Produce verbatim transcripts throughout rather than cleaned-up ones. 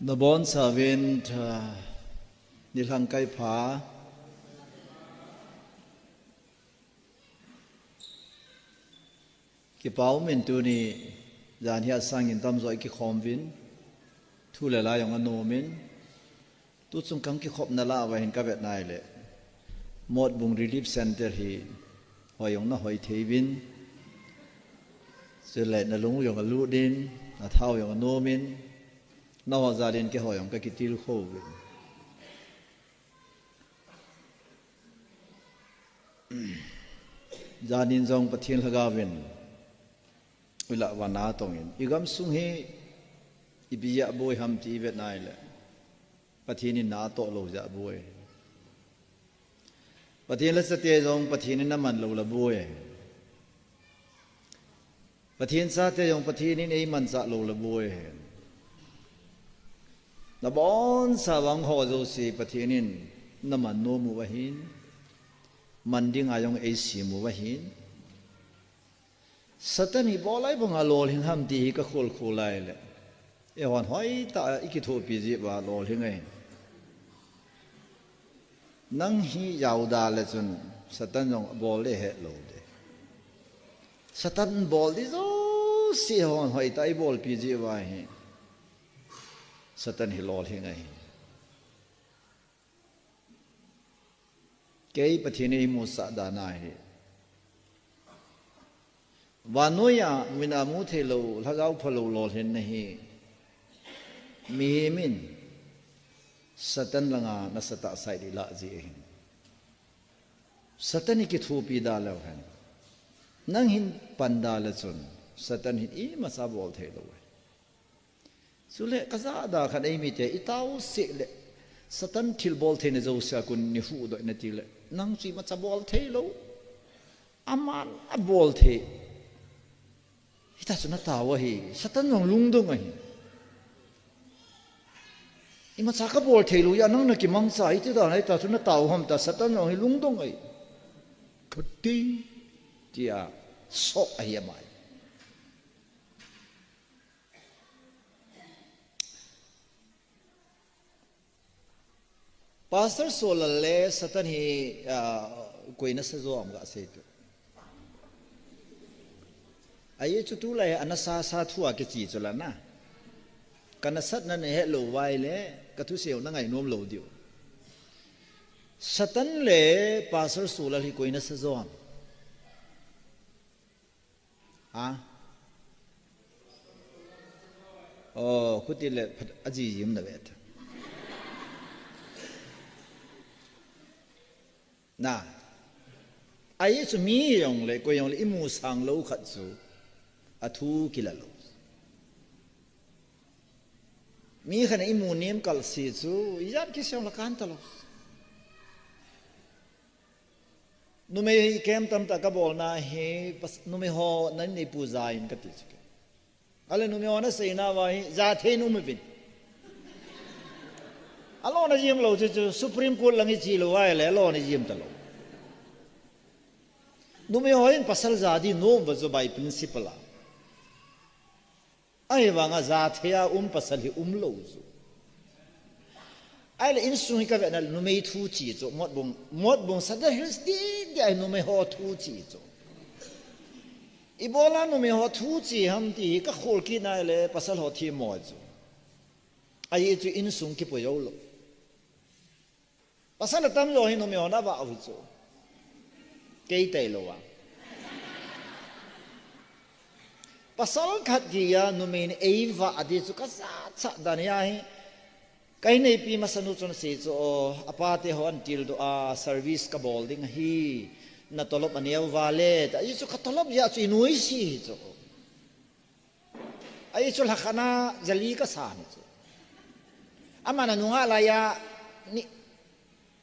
Nabonchauvin, uh, nilhang kaipha. Kipah umin tuni, jan hi asangin tamjo ikikhom uvin. Thu le la jong anom in. Tuchung kakikhopna lah uva hin kavet nai le. Motbung Relief Center hi hoi jong nahoi thei uvin. Chule nalung jong alut in, nathao jong anom in. Naho jal in keiho jong kakitilkhou uvin. Janin jong Pathen Lhagaovin ilah uva natong in. Igamsung hi ipi jeh a boi ham ti ivet nai le. Pathen in natoh lou jeh a boi. Pathen lhachate jong Pathen in aman lou le boi. Pathen chate jong Pathen in eimanchah lou le boi. Nabonchauvang ho jouse Pathen in naman nom uva ahin. Man dinga jong eisem uva ahin. Satan hi ibolai banga lolhing ham ti hi kakhol khol lai le. Eihon hoitah a ikithopi jeh uva lolhing ahi. Nang hi jaoda le chun Satan jong abol le helou de. Satan bol di jouse eihon hoitah a ibolpi jeh uva hi. Satan hi lolhing ahi. Kei Pathen in eimusah dan ahi. Vannoi a min a mu theilou, lhagao phalou lolhinna hi. Mihem in Satan langa nasatah sah ding ilah jeh ahi. Satan hi kithopi da leu hen. Nang hin pan da le chun, Satan hin imacha bol theilou ahi. Chule kajahda khat eimite, itao seh le, Satan thilbol theina jousea kon nahuhdoh in ati le, nang chu imacha bol theilou. Aman abol thei. Hita chu natao ahi, Satan jong lungdong ahi. Imacha kabol theilou, a nang nakimangcha, hiti dan a hita chu natao ham tia, Satan jong hi lungdong ahi. Khuti, tia, shock ahi amai. Pastor Solal le Satan hi, ah, koi nasa jo ham gasei tu. Ajeh chu tulai a nasasa thu a kiche chu la na. Kanasatna nahet lou uva ahile, kathusei u nangainom lou diu. Satan le Pastor Solal hi koi nasa jo ham. Ha? Oh, khuti le phat ajijim na ve ta. Na. Ajeh chu mi jong le, koi jong le, imusang lou khat chu. Athu kila lou. Mi khat in imu nem kal se chu, ijat kisei jong le kan talou. Numei camp tamtah kabolna hi, pas-, numei ho nang nei pu ja in kati chu. Ahile numei ho nasei nauva hi, ja thei in um uvin. Alona jim lou chu, chu Supreme Court lang iche lou ahile, alona jim talou. Numei ho hin pasal ja di nom uva chu by principle a. Ahivanga ja thei a um pasal hi um lou chu. Ahile insung hi kavet na le numei thu che chu, Motbung, Motbung Sadar Hills ti, ti ahi numei ho thu che chu. Ibola numei ho thu che ham ti hi kakhol kit na le pasal ho themmo chu. Ajeh chu insung kipui jou lou. Pasal atamjo hi numei hon avah u hi chu. Kei tailou a. Pasal khat geiya numei in eivah a di chu kajachat dan ahi. Ka inneipi masa nu chun asei chu, o, apate ho ahin tildoh a, service kabol ding ahi, natolop aneo val e, tia chu katolop jeh a chu inuisat hi chu. Ajeh chu lhakhat na jali kasan hi chu. Aman anunga laiya, ni,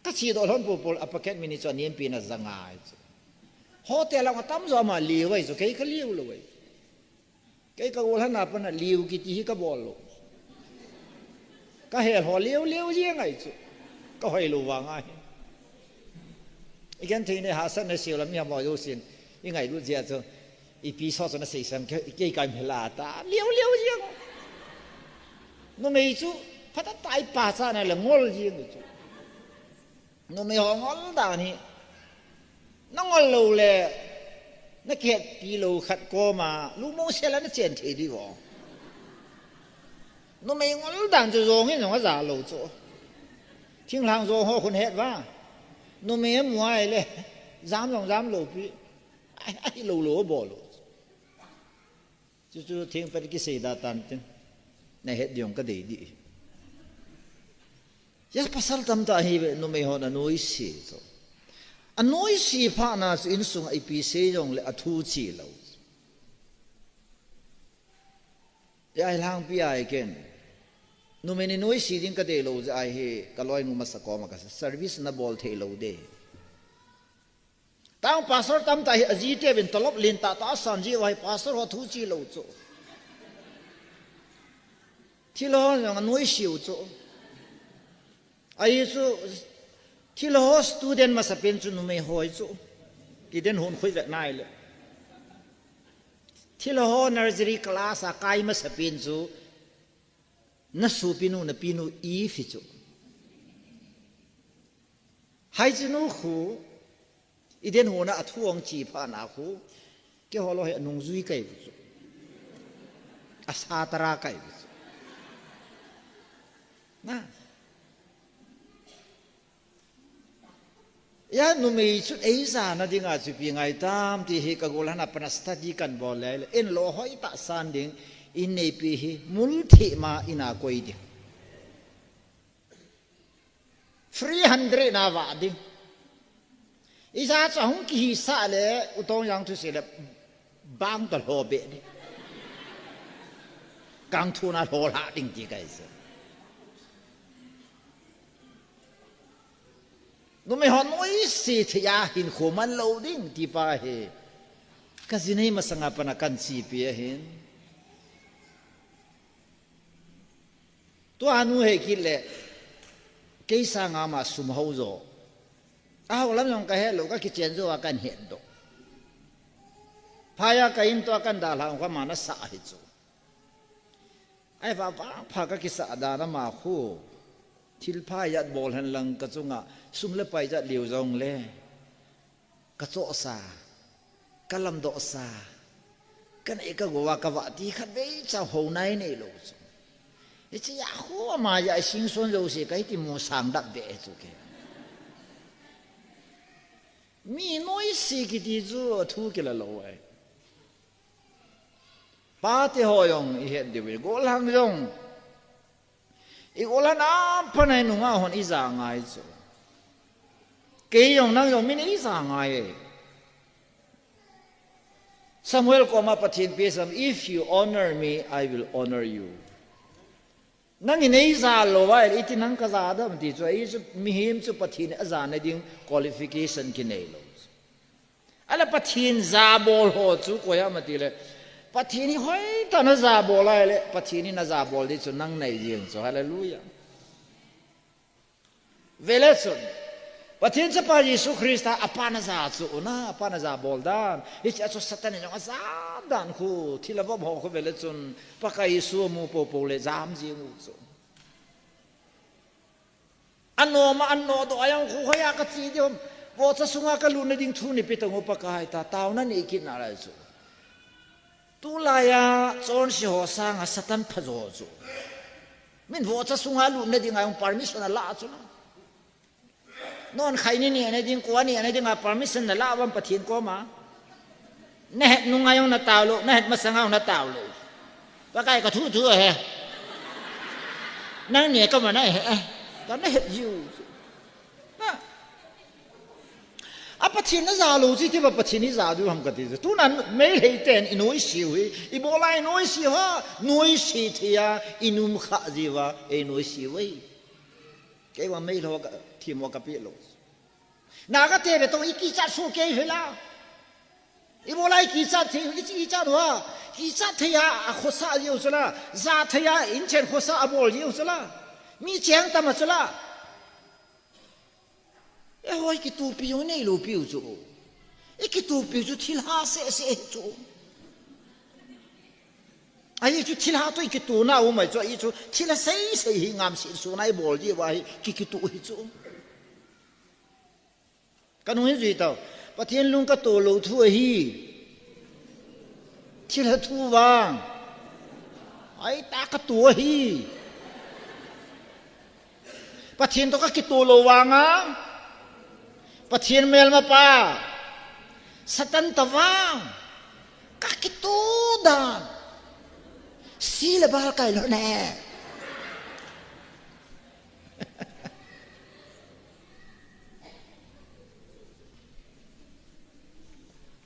kachedoh lhon popo a pocket money chu anempi na ja ngai chu. Hotel a atamjo ama liu ahi chu, kei kaliu lou ahi. Kei kagol lhon a pat a liu kiti hi kabol lou. Kahel ho liu liu jeng ahi chu. Kahoi lou vang ahi. Igenthei nei hahsatna seiu la mi hamo jousen. Ingailut jeh a chu. Ipi so chu nasei sam kei, kei kaimhel a ta. Liu liu jeng. Numei chu Phatah tah a i pachat na le ngol jing u chu. Numei ho ngol dan hi. Na ngol lou le, na kihetpi lou khat koma, lungmong sel a na chen thei diu. Numei ngol dan chu jong in jong aja lou chu. Thinglhang jong ho khun het uva. Numei amu a le, jam jong jam lou pi. Ai, ai lou lou bol lou. Chuchu thingpel kisei da tan tin. Na het diu ka dei di. Ya pasal tamtah hi ve numei hon anoise chu. Anoise phat na chu insung a ipi sei jong le athu chi lou. Ya ai lhangpi ai ken. Numei ni noise ding ka dei lou jeh a hi ka loinu masa koma ka service na bol thei lou de. Tang pastor tamtah hi aji te vin talop lin tah tah asan ji uva hi pastor ho thu chi lou chu. Thil ho jong anoise u chu. Ahi chu thil ho student masapen chu numei ho hi chu. Eden hon khoi vet nai le. Thil ho nursery class a kai masapen chu. Na sopinu, na pinu Eve hi chu. Hai chu nu khu, Eden hon a athu ong chi phat na khu, keiho lou hi anungjui kai bu chu. Asatara kai bu chu. Na. Ya numei chu eija na dinga chu ipi ngai tam ti hi ka gollhang a pat na study kan bol le le. In lo hoi tah san ding, in neipi hi mul thih ma in a koi ding. Three hundred na vah ding. Ija chu ahung kihisah le, u Tongjang thusei le, bang toh lho be ding. Kang thu na lho lha ding ti kai se. Numei ho noise thei a hinkho man lou ding ti pa hi. Ka ji nei masang a pat na kan chi pi ahin. Tua nu hei kit le, kei sanga ama sum ho jo. Ahao lam jong ka het lou, ka kichen jou a kan het doh. Phai a ka in toh a kan dalha ong ka ma na sah hi chu. Ai va va pha ka kisah dan ama khu. Thil phai jat bol hen lang ka chunga, sum le pai jat liu jong le. Ka chohsa, ka lamdohsa, ka nei ka gou a ka vah ti khatvei cha ho nai nei lou chu. Hiche a khu ama ja sing son jouse ka hiti mu sang dap ve chu ke. Mi noise kiti chu thu kila lou ai. Pate ho jong i het diu ve, gollhang jong. I gollhang a pat na hi nungah hon i ja ngai chu. Kei jong nang jong min i ja ngai e. Samuel koma Pathen pi sam, "If you honor me, I will honor you." Nang in ei ja lou a, iti nang ka ja dam ti chu, ei chu mihem chu Pathen a ja na ding qualification kinei lou. Ahile Pathen jabol ho chu koi ham ati le, Pathen hi hoitah in ajabol ahile, Pathen in ajabol ding chu nang nei jeng chu. Hallelujah. Vele chun, Pathen Chapa Jesu Christa apan aja chu una, apan ajabol dan. Hiche a chu Satan in jong aja dan khu, thil avom ho khu vele chun, Pakai Jesu amu poupou le jam jeng u chu. Anom a, anom doh a jong khu hoiya kache diu ham. Vohcha sunga kalut nading thu neipe tang o Pakai, ta taona nei kit nalai chu. Tulai a chonse ho sanga Satan phajo chu. Min vohcha sunga lut nading a jong permission ala chu na. Non khai ni neh nading, kua neh nading a permission nala uvam Pathen koma. Nahet nunga jong natao lou, nahet masanga jong natao lou. Pakai ka thu thu ahi. Nang neh ka mana ahi. Ka nahet jiu. Na. A Pathen naja lou chu iti ba Pathen ija diu ham kati chu. Tuna Meitei ten i noise u hi. Ibola i noise u ham. Noise thei a i um kha jiuva, ei noise u hi. Kei vang Meitei ho ka, themmo kapeh lou. Naga te ve tong i kichat soh kei hela. Ibola i kichat thei, i kichat u ham. Kichat thei a, akhosa jiu chu la. Ja thei a, inchen khosa abol jiu chu la. Mi cheng tam a chu la. Eiho i kitupi u neilou piu chu. I kitupi u chu thil ha seh seh chu. Ahi chu thilha toh i kitona um ahi chu, ahi chu thilha seisei hi ngamsel suna i bol diu ahi, ki, kito hi chu. Ka nung hin jui tau. Pathen lung ka to lou thu ahi. Thilha thu vang. Ahi ta ka to ahi. Pathen toh ka kito lou vang a. Pathen melmapa. Satan ta vang. Ka kito dan. Si le bal kai lou ne.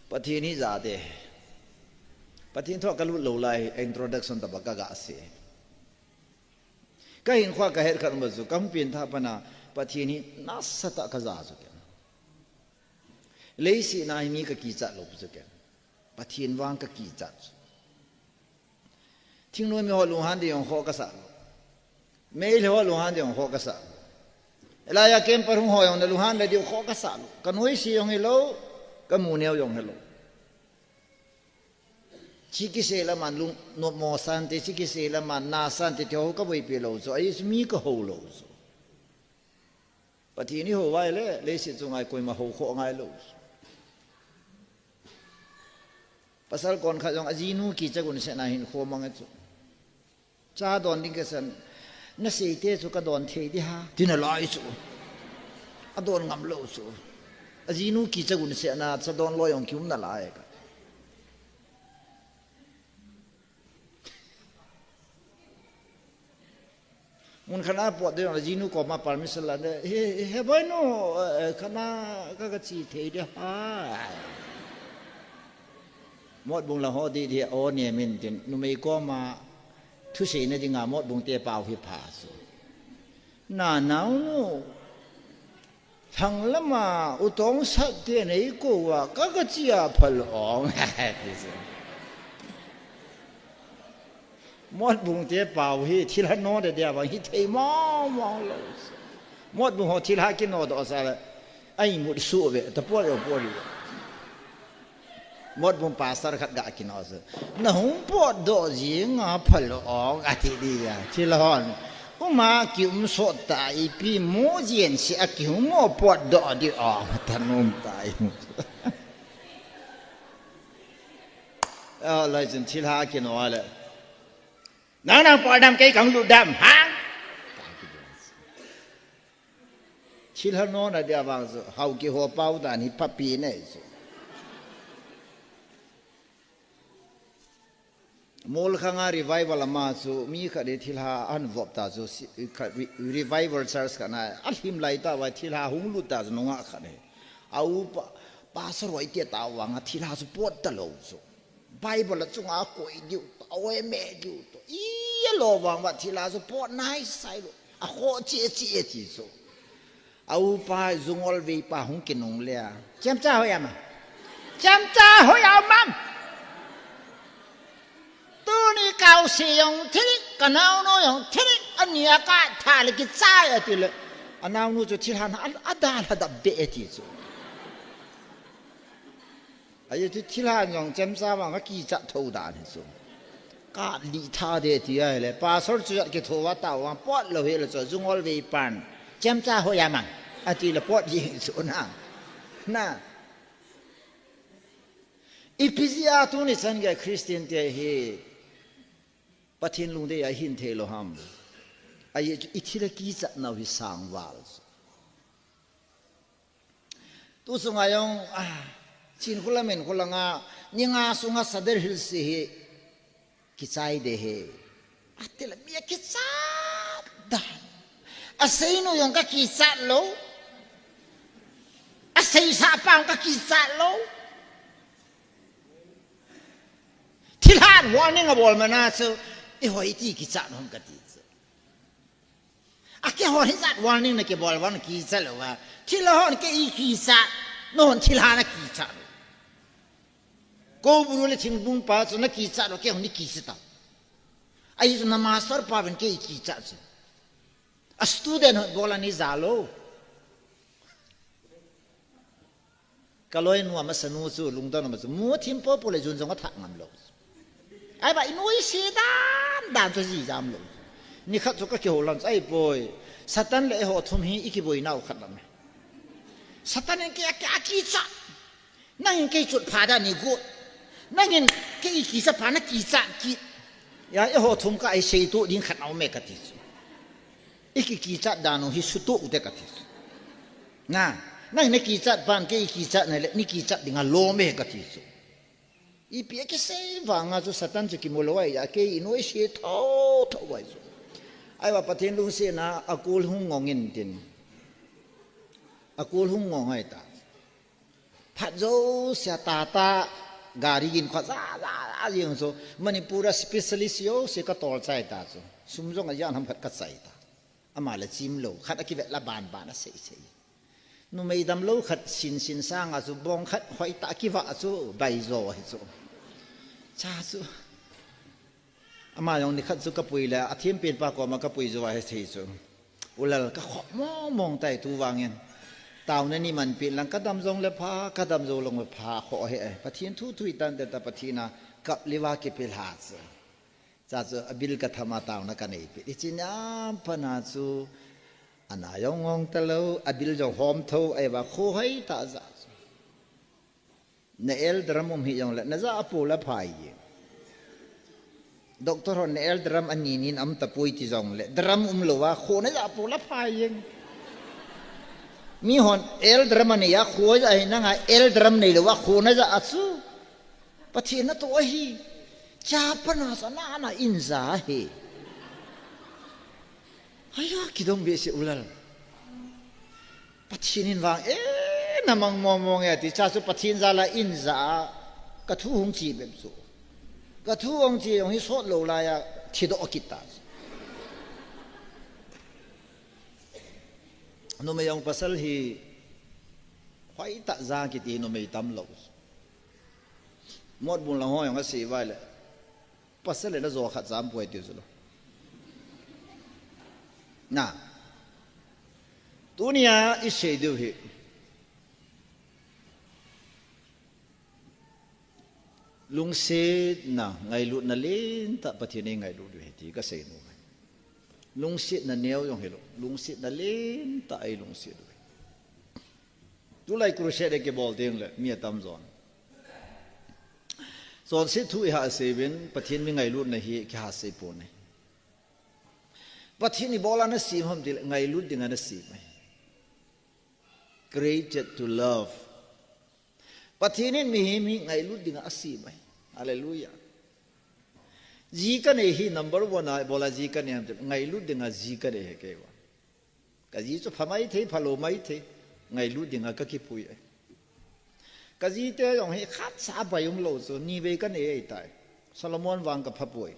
Pathen hi jate. Pathen thu a ka lut lou lai, introduction tobang ka ga sei. Ka hinkhoa ka het khat um chu, ka hung pen tha pana, Pathen hi nasatah ka ja chu ken. Leiset a hi mi ka kichat lou chu ken. Pathen vang ka kichat chu. Thingnoi mi ho lunghan ding jong khoh ka sah lou. Meitei ho lunghan ding jong khoh ka sah lou. Hilai a camp a hung ho jong na lunghan le ding khoh ka sah lou. Ka noise jong hilou, ka mu neo jong hilou. Chi kisei lam a lung, no mo sante, chi kisei lam a na sante, ti ho ka boipi lou chu. Ahi chu mi ka ho lou chu. Pathen i ho vai le, leiset chunga koima ho khoh ngai lou. Pasal kon khat jong ajinu kicha gun sena hin kho mang e chu. Cha don ding ka san, na seite chu ka don thei di ha, tina lai chu. A don ngam lou chu. Ajinu kicha gun sena cha don loi jong kium na lai ka. Mun khat a pot ding, ajinu koma permission la de, he, he boinu, eh, khat a ka, ka che thei de ha. Motbung la ho di di o ne min tin, numei koma thuseina dinga Motbung te pao hi pha chu. Na naunu. Thang lama u Tongsat te nei kou a ka, ka che a phal ong. Motbung te pao hi thilha no de dia bang hi thei mong mong lou. Motbung ho thilha kino doh sa le. Ai mut su ve, ta po yo po ri. Motbung pastor khat ga kino chu. Na hung potdoh jing a phal ong ati di a. Thilha hon. Uma kium sot ta ipi mu jeng si a kihung mo potdoh di ong ta num ta i. A, lai chun thilha kino le. Nang nang pot dam kei kang lut dam ha. Thilha nona dia vang chu, hau kiho pao dan hi phapi nei chu. Molkhanga revival ama chu, mi khat hi thilha an vop ta chu, si-, khat re-, revival church khat na, a hlim lai ta vai thilha hung lut ta chu, nunga khat hi. A upa, pastor roi te ta vang a thilha chu pot ta lou chu. Bible a chunga koi diu ta, oi me diu ta. I a lo vang va thilha chu pot nai sai lou. A kho che che e ti chu. A upa jungol veipa hung kinung le a. Chemcha hoi ama. Chemcha hoi ama. Tuni kau si jong thirik, ka naunu jong thirik, ani a ka tha le kichai ati le. A naunu chu thilha na a, a da la da be e ti chu. Ahi chu thilha jong chemcha vang ka kichat tho dan hi chu. Ka li tha de ti ahi le. Pastor chu jat kitho va ta vang pot lou hi le chu. Jungol veipan. Chemcha hoi ama. Ati le pot jing chu na. Na. Ipi jeh a tuni chan gei Christian te hi. Pathen lungdei a hin thei lou ham. Ahi chu i thilha kichat nau hi sang val chu. Tu sunga jong, ah, Chinkholam Enkholam a, ni nga sunga Sadar Hills hi, kichai de hi. Ati le mi a kichat da. A seinu jong ka kichat lou. A seisa pa jong ka kichat lou. Thilhan warning a bol mana chu, i hoi ti kichat nom ka ti chu. A kei hon hijat warning na kibol vang kichat lou va. Thilha hon kei i kichat. Nahon thilha na kichat lou. Kou buru le thingbung pa chu na kichat lou kei hon ni kichat ta. Ahi chu na master pa ven kei i kichat chu. A student hon bol ani ja lou. Ka loinu a masanu chu lungdon a ma chu mu thim popo le jun jong a thah ngam lou. Ahivang inoise dan dan chu jijam lou. Nikhat chu kakihou lhon chu ahipoi. Satan le eiho thum hi ikiboinau khat lam e. Satan in kei, kei akichat. Nangin kei chot pha dan nei got. Nangin kei kichat pha nakichat kit. Ya, eiho thum kah a isei toh ding khat aume kati chu. Iki kichat dan u hi sutoh ute kati chu. Na, nangin nakichat phan kei kichat nale, nei kichat ding alom e kati chu. Ipi akisei vanga chu Satan chu kimu lou ahi, akei inoise thotho ahi chu. Ahivang Pathen lungsetna a kul hung ngong intin. A kul hung ngong ahi ta. Phat jousea Tata gari gin khat ja, ja, ja jeng chu. Manipur a specialist jouse katol chai ta chu. Sum jong ajan ham khat kachai ta. Ama le chim lou, khat akivet la ban ban asei sei. Numei damlou khat sin sin sanga chu bong khat hoitah kivah chu baijo ahi chu. Cha chu. Ama jong nikhat chu kapui le, athempen pa koma kapui jo ahi thei chu. U Lal, kakhop mong mong tai tu vangin. Taona nei manpeh lang kadam jong le pha, kadam jou lou le pha, kho he. Pathen thu thu itan te ta Pathen a kap le va kipe lha chu. Cha chu abil katham a taona kanei peh. Hiche nia pat a chu ana jong ngong talou, abil jong hom tho, ahivang kho hoitah ja chu. Na el drum um hih jongle, najah a po la phai e. Doctor hon na el drum ani nin um tapoi ti jongle, drum umlou a, kho najah a po la phai e. Mihon el drum anei a, kho ajah ahi, nanga el drum neilou a, kho najah a chu. Pathen natoh ahi. Cha pat a chu ana, ana in ja ahi. Hia, kidong behseh U Lal. Pathen in vang e, namang mong mong e ti, cha chu Pathen jal a in ja a, kathu hung che bep chu. Kathu hung che jong hi sot lou lai a, thidoh kit ta chu. Numei jong pasal hi, hoitah ja kiti numei tamlou. Motbung lang ho jong asei vai le. Pasal le najo khat jam poi tiu chu lou. Na. Tunia isei diu hi. Lungsetna, ngailutna lentah Pathen in eingailut diu ahi ti kasei nom e. Lungsetna neo jong hilou, lungsetna lentah a ilungset diu ahi. Tulai crusade kibol teng le mi atam jon. Chonset thu iha sei uvin, Pathen mi ngailutna hi kiha sei pon ahi. Pathen in ibola nasem ham tile ngailut dinga nasem ahi. Created to love. Pathen in mihem hi ngailut dinga asem ahi. Hallelujah. Ji kanei hi number one a ibola ji kanei ham tile ngailut dinga ji kanei ahi keiho. Kaji chu pha maithei, phalou maithei, ngailut dinga kakipui ahi. Kajite jong hi khatcha abai umlou chu, nivei kanei ahitai. Solomon vang kapha poi.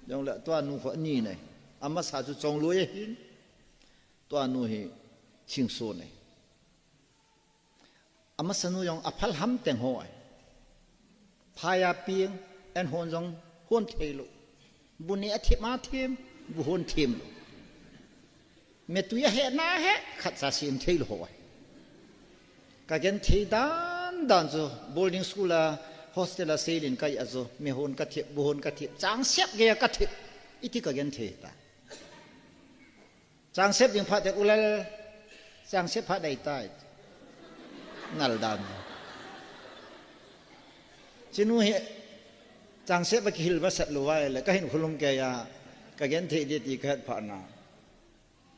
Jongle tua nu khu ani nei. Amasa chu Chongloi ahin. Tua nu hi Chingso nei. Amasanu jong aphal ham teng ho ahi. Phai a peng, an hon jong hon theilou. Bu ne athem athem, bu hon themlou. Metui ahe na he, khatcha sem theilou ho ahi. Kagenthei dan dan chu, boarding school a, hostel a seilin kai a chu, mehon kathem, buhon kathem, changsep geiya kathem. Iti kagenthei ta. Changsep ding phat teng U Lal, changsep phat dei tai. Ngal dan. Chinu hi, changsep akihil masat lou vai le, kahin khulung keiya, kagenthei ding ti kahet phat na.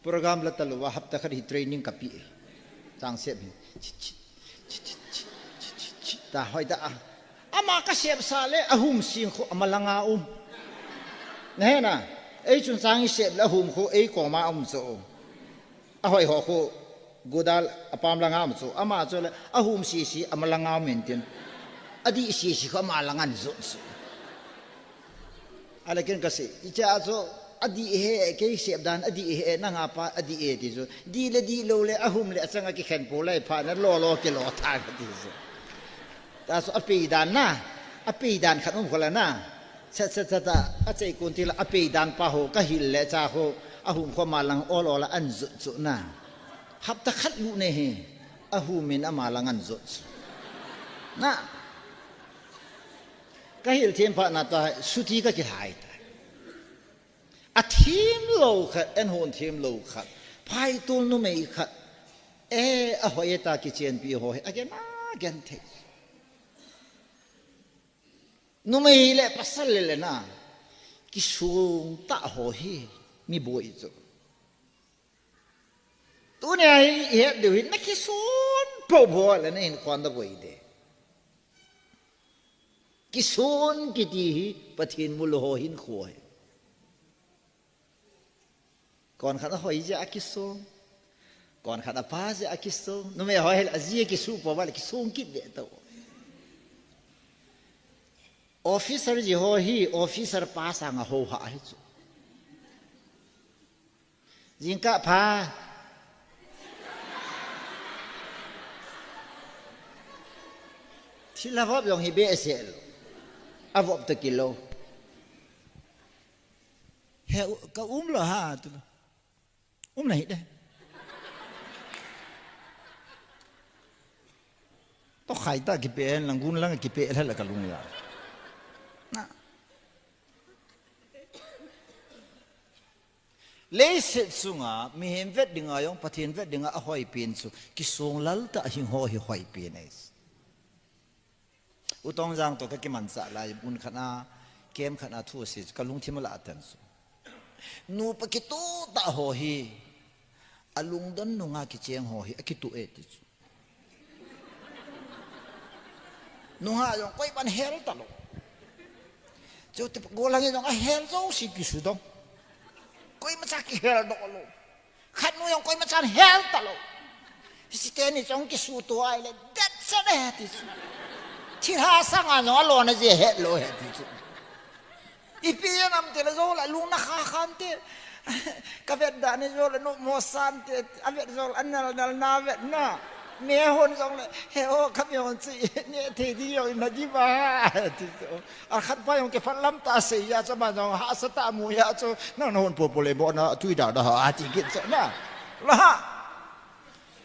Program la talou va hapta khat hi training kape. Changsep hi. Chi, chi, chi, ta hoitah a. Ama kasep sah le ahum sing khu amalanga um. Nahe na. Ei chun chang isep le ahum khu ei koma um chu. Ahoi ho khu godal apam langa um chu. Ama chu le ahum sisi amalanga um intin. Adih sisi khu ama langa jot chu. Ale ken kasei, icha chu adih e, kei sep dan adih e, nanga pa adih e ti chu. Dih le dihlou le, ahum le achanga kikhen pou lai phat na lolo kilo tha kati chu. Ta chu apei dan na, apei dan khat um khola na. Chat, chat, chat, ta, achei kon tila apei dan pa ho, kahil le cha ho, ahum khu ama lang ol ol a anjot chu na. Hapta khat lut ne hi, ahum in ama lang anjot chu. Na. Ka hil them phat na ta, suti ka kilhai ta. A them lo khat, an hon them lo khat. Phai tul numei khat. E, a hoi ta kichenpi ho hi. A gen a, gen thei. Numei le pasal le le na. Kisung ta ho hi. Mi boi chu. Tunia hi i het diu hi, na kisun popo le na hin khuan da boi de. Kisun kiti hi, Pathen mul ho hin khu hi. Kon khat a hoi jeh a kisung. Kon khat a pha jeh a kisung. Numei ho hi a ji a kisu po va le kisung kit de to. Officer ji ho hi, officer pa sanga ho ha hi chu. Jingkah pha. Thil a vop jong hi behseh lou. A vop toh kilou. He, ka um lou ha, tu. Um nahi de. To khai ta kipe, lang gun lang kipe, la la ka lung ya. Na. Leiset sunga, mihem vet dinga jong, Pathen vet dinga, a hoi pen chu, kisung lal ta hing ho hi hoi pen ai. U Tongjang to ka kimanchah lai, mun khat a, kem khat a thu si, ka lungthim a la atan chu. Nupa kitu ta ho hi, a lungdon nunga kicheng ho hi, a kitu e ti chu. Nungah jong koiman hel talou. Chutipet golang jong ahel jouse kisudong. Koimacha kihel doh lou. Khatnu jong koimacha hel talou. Hiche teni jong kisu to ahile, that's it e, ti chu. Thilha sanga jong alona jeh hetlou ahi, ti chu. Ipi jong ham tile jong la lungna kha khan te. Ka vet dan ni jong la numo san te. A vet jong la nal nal na vet na. Me hon jong le, he o ka me hon chi, ne thei di jong na di ba. Ti chu. A khat pa jong kiphat lam ta sei ya chu ma jong hahsa ta mu ya chu. Nang na hon popo le bo na tui da da ha ti kit chu na. La ha.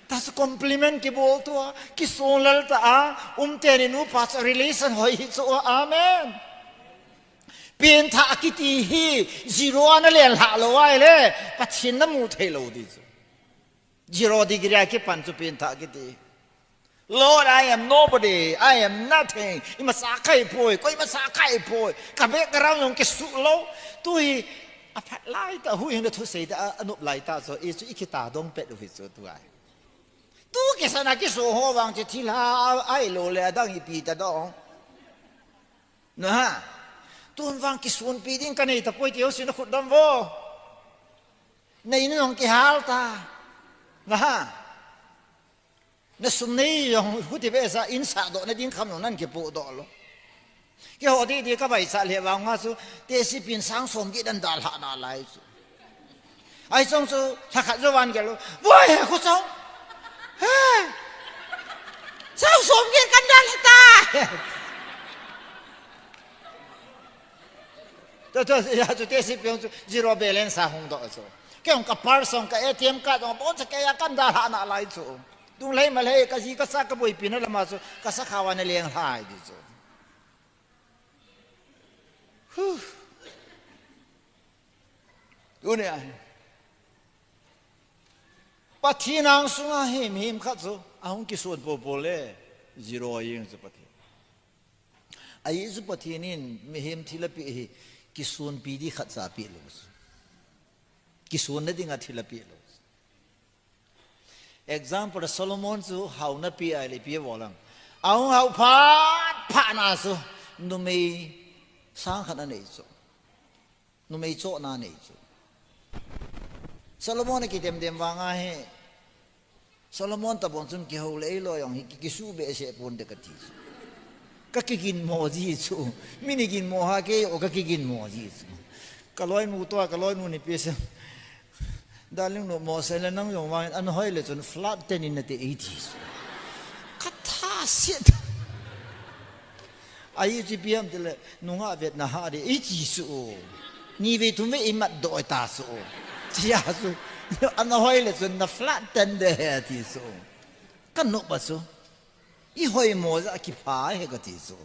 Ta chu compliment kibol tua, kisung lal ta a, um teni nupa chu relation hoi hi chu, amen. Pengthah kiti hi, zero a na lenlhah lou ahile, Pathen na mu thei lou di chu. Zero degree a kipan chu pengthah kiti. Lord, I am nobody, I am nothing. Ima sa kai poi, koima sa kai poi. Ka background jong kisuh lou. Tu hi, aphat lai ta hu hing na thusei ta, anop lai ta chu, i chu i kita dong pet u hi chu tu ai. Tu kisan a kisu ho vang chu thilha ahilou le adang ipi ta dong. Na ha. Tun vang kisunpi ding ka nei tapoi ti ho sin a khut dam vo. Nei na jong kihal ta. Na ha. Na sum nei jong huti ve sa in sa doh na ding kham jong nan kipoh doh lou. Keiho di di ka vai sa le vang nga chu, tehsi pin sang som ki dan dalha na lai chu. Ai chong chu, lha khat jo van gel lou. Voi he khu chong. He. Sang som ki kan dalha ta. To, to, ya chu tehsi pin chu, zero balance a hung doh chu. Kei jong ka purse jong ka A T M card jong bon cha kei a kan dalha na lai chu. Tung lei ma lei, ka ji ka sa ka boipi na lama chu, ka sakha va na leng lhai di chu. Huh. Tunia hi. Pathen angsunga hi mihem khat chu, ahung kisun popo le, zero jeng chu Pathen. Ahi chu Pathen in mihem thil apeh hi, kisunpi di khat cha apeh lou chu. Kisunna dinga thil apeh lou chu. Example, Solomon chu haona pi ahile pi vo lang. Ahung hao phat phat na chu numei sang khat anei chu. Numei chohna anei chu. Solomon a kidem dem vang ahi. Solomon tabang chun kihou le eilou jong hi ki, kisuh behseh pon de kati chu. Ka kigin mo ji chu. Mi ni gin mo ha kei o ka kigin mo ji chu. Ka loinu toh, ka loinu ni pi se. Darling nu, mo se le nang jong vang in, an hoi le chun flat ten in na te ei ti chu. Ka tha set. Ahi chu ipi ham tile, nungah vetna ha de, ei ti chu. Ni ve thum ve ei mat doh ta chu. Chia chu. An hoi le chun na flat ten de he ti chu. Ka nop a chu. I hoi mo ja kipha he ka ti chu.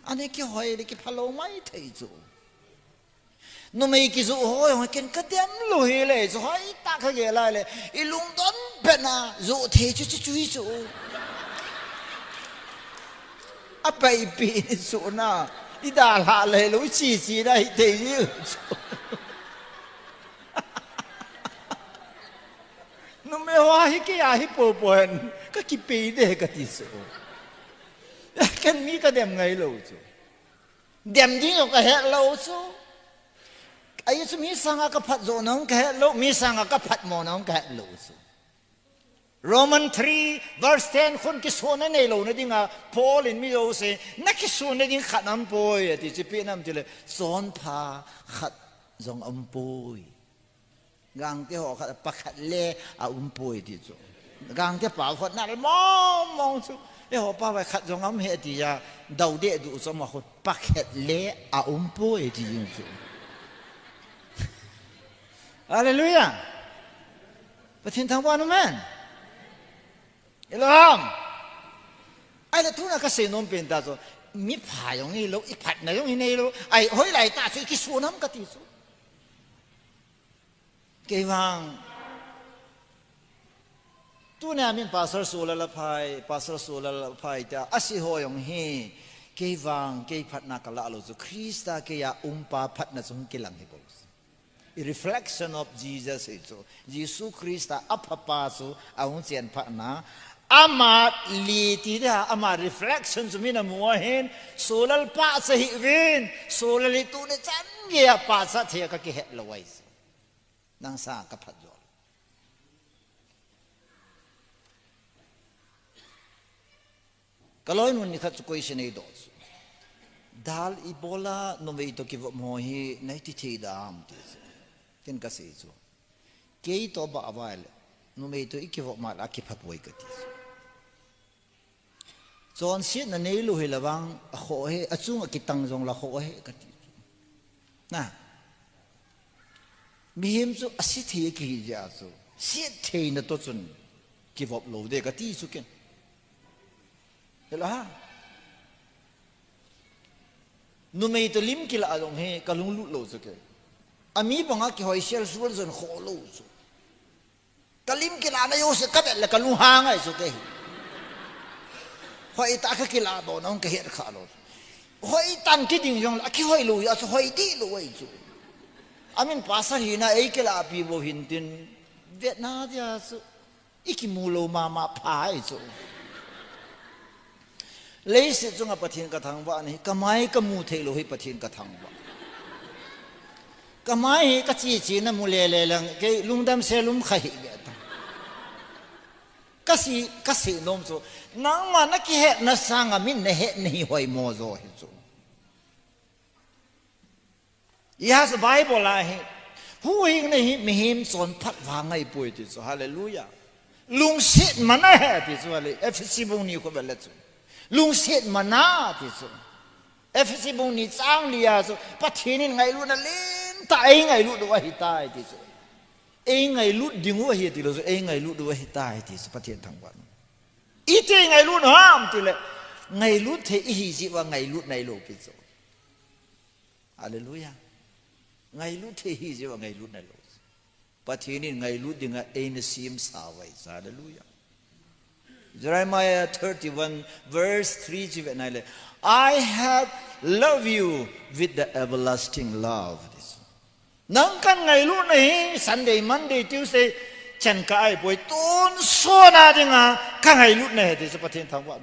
Ani kihoi le kiphalou maithei chu. Numei kijoh ho jong ken kadem lou hile, chu hoitah kagel a le, ilungdon pet na, joh thei chu chu chu hi chu. Apaipi ni chu na, idalha le lou chi chi na hithei ji chu. Numei ho hi kei a hi popo hen, kakipei de kati chu. Ken mi kadem ngailou chu. Dem ding jong kahet lou chu. Ahi chu mi sanga kaphat joh na jong kahet lou, mi sanga kaphat mo na jong kahet lou chu. Roman three verse ten khun kisonna neilou na dinga, Paul in mi jouse, nakisonna ding khat aumpoi, ati chu ipi ham itile, chonpha khat jong aumpoi. Gangte ho khat pakhat le aumpoi ti chu. Gangte pao khat nal mong mong chu. Eiho pao vai khat jong aum he tia, dau deh duh chu ama khu pakhat le aumpoi ti jing chu. Hallelujah. Pathen thangvah in, amen. Ilou ham. Ahile tuna kasei nom pen tah chu, mi pha jong hilou, iphatna jong hineilou. Ahi, hoilai tah chu ikison ham kati chu. Kei vang, tuna min Pastor Solal aphai, Pastor Solal aphai tia, asei ho jong hi, kei vang, kei phatna kalah lou chu, Christa kei a um pa phatna chu hung kilang hi bou. Reflection of Jesus hi chu, Jesu Christa apha pa chu, ahung chen phatna, ama li ti dia, ama reflection chu min amu ahin, Solal pachat hih uvin, Solal hi tuni chan geiya pachat thei a kakihet lou ahi chu. Nang sanga kaphat joh lou. Kaloinun nikhat chu question eidoh chu. Dal ibola numei toh kivop ho hi naiti thei dem ti chu. Ken kasei chu. Kei toh bah a vai le. Numei toh ikivop ma le akipha poi kati chu. Chonsetna neilou hile vang, akhoh e, achunga kitang jong le akhoh e, kati. Na. Mihem chu ase thei kihi jeh a chu. Set theina toh chun kivop lou de kati chu ken. Hilou ham. Numei toh lim kilah jong hi kalunglut lou chu ken. Ami banga kihoi sel sul jon khoh lou chu. Kalim kilahna jouse kavet le kalunghang ahi chu kei. Hoitah a kakilah doh na hung kahet kha lou. Hoitah in kiding jongle akihoi lou jeh a chu hoi dih lou ahi chu. Amin pastor hina eikilahpi bou hintin vetna dia chu ikimu lou mama pha ahi chu. Leiset chunga Pathen kathangvah ahi, kamai kamu theilou hi Pathen kathangvah. Kamai hi kache che na mu lele lang, kei lungdam se lum kha hih ve ta. Kasei, kasei nom chu, nangma nakihetna sanga min nahetna hi hoimo jo hi chu. Yes, Bible a hi. Huhhingna hi mihem chonphat vang ahipoi ti chu. Hallelujah. Lungset man ahi ti chu. Hallelujah. Ephesi bung ni khu vel le chu. Lungset man a ti chu. Ephesi bung ni chang li a chu. Pathen in ngailutna lentah eingailut u ahitai ti chu. Eingailut ding u ahi tilou chu. Eingailut u ahitai ti chu. Pathen thangvah. Iti ngailut ham tile. Ngailut thei ihi jeh uva ngailut nailou pi chu. Hallelujah. Ngailut thei hi jeh uva ngailut nailou. Pathen in ngailut dinga eina semsa uva ahi. Hallelujah. Jeremiah thirty-one verse three chu vet nai le. "I have loved you with the everlasting love." Nang kan ngailut na hi Sunday, Monday, Tuesday, chan kah ahipoi tonsot na dinga kangailut na ahi ti chu Pathen thangvah.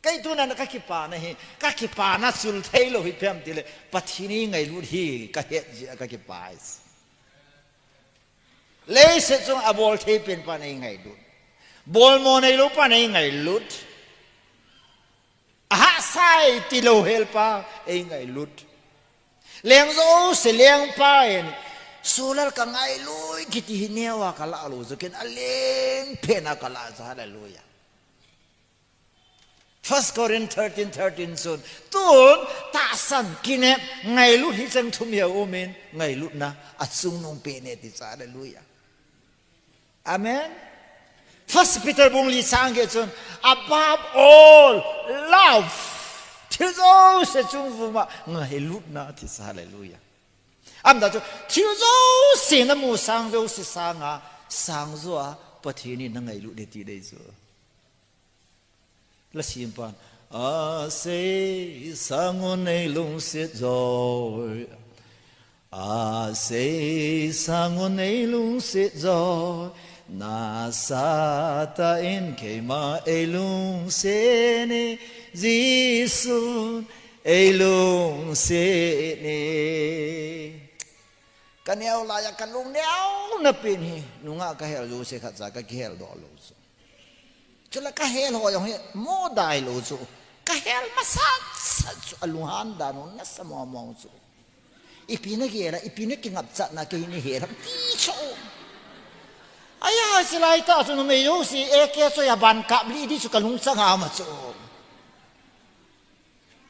Kei tuna kakipana hi, kakipana chul theilou hi ipi ham tile, Pathen in eingailut hi kahet jeh a kakipa ahi. Leiset chunga bol thei pen pan eingailut. Bolmo neilou pan eingailut. Ahahsa e tilou hel pa eingailut. Leng jouse lengpa in, Solal kangailut kiti hi neo a kalah lou, joh ken aleng phen a kalah, hallelujah. First Corinth thirteen thirteen chun, tun, tahsan, kinep, ngailut hi cheng thum hi aumin, ngailutna achungnung pen e ti chu, hallelujah. Amen. First Peter bung li chang get chun, above all, love. Thil jouse chunga vuma ngailutna thisa, hallelujah. Aumda chu, thil jouse namu sang jouse sanga, sang joa Pathen in nangailut e ti dei chu. Lasim pan, asei sangun neilungset joi. Asei sangun neilungset joi. Nasatah in keima eilungset e, Jesun eilungset e. Kaneo laiya kalung neona pen hi, nungah kahel jouse khatcha kakiheldoh lou chu. Chule kahel ho jong hi modai lou chu. Kahel masat sat chu alunghan dan u nasa momo chu. Ipi nagel a, ipi nakingapchatna kei nahel ham ti chu. Aya, chilai tah chu numei jouse, eke chu ya ban kap li di chu kalungchang a ma chu.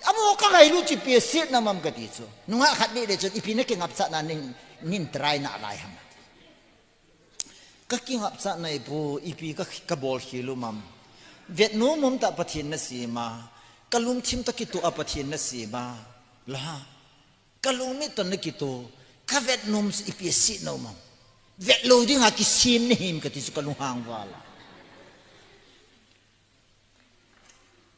Amo kangailut chu ipi asetna ham kati chu. Nungah khat neh le chun ipi nakingapchatna nin, nin try nalai ham. Kakingapchatna ipu, ipi ka, kabolkhel u ham. Vetnom umtah Pathen nasem a. Kalungthim toh kitoh a Pathen nasem a. La. Kalungmit toh nakitoh. Kavetnom chu ipi asetna ham. Vetlou dinga kisem nahim kati chu kalunghang val a.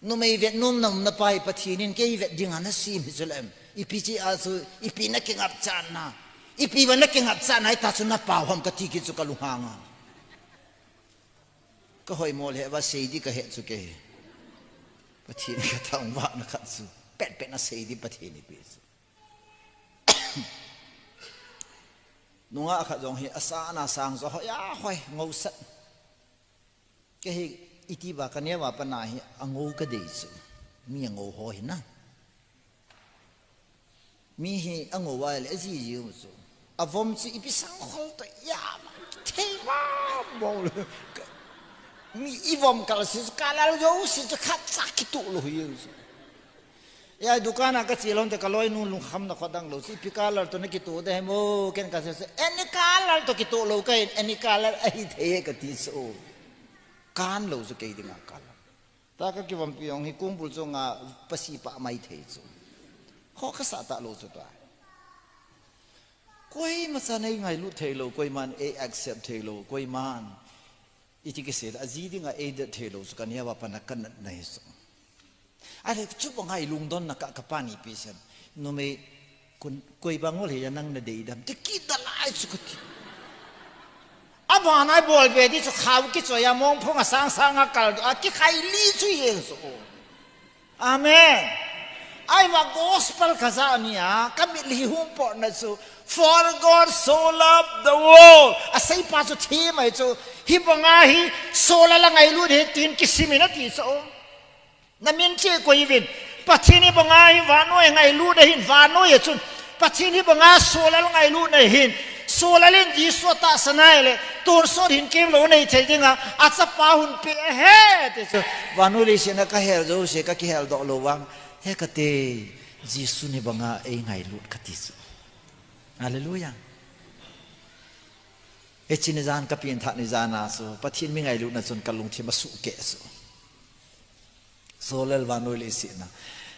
Numei vetnomna umna pa hi Pathen in kei vet dinga nasem hi chu lem. Ipi chia chu, ipi nakingapchatna. Ipi uva nakingapchatna hita chu napao ham kati kit chu kalunghang a. Kahoimo le uva sei di kahet chu kei. Pathen kathangvahna khat chu. Petpet na sei di Pathen in eipeh chu. Nungah khat jong hi asana sang jo hoi a hoi ngousat. Kei hi iti ba kaneo a pat na hi angou kadei chu. Mi angou ho hi na. Mi hi angou a le ajiji u chu. Avom chu ipi sang khol toh ya ma. Thei ma bol. Mi ivom kal si chu kalal jo si chu khatcha kitoh lou hi u chu. Ia dukan a kache lou te kaloinu lungkhamna khodang lou si ipi kalal toh nakitoh de mo ken kase se any kalal toh kitoh lou kahin any kalal ahithei kati chu. Kan lou chu kei dinga kalal. Ta kakivompi jong hi kong bul chunga pasi pah maithei chu. Kho kasah talou chu ta. Koima chan eingailut theilou, koiman ei accept theilou, koiman. Iti kisei ta, aji dinga eidet theilou chu kaneo a pat na kanatna hi chu. Ale chu banga ilungdonna ka, kapan ipi sem. Numei Kun, koi bang ol hi a nang nadei dem. Ti kit da lai chu kati. Abana ibol be di chu khao kichoi a mongphong a sangsang a kal a kikhai li chu yen chu. Amen. Ai va gospel kaja ni a, kamit li hung potna chu. For God so loved the world. Asei pa chu thi mai chu. Hibanga hi sola la ngailut hi tin kisim in ati chu. Namin che koi uvin. Pathen hibanga hi vannoi a ngailut ahin, vannoi a chun. Pathen hibanga sola la ngailut ahin. Sola len Jesu atahsan a le. Tonsot hin kemlou nei thei dinga. Achapa hunpeh ahi. Ti chu. Vannoi leiset a kahel jouse, kakiheldoh lou vang. He kate, Jesun hibanga eingailut kati chu. Hallelujah. Hiche ni jan kapen tha ni jan a chu. Pathen mi ngailutna chun kalungthim asuh keh chu. Sola le vannoi leiset a.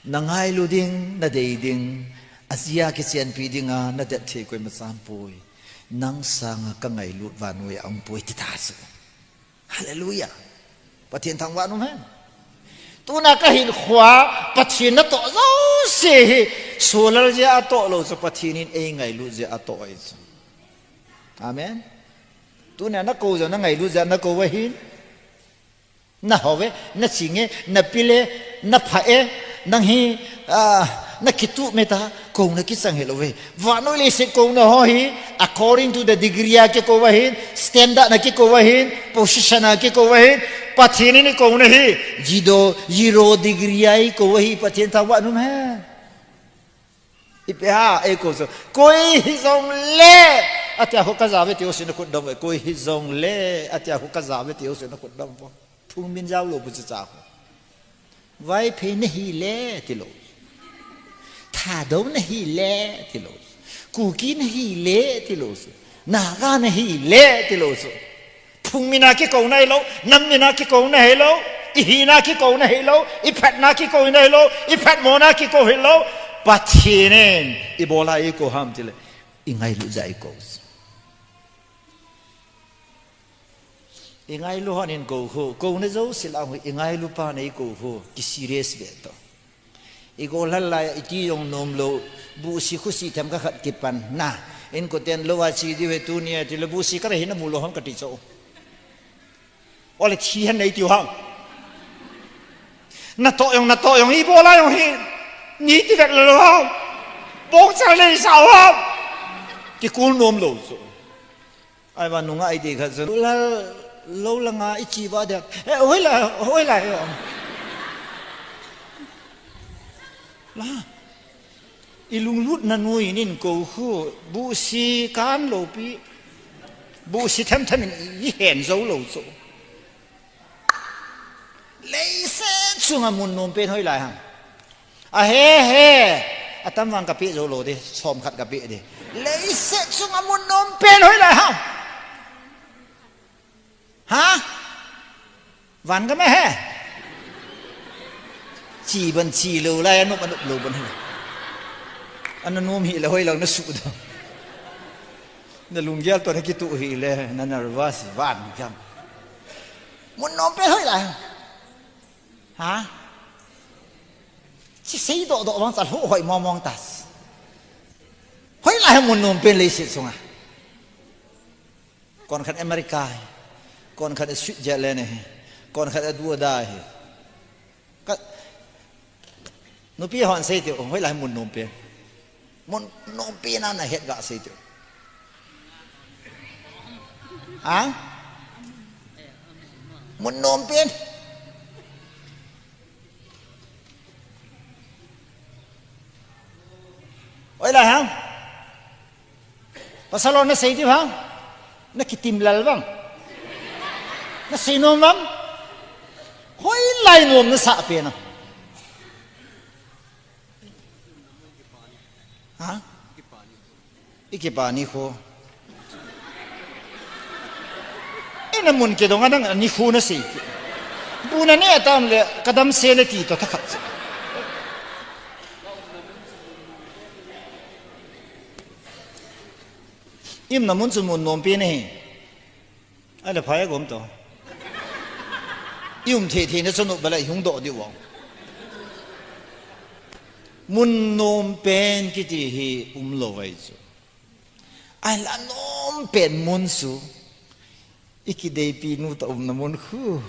Nangailu ding, nadei ding, ajia kichenpi dinga, nadet thei koima chan poi. Nang sanga kangailut vannoi a um poi ti ta chu. Hallelujah. Pathen thangvah nom hen. Tuna kahinkhoa, Pathen natoh jouse hi, sola jeh a atoh lou chu, Pathen in eingailut jeh a atoh ahi chu. Amen. Tuna nakou jong nangailut jeh a nakou ahin. Nahou ve, naching e, napil e, napha e, nang hi, ah, nakituh me ta, kouna kichang hilou ve. Vannoi leiset kouna ho hi, according to the degree a kikou ahin, standard na kikou ahin, position a kikou ahin, Pathen in eikouna hi, zero, zero degree a eikou ahi, Pathen thangvah nom hen. Ipi ham, eikou chu. Koi hijongle, atia ho kaja ve ti jouse nakhut dong ve. Koi hijongle, atia ho kaja ve ti jouse nakhut dong ve. Phungmin jaolou bu chu cha ho. Vaiphei nahile, tilou. Thadou nahile, tilou. Kuki nahile, tilou. Naga nahile, tilou. Phungmin a kikouna hilou, nammin a kikouna hilou. I hina kikou na hilou, i phatna kikou na hilou, i phatmona kikou hilou. Pathen in ibola eikou ham tile, i ngailut jeh a eikou. I ngailu hon in kou khu, kou na jouse lah khu, i ngailu pa nei kou khu, ki serious ve to. I gollhang lai, i ti jong nom lou, buhsi khusi themkhat khat kipan na. Inkoten lou a chi diu ve tunia, tile buhsi ka re hi na mu lou ham kati cho. Ole thi hen nei tiu ham. Na to jong, na to jong, ibola jong hi. Ni ti vet lou ham. Bongchal nei sa ham. Kikul nom lou cho. Ahivang nunga i ti khat chun, "Lal, lou langa i chi ba dia." "Eh, hoilai, hoilai." La. I lunglutna noiya kou khu, buhsi kan lou pi. Buhsi themthem in i hen jou lou cho. Leiset chunga mun nom pen hoilai ham. A he he. Atam vang ka pe jou lou de, som khat ka pe de. Leiset chunga mun nom pen hoilai ham. Ha? Van ka me he. Chi ban chi lou lai, anup anup lou ban he. Ana nom hile hoilou na su do. Na lunggel to na kitu hile, na nervous van kam. Mun nom pen hoilai ham. Ha? Chi sei doh doh vang cha lhu hoi mong mong ta. Hoilai ham mun nom pen leiset chunga. Kon khat America hi. Kon khat Switzerland hi. Kon khat adu ada hi. Ka, nupi hon sei tiu, hoilai ham mun nom pen. Mun nom pen a na het ga sei tiu. Ha? Mun nom pen. Hoilai ham. Pasal ho na sei diu ham. Na kitim lal vang. Na sei nom vang. Hoilai nom na sa pen a. Ha? I kipa nikho. I na mun kidong a nang nikho na sei. Bu na ne atam le ka damsel e ti to thakhat. I umna mun chu mun nom pen ahi. Ahile phai a gom to. I um thei thei na chanu bala i hung doh diu vang. Mun nom pen kiti hi um lou vai chu. Ahile nom pen mun chu. I kideipi nu ta umna mun khu.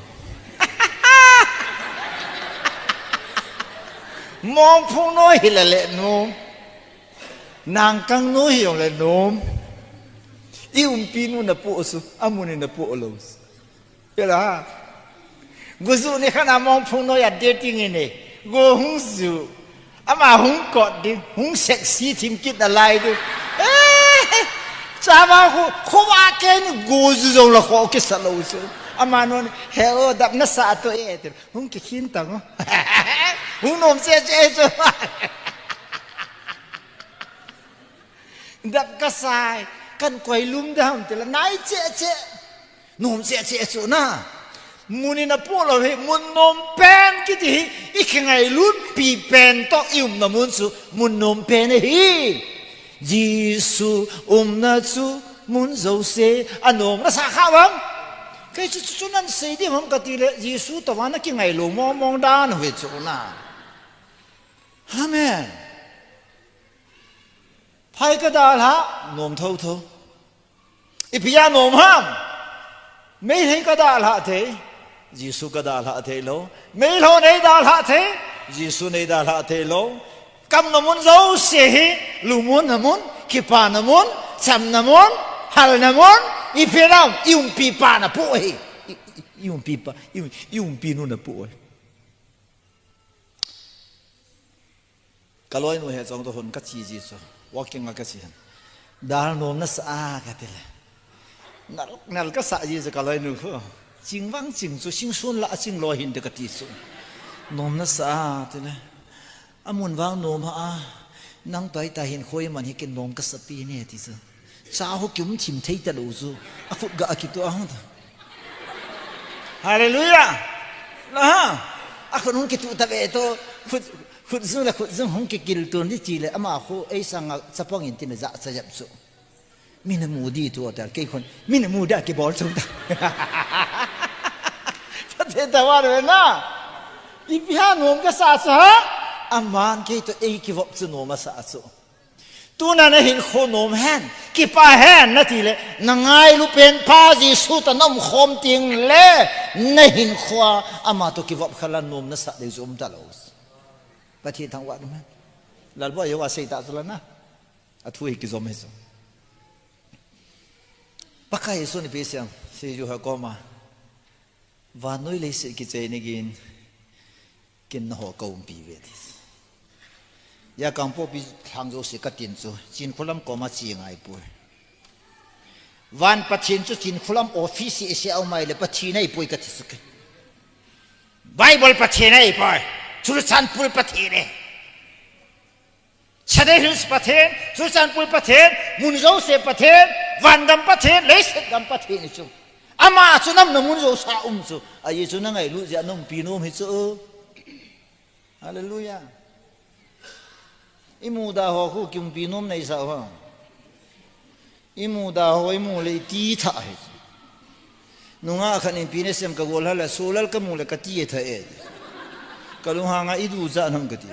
Mongphung noi hi la le nom. Nangkang noi hi jong le nom. I umpi nu na pu su, amun in na pu lou su. Pela. Guzu ni khana mongphung noi a dating in e. Go hung zu. Ama hung kot ding, hung sexy thim kit na lai ding. Eh, chama khu, khu wa ke ni go zu zo la kho kisa lou su. Ama non, he o dap na sa to e te. Hung ki khin tang o. Hung nom che che chu. Dap ka sai, kan koi lum dam te la nai che che. Nom che che chu na. Mun in a pu lou hi, mun nom pen kiti hi, i kingailut pi pen to i umna mun chu, mun nom pen hi. Jesu umna chu, mun jouse, a nom na sa kha vang. Kei chu chu chu nan sei di vang kati le, Jesu to vang na kingailou mong mong dan ve chu na. Amen. Phai ka dalha, nom tho tho. Ipi a nom ham. Meitei ka dalha thei. Jesu ka dalha thei lou. Meilhei nei dalha thei. Jesu nei dalha thei lou. Kamna mun jouse hi. Lumonna mun. Kipana mun. Chamna mun. Halna mun. Ipi a, i umpi pa na pu hi. I, i, i umpi pa. I, i umpi nu na pu hi. Ka loinu he chong to hun ka chi ji chu. Walking a ka chi han. Dal nom na sa a ka ti le. Nal, nal ka sa ji chu ka loinu khu. Ching vang ching chu, sing sun la a ching lou hin de ka ti chu. Nom na sa a ti le. A mun vang nom ha a. Nang tai ta hin khoi man hi kin nom ka sa pi ne ti chu. Cha ho kium thim thei ta lou chu. A khut ga a kitu a hung ta. Hallelujah. La ha. A khut hung kitu ta ve to. Khut, khut zung la khut zung hung kikil tun di chi le ama khu ei sanga chapang in tin ja cha jap chu. Min amu di tu ta kei khun. Min amu da kibol chung ta. Pathen ta wa re na. Ipi ha nom ka sa chu ha. Aman kei to ei kivop chu nom asa chu. Tuna na hinkho nom hen, kipa hen na ti le, na ngailu pen Pa Jesu ta na um khom ting le, na hinkho a ama to kivop khala nom na sa dei chu um ta lo. Pathen thangvah in um hen. Lalpa Jehovah sei ta chu la na. A thu hi kizom hi chu. Pakai Jesu ni pi siang, si ju ha koma. Vannoi leiset kichai ni gin, ken nangho ka umpi ve ti. Hia Kangpokpi lhang jouse ka tin chu, Chinkholam koma che ngai poi. Van Pathen chu Chinkholam office se se a um ai le Pathen ahi poi ka ti chu ke. Bible Pathen ahi poi. Churachandpur Pathen e. Chadei Hills Pathen, Churachandpur Pathen, mun jouse Pathen, vangam Pathen, leiset gam Pathen hi chu. Ama chu nam na mun jouse a um chu. Ajeh chu na ngailut jeh a na umpi nom hi chu. Hallelujah. I muda ho khu kiumpi nom nei sa ho. I muda ho i mu le i ti tha hi. Nungah khat in pi nasem ka gol hala, Solal ka mu le ka ti tha e. Ka lunghang a i ducha nam ka ti.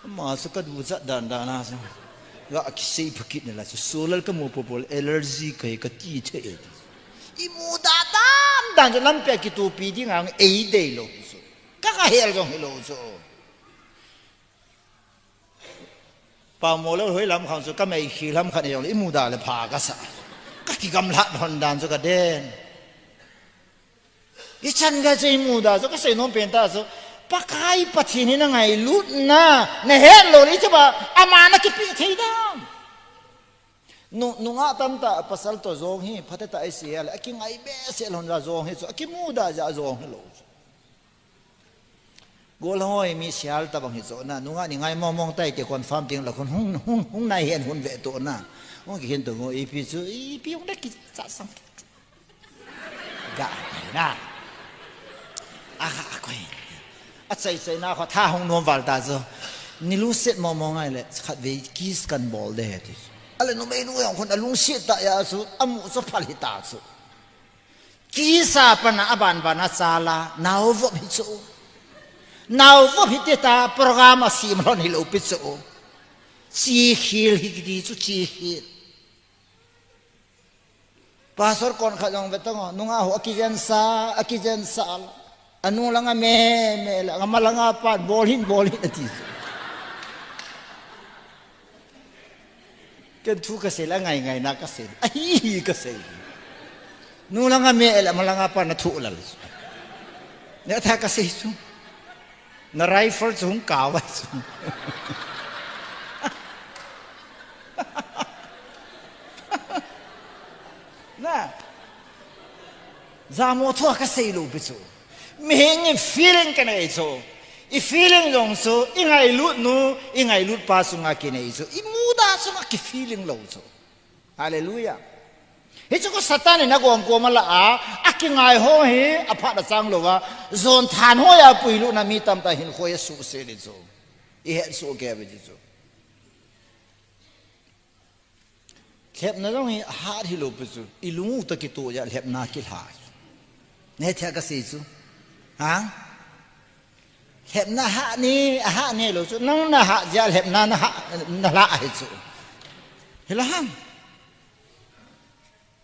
Ama chu ka ducha dan dan a chu. Ga kisei phakit na la chu, Solal ka mu popol allergy kai ka ti tha e. I muda dan dan chu lampi a kitupi ding ang ei dei lo chu. Ka ka hel jong hi lo chu. Pamo le hoi lam khang chu ka mei khi lam khat jong le i muda le pha ka sa. Ka kigamlat hon dan chu ka den. I chan ga chu i muda chu ka sei nom pen ta chu. Pakai Pathen hi na ngailut na, na het lo le i chu ba, ama na kipi thei dan. Nu, nungah tamtah pasal to jong hi, phatah tah a i sei a le, a kingai behseh lhon la jong hi chu, a kimuda jeh a jong hi lo chu. Gol hoi mi sial tabang hi chu na, nungah ni ngai mong mong tai ti confirm ding la khun hung, hung, hung nai hen hun ve to na. Hung kihin to ngo ipi chu, ipi hung da kicha sang. Ga, na. A, a, koi. A chai chai na kho tha hung nom val ta chu. Ni lu set mo mo ngai le, khat ve kiss kan bol de he ti. Ale numei nu jong khun a lungset ta jeh chu, amu chu phal hi ta chu. Kiss a pat a ban ban a cha la, nao vop hi chu. Nao vop hi ti ta, program a sim lhon hi lo pi chu. Chi khil hi kiti chu chi khil. Pastor kon khat jong ve tang o, nungah ho a kijen sa, a kijen sa. A nung langa me, me la, a ma langa pan, bol hin, bol hin a ti. Ken thu ka sei la ngai ngai na ka sei. A hi hi ka sei. Nung langa me la, ma langa pan na thu la. Ne tha ka sei chu. Na rifle chu hung kau a chu. Na. Jamo thu ka sei lo pi chu. Mihing in feeling ka nei chu. I feeling jong chu, i ngailut nu, i ngailut pa chunga kinei chu. I muda chunga ki feeling lo chu. Hallelujah. Hichu ko Satan in a gom gom a la a, a kingai ho hi, a phat a chang lo a, jon than ho a puilut na mi tamtah hinkho a suhset di chu. I het suh kei ve di chu. Lhepna jong hi hat hi lo pi chu, i lung u ta kitoh a lhepna kilha. Ne thia ka sei chu. Ha? Lhepna ha ni, a ha ni lo chu. Nang na ha jeh a lhepna na ha, na la hi chu. Hi la ham.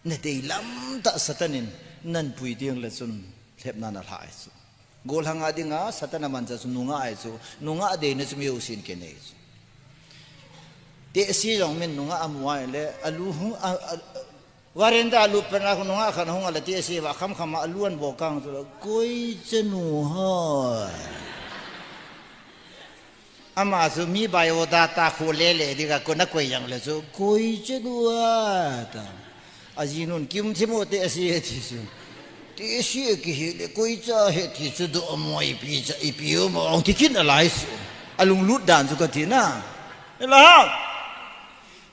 Na dei lam ta Satan in nan pui ding le chun lhepna na la hi chu. Gollhang a dinga Satan a mancha chu nungah ahi chu. Nungah deina chu mi jousen kinei chu. Tehse jong min nungah amu ahile, alu hung, a, a, veranda a lut pet na nungah khat hung a le tehse va kham kham a alu an bol kang chu le, "Koi chanu ham?" Ama chu mi biodata khu lele ding a, kona koi jong le chu, "Koi chanu ham?" ta. Ajinun kim thimo tehse ti chu. Tehse kihi le koi cha he ti chu do mo ipi cha ipi o mo ti kin alai chu. Alunglut dan chu ka ti na. Ela.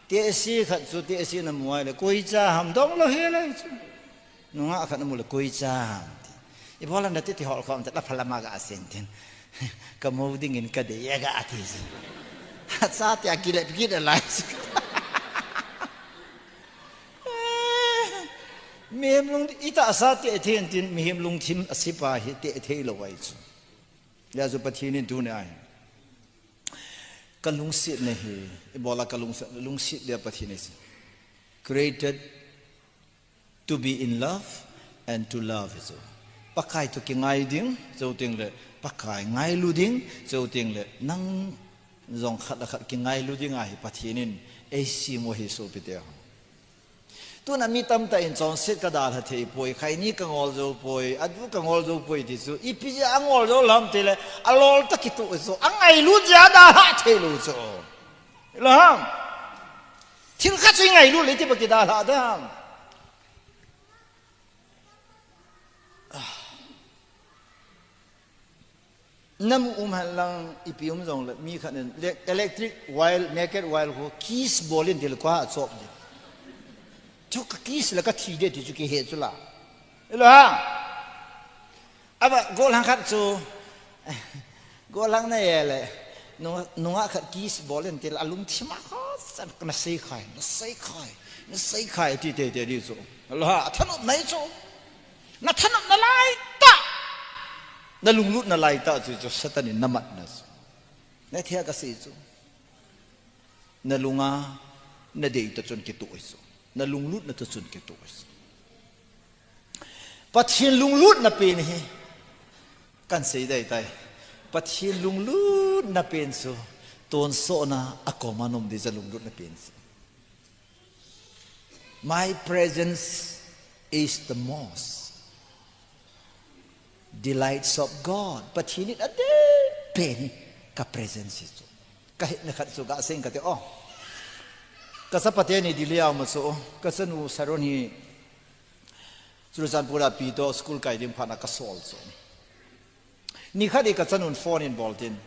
Tehse khat chu tehse na mu ahile koi cha ham dong lo he lai chu. Nungah khat namu le koi cha ham ti. Ibola nati ti hol khom ta la phalama ga asen tin. Ka mo dingin ka dei e ga ati. Cha ti a kile pikit a lai. Mihem lung ita sa te thei tin mihem lungthim a sipa hi te thei lo ai chu. Ya chu Pathen in tuni a hi. Ka lungsetna hi, ibola ka lungset, lungset dia Pathen in. Created to be in love and to love chu. Pakai toh kingai ding, chuteng le Pakai ngailu ding, chuteng le nang jong khat le khat kingailu ding ahi Pathen in eisem u ahi sopite ho. Tuna mi tamtah in chonset ka dalha thei poi, khaini ka ngol jou poi, adu ka ngol jou poi ti chu, ipi jeh a ngol jou lou ham ti le, alol toh kitoh chu, angailut jeh a dalha thei lou chu. Lou ham. Thil khat chu ingailut le iti pa kidalha dam. Namu um hen lang, ipi um jong le, mi khat in le-, electric wire, naked wire ho, kiss bol in ti le koi a chop ding. Chu ka kiss le ka thi ding ti chu kihe chu la. Lou ham. Aba, gollhang khat chu, gollhang na e le, nung-, nungah khat kiss bol in ti le, alungthim a khat chan, na sei khai, na sei khai, na sei khai, ti te te di chu. Lou ham, athanop na hi chu. Na thanopna lai tah. Na lunglutna lai tah chu, chu Satan in na matna chu. Na thei a ka sei chu. Na lunga, na dei toh chun kitoh chu. Na lunglutna toh chun kitoh chu. Pathen lunglutna pen hi. Kan sei dai tai. Pathen lunglutna pen chu. Tonsotna a koma nom ding chu lunglutna pen chu. My presence is the most delights of God. Pathen in adei pen hi ka presence hi chu. Ka hetna khat chu ka seng ka ti o. Ka chapa teni Delhi a um a chu. Ka chanu Sharon hi Churachandpur a pi toh school kai ding phat na ka sol chu. Ni khat hi ka chanun phone in bol tin.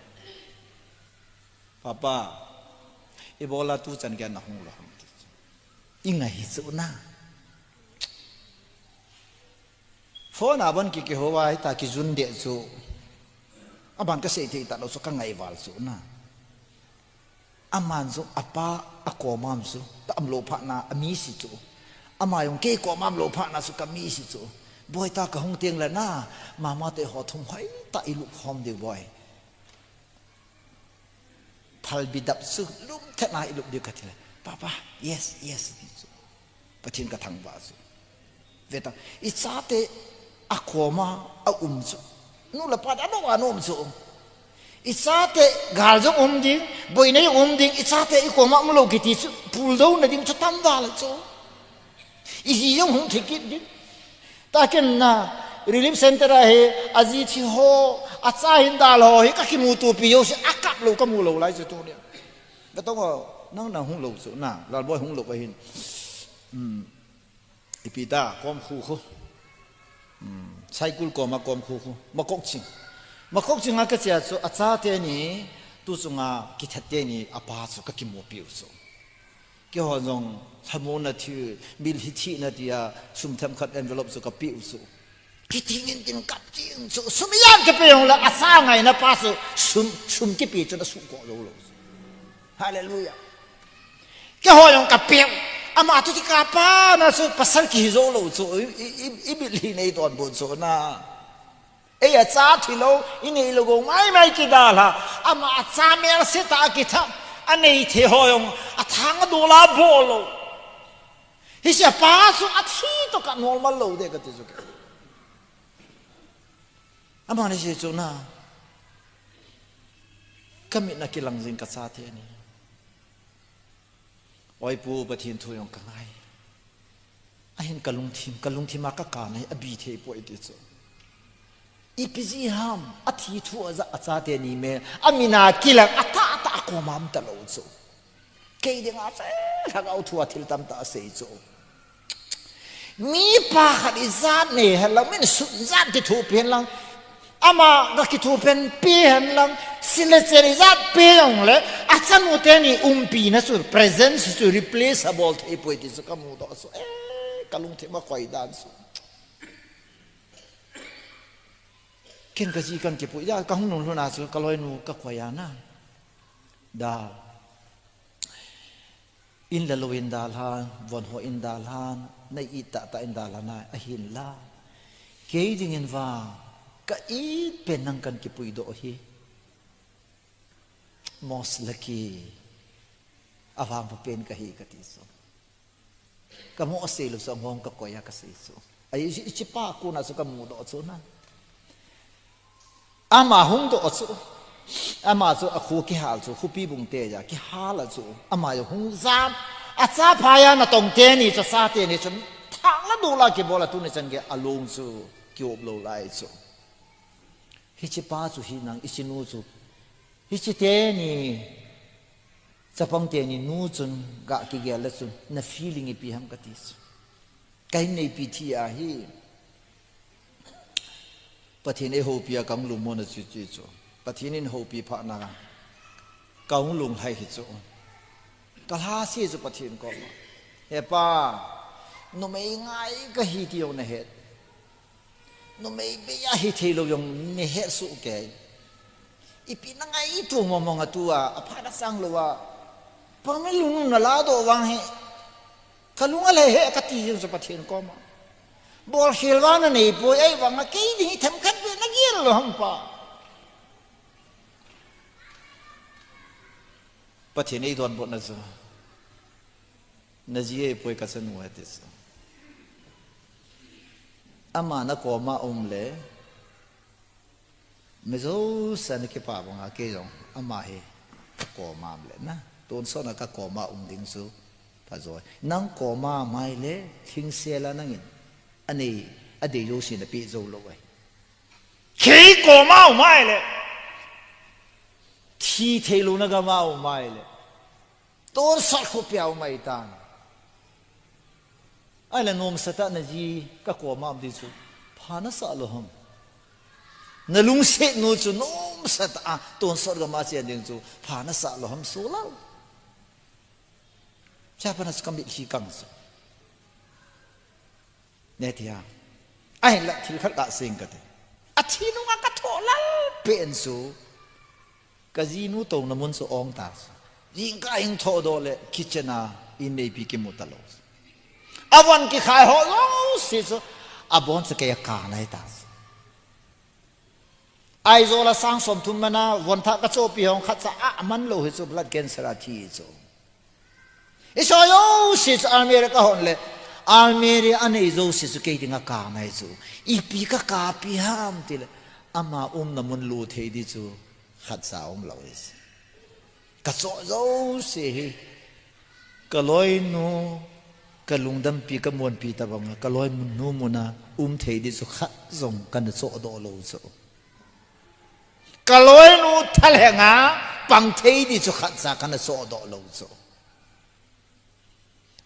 Papa, ibola tu chan gei a na hung lou ham ti. I ngai hi chu na. Phone a ban ki kihou a hita kijun deh chu. Aban ka sei thei ta lou chu ka ngai val chu na. Aman chu apa a koma um chu. Ka um lou phat na a mi si chu. Ama jong kei koma um lou phat na chu ka mi si chu. Boi ta ka hung teng le na. Mama te ho thum hoi ta i lup khom ding boi. Phalbi dap chu lum thet na i lup ding ka ti le. Papa, yes, yes, ti chu. Pathen ka thangvah chu. Ve ta, i chate a koma a um chu. Nu le pa te a no a no um chu. I chate gal jong um ding, boina jong um ding, i chate i koma um lou kiti chu. Pul jou na ding chu tam val chu. I ji jong hung thi kit ding. Taken na relief center a hi, a ji thi ho, a cha hin dal ho hi, ka kimuto pi jouse, a kap lou, ka mu lou lai chu tunia. Ka tong o, nang na hung lou chu, na, Lalboi hung lou ka hin. Hmm. Ipi ta, kom khu khu. Hmm. Saikul koma kom khu khu. Makok ching. Makok ching a ka chia chu, a cha teni, tu chunga kithat teni, a pa chu ka kimu piu chu. Keiho jong lhamonna thil, mitlhi thina tia, sum themkhat envelope chu ka peh u chu. Kithing in tin kap ching chu, sum ijat ka pe jong le, a cha ngaina pa chu, sum, sum kipe chu na suh ko jou lou chu. Hallelujah. Keiho jong ka peh u, ama tu ti ka pa na chu, pasal kihi jou lou chu, i, i, i, i mitlhi nei don bon chu na. Ei a cha thi lou, i nei lou gou mai mai kidalha. Ama a cha melse tah a kithat, a nei thei ho jong, a thang a dol a bol lou. Hiche pa chu a thi toh ka normal lou ding ka ti chu ke. Ama ni se chu na. Ka mit na kilang jing ka cha teni. Oi Pu, Pathen thu jong ka ngai. Ahin ka lungthim, ka lungthim a ka kan ahi, a bi thei poi ti chu. Ipi jeh ham, a thi thu a ja a cha teni me, a min a kilang, a tah tah a koma um ta lou chu. Kei dinga fe, lhagao thu a thil tamtah a sei chu. Mi pa khat ijat nei hen lang, min sun jat kithopi hen lang, ama ga kithopi pi hen lang, sin le chen ijat pe jong le, a chanu teni umpi na chu, presence chu replace a bol thei poi ti chu ka mudoh chu. Eh, ka lungthim a koi dan chu. Ken kaji kan kipui a, kahung nunglhun a chu kaloinu kakoi a na. Da. In le lou in dalhan, von ho in dalhan, na it tahtah in dalhan a, ahinla. Kei dingin vang, ka it pen nang kan kipui doh hi. Most lucky. Avangpha pen kahi kati chu. Kamu asei lou chu angong kakoi a kasei chu. Ahi, hiche pa kona chu kamu doh chu na. Ama hung doh chu. Ama chu akhu kihal chu, Khupibung te a kihal a chu. Ama jong hung jam. Achaphai a natong teni chu, chate ni chu. Thang la dol a kibol a tuni chan gei alung chu. Kiop lou lai chu. Hiche pa chu hinang, hiche nu chu. Hiche teni. Chapang teni nu chun ga kigel le chun. Na feeling ipi ham kati chu. Kahin neipi thi ahi. Pathen in eihoupi a kahung lungmon a chu chu chu. Pathen in houpi phat na kahung lunglhai hi chu. Kalhase chu Pathen koma. He Pa, numei ngai kahi ti jong nahet. Numei bei a hithei lou jong nahet soh kei. Ipi nangaito mong mong a tua, apha nasang lou a. Pamilun naladoh vang hi. Kalung alhai e kati jeng chu Pathen koma. Bolkhel vang nanei poi, ahivang a kei ding hi themkhat beh nagel lou ham Pa. Pathen eidonbutna chu. Naji ahipoi kachanu ati chu. Ama nakoma um le. Mi jousen kipa banga kei jong ama hi kakoma um le na. Tonsot a kakoma um ding chu phajoi. Nang koma um ahile, lhingsel a nangin. Anei, adei jouse napeh jou lou ahi. Kei koma um ahile. Thi thei louna gama um ahile. Tonsot khopia um ahitan. Ahile nomsatah a naji kakoma um ding chu. Pha nasah lou ham. Nalungset nu chu nomsatah a tonsot gama chen ding chu. Pha nasah lou ham soh lou. Chapana chu kamitlhi kang chu. Netia. Ahinla thil khat kasei inge kati. Athi nunga kathoh lal pen chu. Kajinu touna mun chu ong ta chu. Jingkah hung thodoh le kitchen a inneipi kimu talou. Avon kikhai ho jouse chu. Abon chu kei a kanai ta chu. Aizawl a sang somthum mana von thah kachohpi hon khatcha a aman lou hi chu blood cancer a thi chu. Hiche jouse chu almirah kahon le, almirah anei jouse chu kei dinga kanai chu. Ipi kakapi ham tile, ama umna mun lut thei ding chu khatcha umlou hi chu. Kachoh jouse hi, kaloinu, kalungdampi, kamuanpi tabanga, kaloinu muna um thei ding chu khat jong kana chohdoh lou chu. Kaloinu thalhenga pang thei ding chu khatcha kana chohdoh lou chu.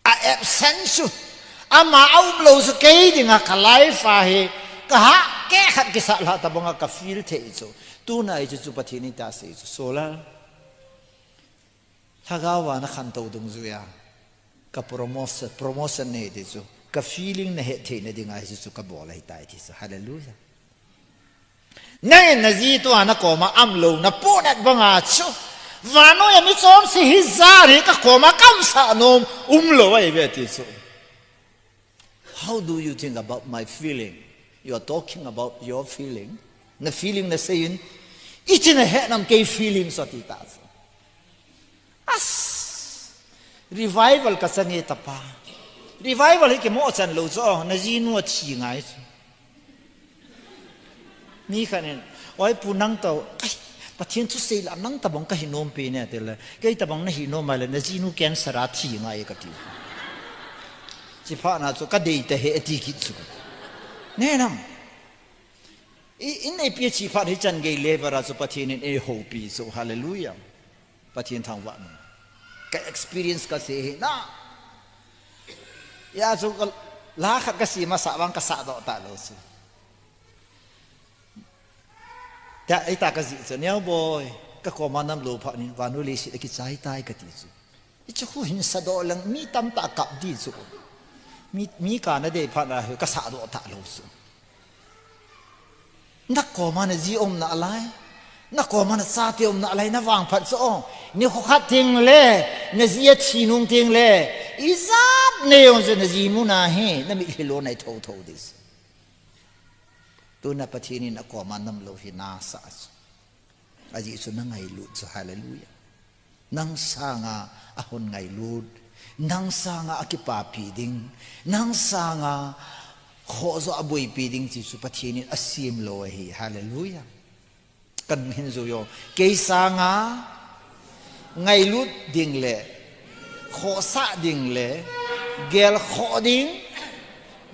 A absent chu. Ama aumlou chu kei dinga ka life a hi. Kahah keh khat kisah lhah tabanga ka feel thei chu. Tuna hichu chu Pathen in eita sei chu. Solar. Lhagao a nakhantou dungjuiya. Ka promotion, promotion nei ding chu. Ka feeling nahet theina dinga hichu chu kabol ahitai ti chu. Hallelujah. Nangin naji tua nakoma umlou, napohnat banga chu. Vannoi a mi chomse hijat hi kakoma kaumsah nom umlou ahi ve ti chu. How do you think about my feeling? You are talking about your feeling. Na feeling nasei in. Iti nahet nam kei feeling chu ati ta chu. As, revival kachang e tapa. Revival hi kimo chan lou chu, najinu athi ngai chu. Mi khat in, oi pu nang tao, ai, Pathen thusei la nang tabang kahi nom pi ne, tile, kei tabang nahi nom ahile, najinu cancer a thi ngai kati. Chuphat na chu kadei tahih e ti kit chu. Ne nam. I, inneipi chuphat hichan gei level a chu Pathen in eihoupi chu, hallelujah. Pathen thangvah in. Ka experience kasei hi na. Hia chu ka, la khat kasei masah vang kasah doh talou chu. Tia, eita kajih chu, Neo boi, kakoma naum lou phat in, vannoi leiset akichai tai kati chu. Hichu khu hin sadoh leng, mi tamtah kap ding chu. Mi, mi kana dei phat na hi kasah doh talou chu. Na koma na ji um nalai, na koma na chate um nalai, na vangphat chu o. Nikho khat teng le, na ji athi nung teng le, ijat nei jong chu na ji muna hi na mitlhi lou nai thotho ding chu. Tuna Pathen in na koma nam lou hi nasa chu. Ajeh chu na ngailut chu, hallelujah. Nang sanga ahung ngailut, nang sanga akipapi ding, nang sanga khoh jo aboipi ding ti chu Pathen in asem lou ahi, hallelujah. Kahin jou jo, kei sanga ngailut ding le, khohsah ding le, gelkhoh ding,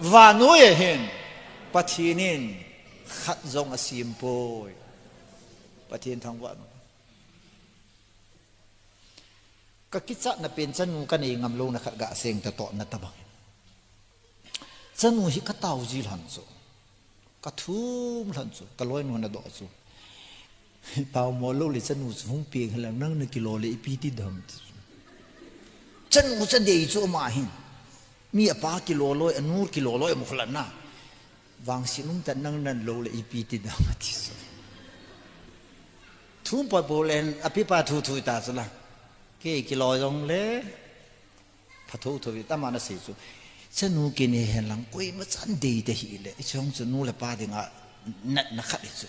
vannoi a hin Pathen in khat jong asem poi. Pathen thangvah in. Ka kichatna pen chanu ka nei ngam louna khat ga seng ta toh na tabang. Chanu hi ka tao ji lhon chu. Ka thum lhon chu. Ka loinu na doh chu. Tao mo lou le chanu chu hung peng hela nang na kilo le ipi ti dam ti chu. Chanu cha dei chu ma hin. Mi apa kilo loi, anu kilo loi mu khlan na. Vangset um ta nang nan lou le ipi ti dam ti chu. Thum pa bo len api pa thu thu ta chu la. Kei kilo jong le. Phatho tho vi tama na sei chu. Chanu kinei hen lang koima chan dei te hi le. I chong chu nu le pa dinga natna khat hi chu.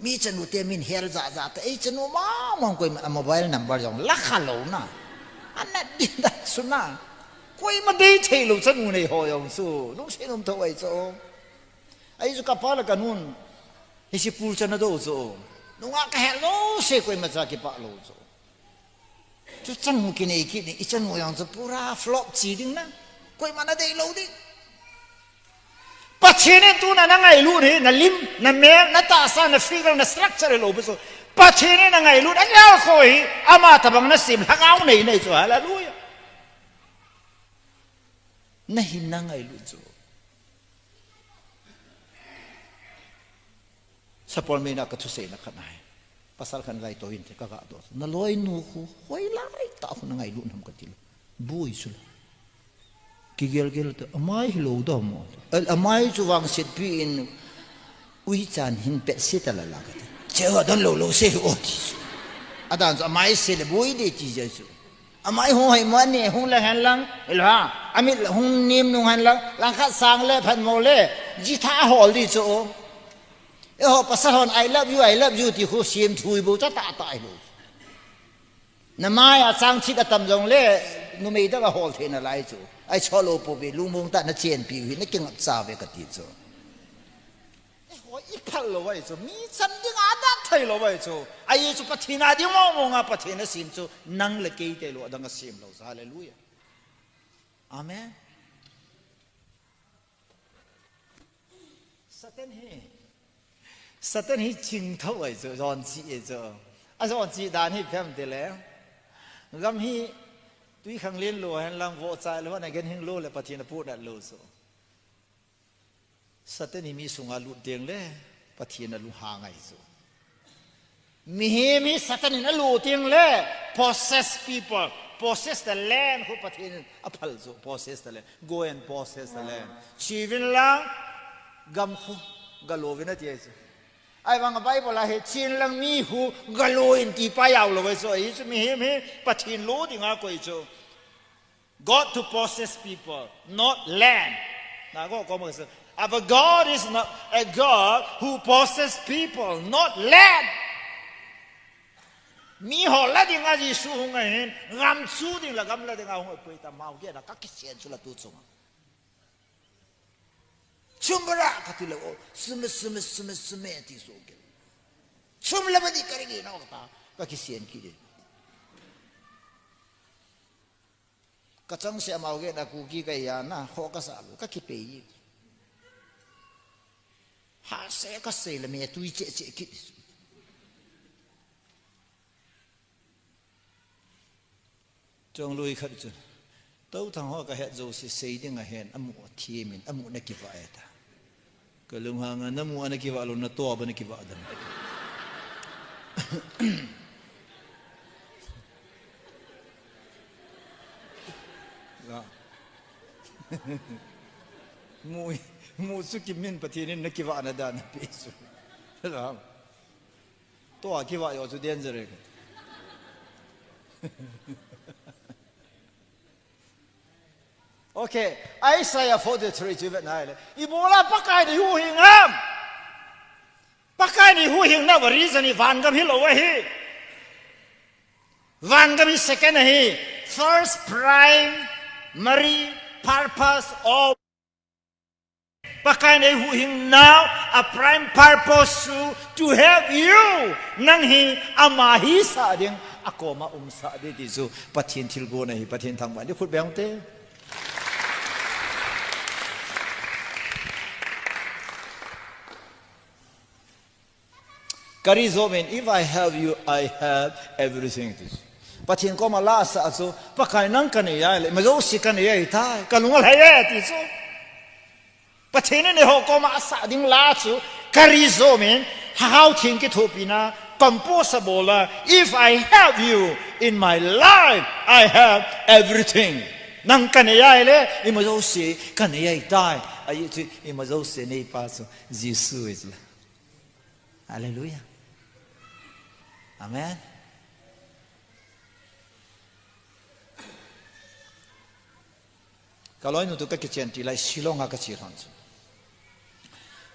Mi chanu te min hel ja ja te. Ei chanu ma mong koima a mobile number jong la kha lou na. A nat din da chu na. Koima dei thei lou chanu nei ho jong chu. Lungset um tho ai chu. Ai chu ka pa le ka nun. Hi si pul chana do chu. Nunga ka hel lou se koima cha kipah lou chu. Chu chanu kinei kit ni, i chanu jong chu pura flop chi ding na. Koima na dei lou ding. Pathen in tuna na ngailut hi, na lim, na mel, na tahsa, na figure, na structure hi lou pi chu. Pathen in na ngailut, a ngal kho hi, ama tabang na sem, lhagao nei nei chu, hallelujah. Na hin na ngailut chu. Sapol meina ka thuseina khat ahi. Pasal khat lai to in te ka ga do. Na loinu khu hoilai tah khu na ngailut nam ka ti lou. Bui chu la. Kigel gel ta amai hi lou da mo. Al amai chu vangsetpi in ui chan hin pet se ta la la ka ti. Che ho don lou lou se o ti chu. Adan chu amai se le bui de ti je chu. Amai hung hoi mo ne hung lang hen lang. Ilo ha. Amit hung nim nung hen lang. Langkhat sang le phat mo le. Ji tha hol di chu. Eiho pasal hon I love you, I love you ti khu sem thui bo cha ta ta hi lou. Na mai a chang thit atam jong le numei dang a hol thei na lai chu. Ai cho lou pou ve lungmong tah na chenpi u hi na kingap cha ve ka ti chu. Eiho i phal lou ai chu. Mi chan ding a dat thei lou ai chu. Ai chu Pathen a ding mong mong a Pathen a sem chu. Nang le kei te lou a dang a sem lou chu. Hallelujah. Amen. Satan hi, Satan hi ching tho ai chu, jon chi ai chu. A jon chi dan hi phem ti le. Gam hi tui khang len lou hen lang vo chai lou na gen hing lou le Pathen a pu dat lou chu. Satan hi mi sunga lut ding le, Pathen a lung hang ai chu. Mihem hi Satan in a lut ding le, possess people, possess the land, khu Pathen in a phal chu, possess the land, go and possess the land. Chi vin lang, gam khu, ga lo vin a ti ai chu. Ai vang a Bible a hi, chin lang mi khu, ga lo in ti pa yau lou ai chu, ai chu mihem hi, Pathen lo ding a koi chu. God to possess people, not land. Na go ko mo se. Our God is not a God who possess people, not land. Mi ho la ding a Jesu hung a hin, gam chu ding la gam la ding a hung a pui ta mau ke na ka kisian chu la tu chung. Chumbara ka ti la o, sume, sume, sume, sume ti so ke. Chum la ba di ka ri na ta, ka kisian ki de. Ka chang se amau ke na ku ki ka ya na, ho ka sa lu, ka ki pe yi. Ha se ka se le me tui che che ki. Chong lui khat chu. Tou thang ho ka het jo se sei ding a hen, amu a thi min, amu na ki va e ta. Ka lunghang a, na mu ana ki va lou, na to ba na ki va dan. Ga. Mu, Mu chu kimin Pathen in nakivahna dan ape chu. Tua kivah jo chu danger e. Okay, Isaiah forty-three chu vet nai le. Ibola Pakai in eihuhhing ham? Pakai in eihuhhing nau a reason hi vangam hilou ahi. Vangam hi second ahi. First primary purpose of Pakai in eihuhhing nau a prime purpose chu to help you. Nang hi ama hisah ding, akoma umsah ding ti chu Pathen thilgon ahi, Pathen thangvah in, khut beng te. Kari zo min, if I have you, I have everything ti chu. Pathen koma la asah chu, Pakai nang kanei ahile, ima jouse kanei ahitai, kalung alhai e ti chu. Pathen in eiho koma asah ding la chu, kari zo min, Lhagao Theng kithopina, compose abol a, if I have you in my life, I have everything. Nang kanei ahile, ima jouse kanei ahitai. Ahi chu, ima jouse neipa chu Jesu ahi chu. Hallelujah. Amen. Kaloinu toh kakichen ti lai Shillong a kache lhon chu.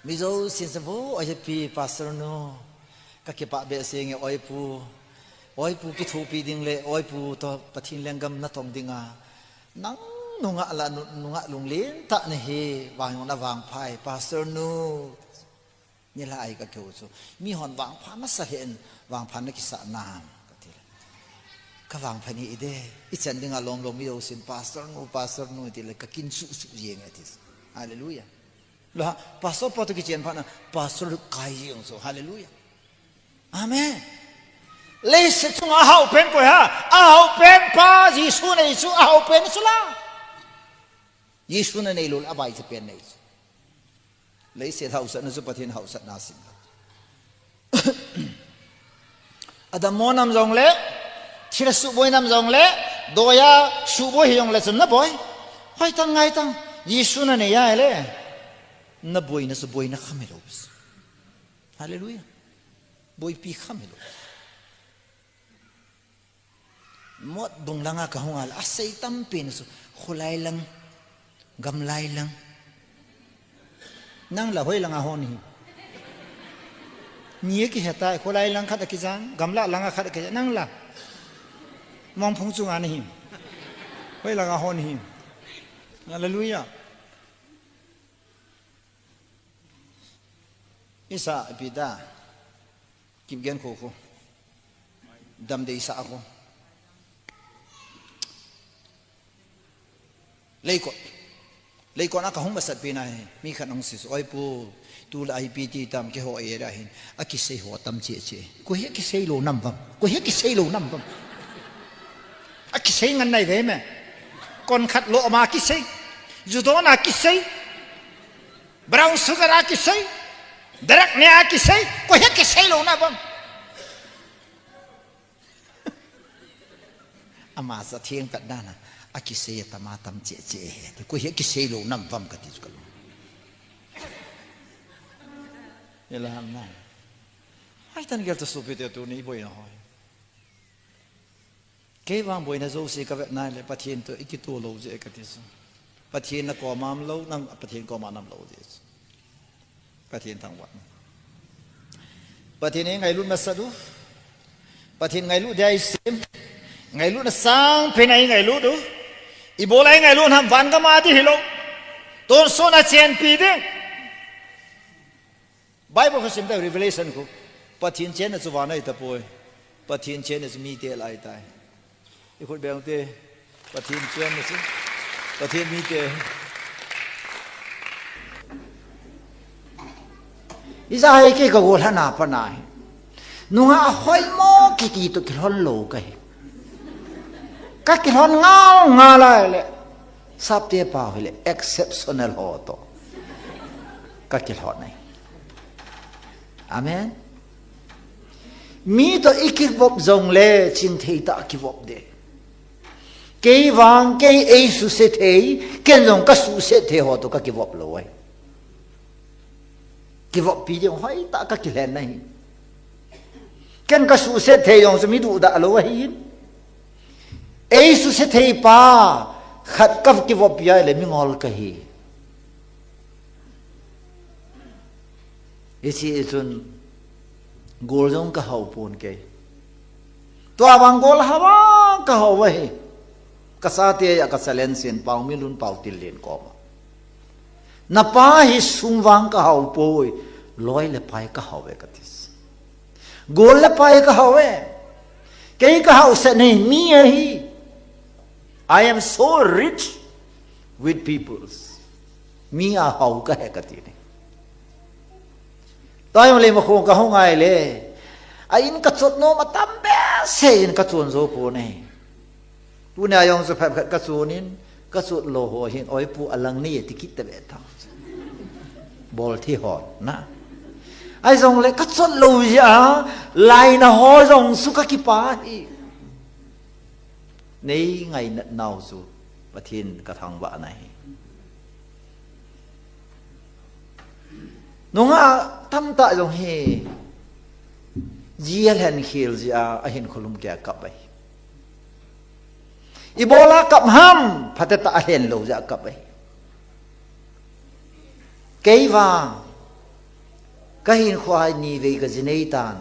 Mi jousen chu vo, oi pi pastor nu. Kakipah behseh nge oi pu. Oi pu kithopi ding le, oi pu toh Pathen lenggam natong dinga. Nang nungah la, nu-, nungah lunglen tah nahi, vang jong navangpha e, pastor nu. Nilhah a hi kakihou chu. Mihon vangpha masa hen, vangpha nakisah nam, kati le. Kavangpha nahi de, ichan dinga lom lom mi jousen, pastor nu, pastor nu, ti le, kakin suh suh jeng e ti. Hallelujah. Lo ha, pastor pa toh kichen phat na, pastor kai jeng chu. Hallelujah. Amen. Leiset chunga ahao pen koi ham? Ahao pen pa, Jesu nei chu, ahao pen chu la. Jesu nanei lou le, avaicha pen nei chu. Leiset haosatna chu Pathen haosatna asim. Adammo nam jongle, thil asuhboi nam jongle, doiya suhboi hijongle chun naboi. Hoitang ngaitang, Jesu nanei ahile, naboina chu boina kham hilou. Hallelujah. Boipi kham hilou. Mot bung langa kahung a le, asei tampen chu, kholai lang, gamlai lang. Nang la hoi langa ho nahim? Ni akihe tai, kholai lang khat akijang, gamla langa khat akijang, nang la. Mongphung chunga nahim? Hoi langa ho nahim? Hallelujah. Isa, ipi ta. Kipgen khu khu. Damdeisah khu. Leikot. Leikot a kahung masat pi na hi. Mi khat ahung sei chu, oi pu, tulai ipi ti tam keiho area hin. Akisei ho tam cheh cheh. Koi hi akisei lou nam vam. Koi hi akisei lou nam vam. Akisei ngen nai ve me. Kon khat lo ama kisei. Ju don a kisei. Brown sugar a kisei, drug ne a kisei, koi hi kisei lou na bam. Ama sa theng pat dan a, akisei atam atam cheh cheh he. Koi hi kisei lou nam bam kati chu kalung. Ela ham na. Hai tan gel ta supi te tu ni boi na hoi. Kei vang boina jouse kavet nai le Pathen toh ikitoh lou jeh kati chu. Pathen nakoma umlou, nang Pathen koma naumlou jeh chu. Pathen thangvah. Pathen eingailut masat u. Pathen ngailut dia isem. Ngailutna sangpen a eingailut u. Ibola eingailut ham, van gam a ding hilou. Tonsot a chenpi ding. Bible khu sim tah, Revelation khu. Pathen chenna chu van a ahitapoi. Pathen chenna chu mite lah ahitai. Ikhut beng u te. Pathen chenna chu. Pathen mite. Ijeh ham kei kagol lhana pat na hi. Nungah hoimo kiti toh kilhon lou kahi. Kakilhon ngal ngal a le. Sapte pao hile exceptional ho toh. Kakilhon ahi. Amen. Mi toh ikivop jongle chingthei tah a kivop ding. Kei vang, kei eisuse thei, ken jong kasuse thei ho toh kakivop lou ahi. Kivoppi ding hoitah kakilhen ahi. Ken kasuhset thei jong chu mi duhdah lou ahin. Eisuhset thei pa khat kakivoppi ahile mingol kahi. Hiche chun gol jong kahao pon kei. Tua vang gol hao vang kahao ahi. Kachate a ka challenge in Paominlun Paotinlen koma. Napa hi sum vang kahao poi, loi le pai kahao e kati. Gol le pai kahao e. Kei kahao set nei mi ahi. I am so rich with peoples. Mi a hao kahi kati ne. Tua jong le ma khong kahung ai le. A in kachot nom atam behseh in kachon jou pon ahi. Tunia jong chu phabep khat kachon in, kachot lou ho hin, oi pu alang nei ti kit ta ve ta. Bol thi hon, na. Ahi jongle kachot lou jeh a, laina ho jong chu kakipah hi. Nei ngainat nau chu, Pathen kathangvah na hi. Nungah tamtah jong hi, ji alhen khel jeh a, ahin kholum kei a kap ahi. Ibola kap ham, phatecha alhen lou jeh a kap ahi. Kei vang, kahinkhoa nivei kaji nei tan.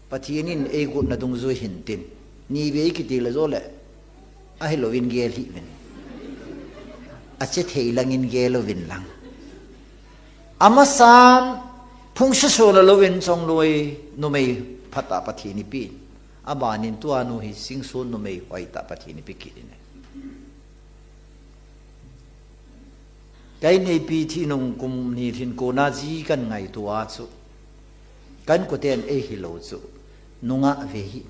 Pathen in eigotna dungjui hin tin. Nivei kiti le jo le. Ahilouvin gel hih uvin. Ache thei langin gel uvin lang. Amasan, phung sesona louvin chongloi numei phatah Pathen in eipeh. Abanin tua nu hi singson numei hoitah Pathen in eipeh kit in. Ka inneipi thi nung kum ni lhin kona ji kangaito a chu. Ka inkoten eihil lou chu. Nungah ve hih.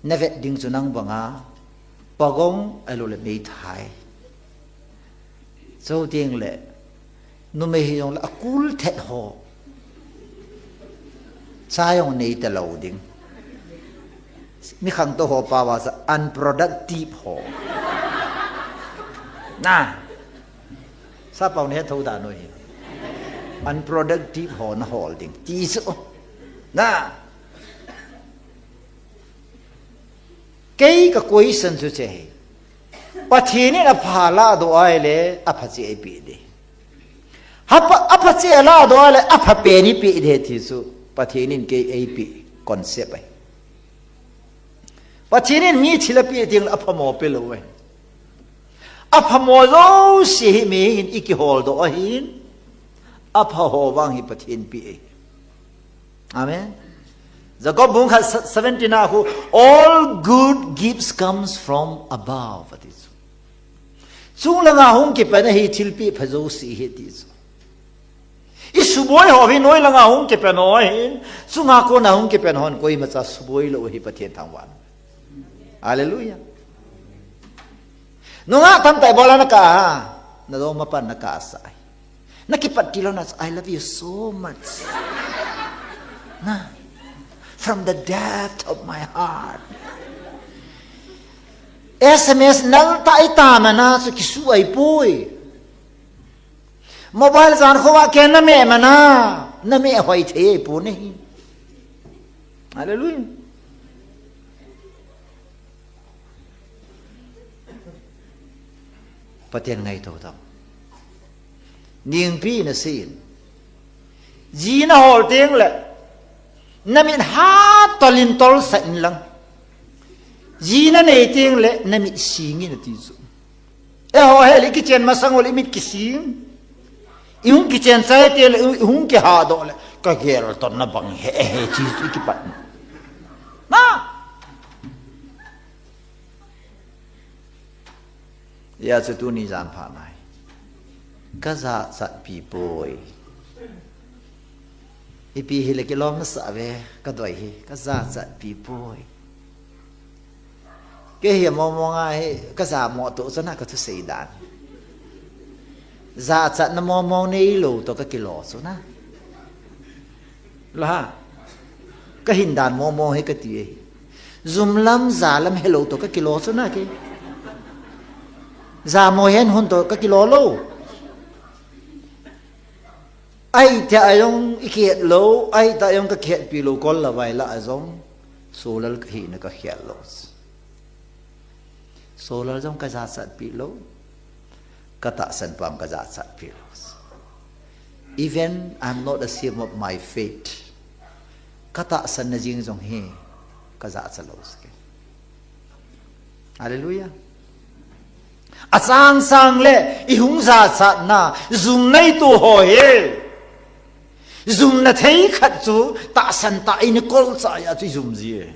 Navet ding chu nang banga. Pagong ahilouleh meithai. Chuteng le. Numei hijongle akul thet ho. Cha jong nei talou ding. Mi khangtou ho pao a chu unproductive ho. Na. Sapao nahet thou dan u hi. Unproductive ho nahol ding. Ti chu. Na. Kei ka question chu hiche hi. Pathen in apha ladoh ahile, apha cheh eipeh ding. Hapha, apha cheh ladoh ahile, apha pen eipeh ding ti chu. Pathen in kei eipeh concept ahi. Pathen in mi thil apeh teng le aphamo pelou ahi. Aphamo jouse hi mihem in ikihol doh ahin. Apha ho vang hi Pathen peh ahi. Amen. Jacob bung khat se-, seventeen a khu, "All good gifts comes from above," ati chu. Chung langa hung kipan ahi thilpeh pha jouse hi ati chu. Isuboi ho hi noi langa hung kipan ho ahin, chunga kona hung kipan hon koimacha suboi lou hi Pathen thangvah. Hallelujah. Nungah tamtah ibola nakah a, nadong mapan nakah sah ahi. Nakipat tilou na, "I love you so much." Na, from the depth of my heart. S M S nal tah ita mana chu kisu ahipoi. Mobile jan khovah kei nameh mana, nameh hoi thei ahipoi. Hallelujah. Pathen ngaito tau. Ningpi nasei in. Ji nahol teng le. Namit hatol in tolsah in lang. Ji nanei teng le, namit sing in ati chu. Eiho hile ikichen masang u le imit kising. Ihung kichen chai teng le, ihung kihadoh le. Kagel tonna bang he, he, chi, chi kipat. Na. Hijeh chun tuni jan phat nai. Kajachatpi poi. Ipi hile kilom nasah ve, kadei hi, kajachatpi poi. Kei hi mong mong a hi, kajamo toh chu na kathusei dan. Jachatna mong mong neilou toh kakilo chu na. Lo ha. Kahin dan mong mong hi kati e. Jum lam, ja lam helou toh kakilo chu na kei. Jamo hen hon toh kakilo lou. Ahi tia jong i kihet lou, ahi tia jong ka kihetpi lou, kol la vai la a jong, Solal ka hina ka khial lou. Solal jong ka jachatpi lou, ka tahsan pang ka jachatpi lou. Even I'm not ashamed of my faith. Ka tahsan na jing jong hi, ka jachat lou sike. Hallelujah. Asang sang le i hung jachatna, jum nei tu ho he. Jumna thei khat chu, tahsan ta i ni kol cha ya chu i jum ji e.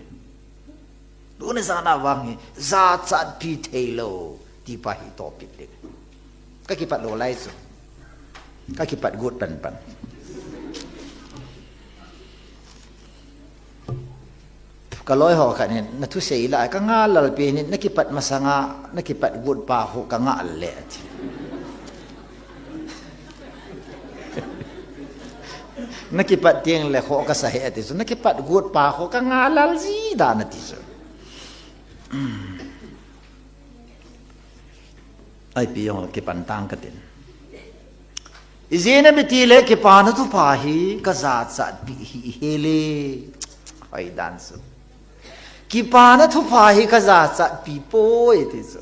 Tuni jana vang hi, jachatpi thei lou, ti pa hi topic ding. Ka kipat lou lai chu. Ka kipat gut pan pan. Ka loi ho khat nin, na thusei la, ka nga lal pi nin, na kipat masanga, na kipat gut pa ho, ka nga le ati. Na kipat tieng le ho ka sa he ati. So, na kipat gut pa ho, ka nga lal ji da na ti so. Ai pi jong kipan tang ka tin. Ijeh inem itile kipana thupha hi ka jachatpi hi i he le. Hoi dan su. Kipana thupha hi ka jachatpi poi ti su.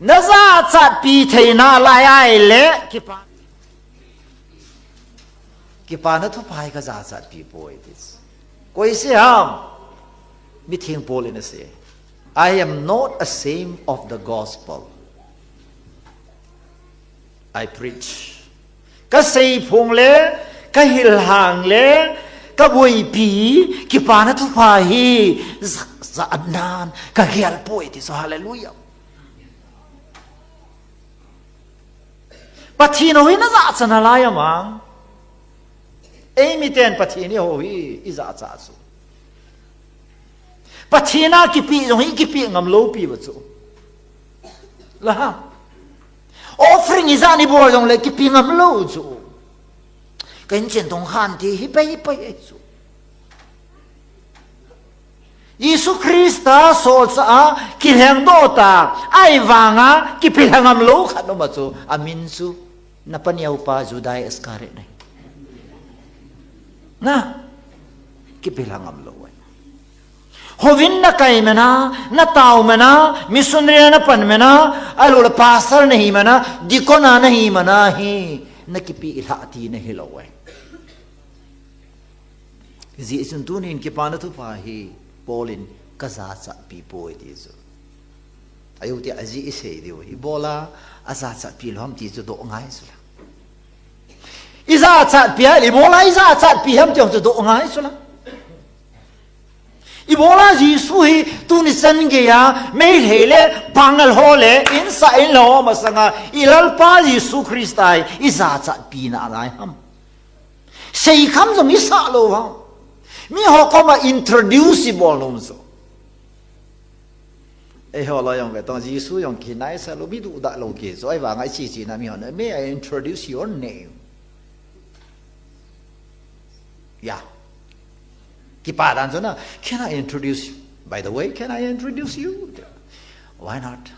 Na jachatpi theina lai ai le kipa Kipana thupha hi ka jachatpi poi ti. Koi sei ham? Mitheng Paul in asei. I am not ashamed of the gospel I preach. Ka seiphong le, ka hilhang le, ka boipi, kipana thupha hi, ja, ja nan, ka gel poi ti chu, hallelujah. Pathen hou hi na jachat nalai am? Eimi ten Pathen hou hi i jachat chu. Pathen a kipe jong hi kipe ngam lou pi ba chu. La ha. Offering i ja ni bol jong le kipe ngam lou chu. Ka inchen tong khan ti hi pai pai chu. Jesu Christa solchah a kilhengdoh ta, ahivanga kipelha ngam lou khat um a chu, amin chu na paneo pa Judas Iscariot ahi. Na, kipelha ngam lou ahi. Houin na kai man a, na tao man a, missionary na pan man a, ahilou le pastor na hi man a, deacon a na hi man a hi, na kipelha ti na hi lou ahi. Hijeh chun tunin kipana thupha hi Paul in ka jachatpi poi ti chu. Ayo ti ajeh i sei diu hi. Ibola a jachatpi lou ham ti chu doh ngai chu la. I jachatpi a, ibola i jachatpi ham ti chu doh ngai chu la. Ibola Jesu hi tuni chan gei a, Meitei le Pangal ho le, insa inlou masanga, i Lalpa Jesu Christa hi i jachatpi nalai ham. Seikham jong i sah lou ham. Miho koma introduce i bol lou chu. Eiho loi jong ve tong Jesu jong kinaisa lou, mi duhdah lou ki chu. Ahivanga i chi chi na miho na, "May I introduce your name?" Yeah. Kipa dan chu na, "Can I introduce you? By the way, can I introduce you?" Why not?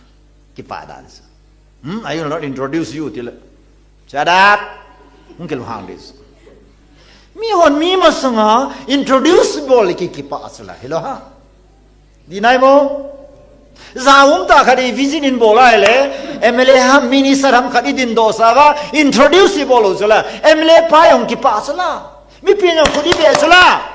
Kipa dan chu. Hmm, I will not introduce you, ti le. Shut up! Hung kilunghang ding. Mihon mi masanga introduce bol le ki kipa chu la. Hilou ha? Di nai mo? Jaum tah khat i visit in bol a le, M L A ham, minister ham khat i dindoh sa va, introduce i bol u chu la. M L A pa jong kipa chu la. Mipi jong khut i beh chu la.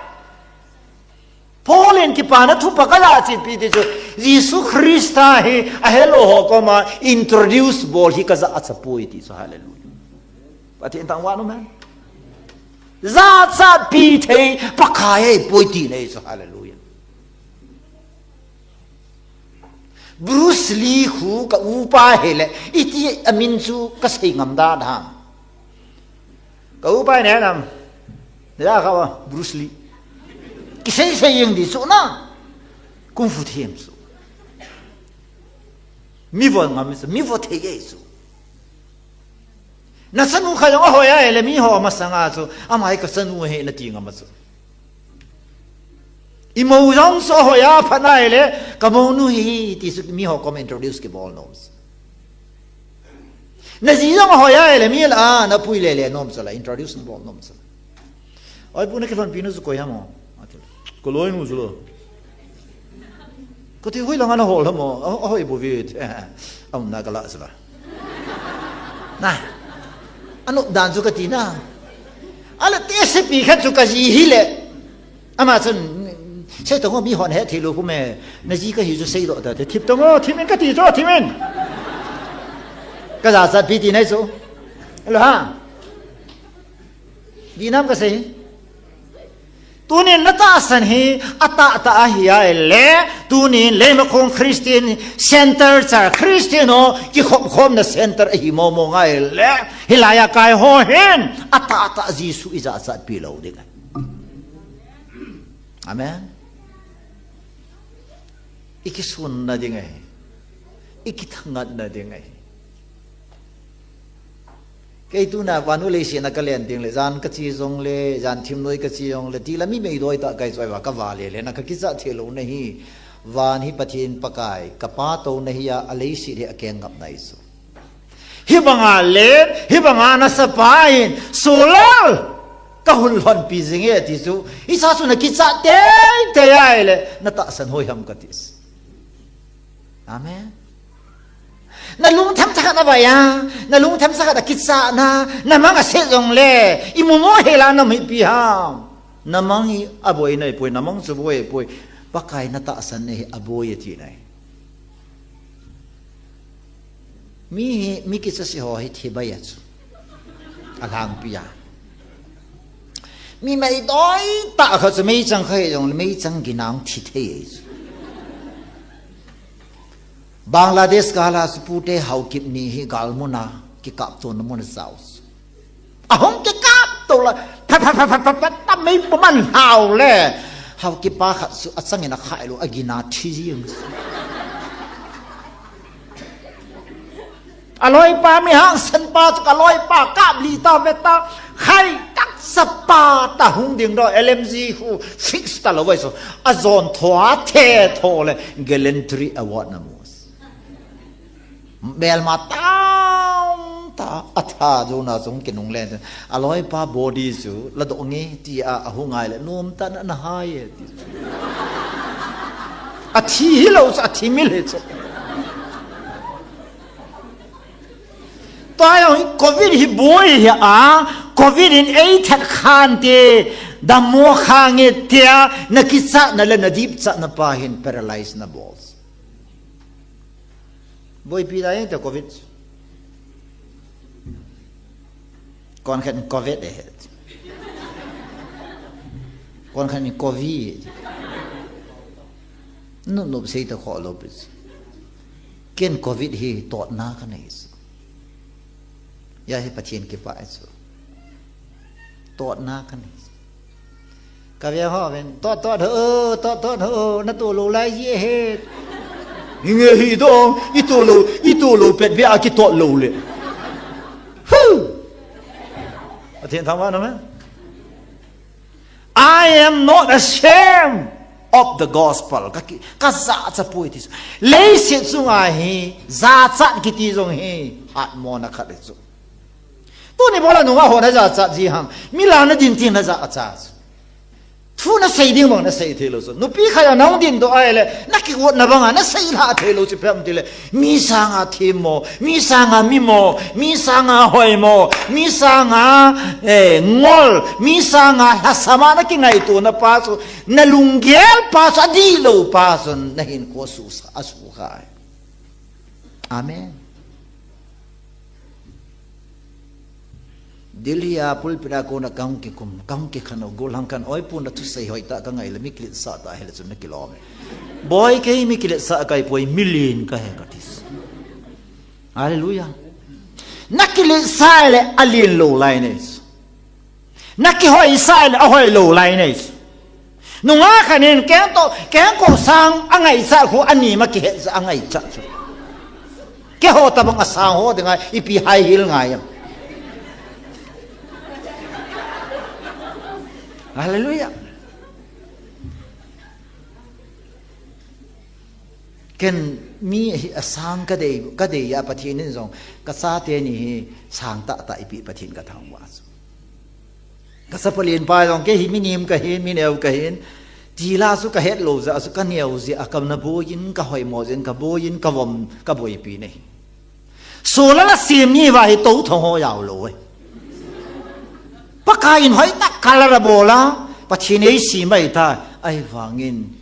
Paul in kipana thupha ka jachatpi ti chu, Jesu Christa hi ahelou ho koma introduce bol hi ka jachat poi ti chu, hallelujah. Pathen thangvah in um hen. Jachatpi thei Pakai ahi poi ti nei chu, hallelujah. Bruce Lee khu ka upa hile, iti amin chu ka sei ngam dan ham. Ka upa hi ne nam. Ne da ka wa, Bruce Lee. Kisei sei jeng di chu na. Kung fu them chu. Mi vo ngam chu, mi vo thei e chu. Na chanu kha jong ahoi a le miho masanga chu. Ama hi ka chanu ahi na ti ngam a chu. I mou jong chu ahoi a phat na le ka mounu hi ti chu miho koma introduce kibol nom chu. Naji jong ahoi a, ele mi la, a, napui lele nom chu la, introduce nabol nom chu la. Oi, pu, nakilhonpi nu chu koi ham o? Ati le, kaloi nu chu la. Kati, hoilang a nahol ham o? A, ahoi bou ve. Aumna kala chu la. Na. Anop dan chu kati na. Ale tehsepi khat chu kaji hile. Ama chun, sei tong o, mihon hethei lou pum e, naji kahi chu seidoh ta te, thip tong o, thim in kati chu, thim in. Kajachatpi tina chu. Hello ha. Dinam kasei. Tunin natahsan hi atahtah ahi a, ele, tunin Leimakhong Christian Center cha, Christian ho kikhopkhomna center ahi momo ngai le, hilai a kai ho hin atahtah Jesu ijachatpi lou ding. Amen. Ikisunna ding ahi. Ikithangatna ding ahi. Kei tuna vannoi leiset a kalen ding le, jan kache jongle, jan thimnoi kache jongle, tila mi meidoi tah kahi chu ahi va, kavale le, na kakichat thei louna hi, van hi Pathen Pakai, kapa touna hi a, aleiset hi akeng ngapna ahi chu. Hibanga len, hibanga nasapa in, Solal, kahung lhonpi jing e ti chu, hicha chu nakichat teitei a ahile, natahsan hoi ham kati. Amen. Nalungthim thakhat navai a, nalungthim thakhat a kichatna, namang aset jongle, imumo hela namu ipi ham. Namang hi aboi nahi poi, namang chu boi poi, Pakai natahsan nahi aboi ati nahi. Mi hi, mi kicha se ho hi thi bai a chu. Alhangpi a. Mi meidoi tah khat chu meichang kha hi jongle meichang ginang thi thei ahi chu. Bangladesh gal a chu pute Haokip ni hi galmun a kikaptona mun a jao chu. Ahung kikapto la, phat, phat, phat, ta mei puman hao le. Haokip pa khat chu achangin akhai lou, agin a thi jing. Aloipa mi hangsan pa chu kaloipa kap li ta ve ta, khai tak sa pa ta hung ding do, L M G khu fix ta lou vai so. Ajon tho a the tho le, Gallantry Award namu. Melma tam ta, atha jona chung kinung len. Aloipa body chu, ladoh nge, ti a, ahung ngai le, nom ta na, nahai e, ti. Athi hilou chu, athi mil hi chu. Tua jong hi covid hi boi hi a, covid in eithat khan te, dammo kha nge tia, nakichatna le nadipchatna pa hin paralyze nabol. Boipi lai te covid. Kon khat in covid e. Kon khat in covid. Nop nop sei ta kho lou pi. Ken covid hi totna kanei. Hia hi Pathen kipah ahi chu. Totna kanei. Kaveng ho ven, tot tot ho, tot tot ho, nato lou lai ji ahi. Hinge hi dong, ito lou, ito lou pet bia kitot lou le. Hu! Pathen thangvah in um e. I am not ashamed of the gospel. Ka ki, kajachat poi ti chu. Leiset chunga hi, jachat kiti jong hi, hatmona khat ahi chu. Tuni bola nunga ho najachat ji ham. Milah nadin tin najachat chu. Thu nasei ding bang nasei thei lou chu. Nupi khat a nahung dindoh ahile, nakigotna banga nasei lha thei lou chu ipi ham tile. Mi sanga themmo, mi sanga mimo, mi sanga hoimo, mi sanga, eh, ngol, mi sanga lhasam a nakingaitona pa chu, nalunggel pa chu, adihlou pa chu, nahinkho asuhsa, asuhkhai. Amen. Delhi a pulpit a kona kahung kikum, kahung kikhen u, gollhang khat in, oi pu, nathusei hoitah kangai le, mi kiletsah tah hile chun nakilom. Boi, kei mi kiletsah kahi poi, mi len kahi kati. Hallelujah. Nakiletsah le alen lou lai nei. Nakihoisah le ahoi lou lai nei. Nungah khat in keng toh, kengkoh sang angaichat khu anim a kihetjah angaichat chu. Keiho tabang asang ho dinga ipi high heel ngai am. Hallelujah. Ken Mi hi asang kadei, kadei a Pathen in jong kachate ni hi sang tahtah eipeh Pathen kathangvah chu. Kacha palen pa jong kei hi mi nem kahin, mi neo kahin. Tila chu kahet lou jeh a chu kaneo jeh a kana boiyin, kahoimo jeh in kaboiyin, kavom, kaboipi nahi. Solal a sem ni uva hi tou thong ho jao lou e. Pakai in hoitah color abol a, Pathen in eisem ahitai, ahivangin.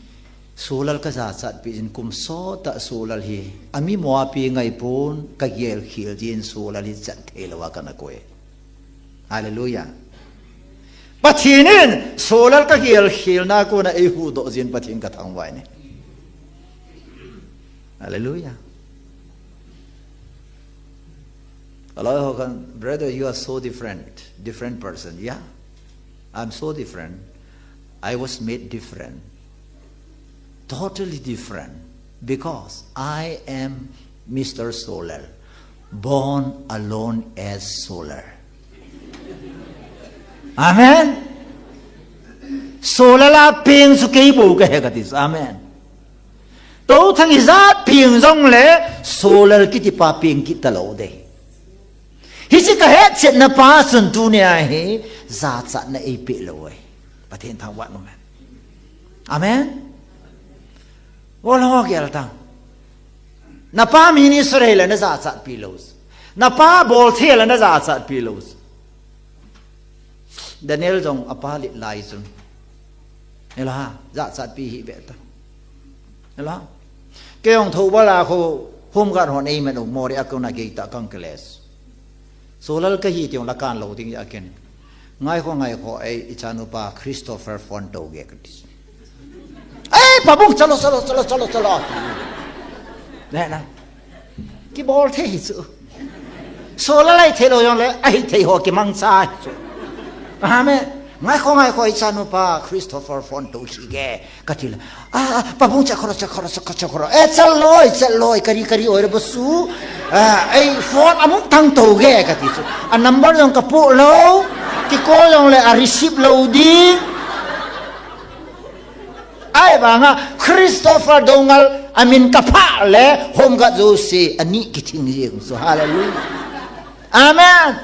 Solal kajachatpi jin kum sottah solal hi. Ami mopi ngaipon kagel khel jin solal hi chat thei louva kana koi. Hallelujah. Pathen in solal kagel khel na kona eihuhdoh jin Pathen kathangvah e. Hallelujah. A lot of can, brother, you are so different, different person. Yeah, I'm so different. I was made different, totally different, because I am Mister Solal, born alone as Solal. Amen. Solal a peng chu kei bou kahi kati. Amen. Touthang ijat peng jongle, Solal kitipa peng kit talou ding. Hiche kahetchetna pa chun tunia hi jachatna eipeh lou e. Pathen thangvah in um hen. Amen. Ol ho gel tang. Napa minister hile najachatpi lou. Napa bolthei le najachatpi lou. Daniel jong apa lit lai chun. Ela, jachatpi hih ve ta. Ela. Kei jong Thoubal a kho home guard hon eiman u Moreh a kona gei tah kang keles. Solal kahi ti jong la kan lou ding ahi ken. Ngaikho, ngaikho, ei, ichanupa Christopher phone tou ge kati. Ei, pabung, chalo, chalo, chalo, chalo, chalo. Ne na. Kibolthei hi chu. Solal ahithei lou jongle, ahithei ho kimangcha hi chu. Amen. Ngaikho, ngaikho, ichanupa Christopher phone tou hi ge. Kati le. Ah, ah, pabung, chakhoro, chakhoro, chakhoro, chakhoro. Eh, chaloi, chaloi, kari, kari, oi, re, basu. Ah, ei, phone amuk thang tou ge, kati chu. A number jong kapoh lou. Kicall jongle, a receive lou ding. Ahivanga Christopher Doungel amin kaphah le home guard jouse ani kithing jeng chu. Hallelujah. Amen.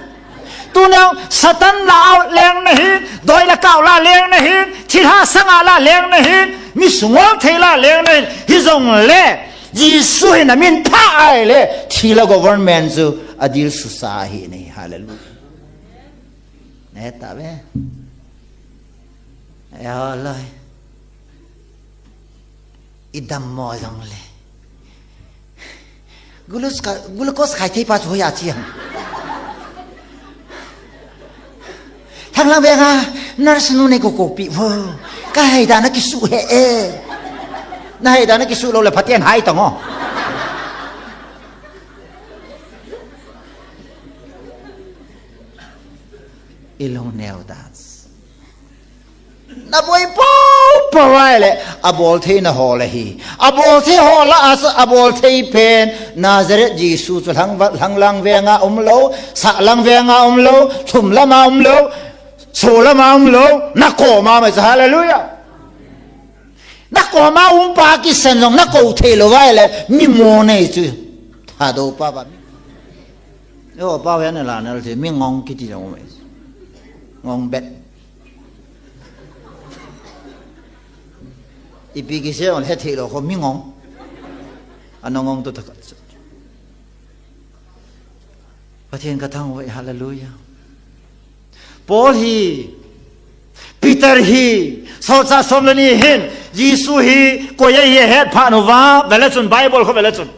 Tunia Satan la out leng nahin, doi le kau la leng nahin, thilha sanga la leng nahin, mi sungol thei la leng nahin, hijongle Jesu hin amin phah ahile, thilha government chu adil susa ahi nahi. Hallelujah. Neta ve. Eo loi. Idam mo jongle. Glucose ka, glucose khai thei pa chu hoiya chi ham. Thang lang venga, nurse nu nei ko ko pi vo. Ka hei da na kisu he e. Na hei da na kisu lou le Pathen hai tong o. Ilung neo das. Naboi pou pou ahile, abolthei na ho le hi. Abolthei ho la as, abolthei pen, Nazareth Jesu chu lang, lang lang venga umlou, sa lang venga umlou, thum lama umlou, so lama umlou, nakoma mai chu, hallelujah. Nakoma um pa kisan jong, nakou thei lou vai le, mi mo nei chu. Thadou pa ba mi. Yo, pa ve ne la ne le, mi ngong kiti jong mai. Ngong bet. Ipi kise on he thei lou kho mi ngong. Ana ngong to taka. Pathen kathangvah e, hallelujah. Paul hi, Peter hi, solchah som le ni hin, Jesu hi, koi ahi ahet phat uva, vele chun, Bible kho vele chun.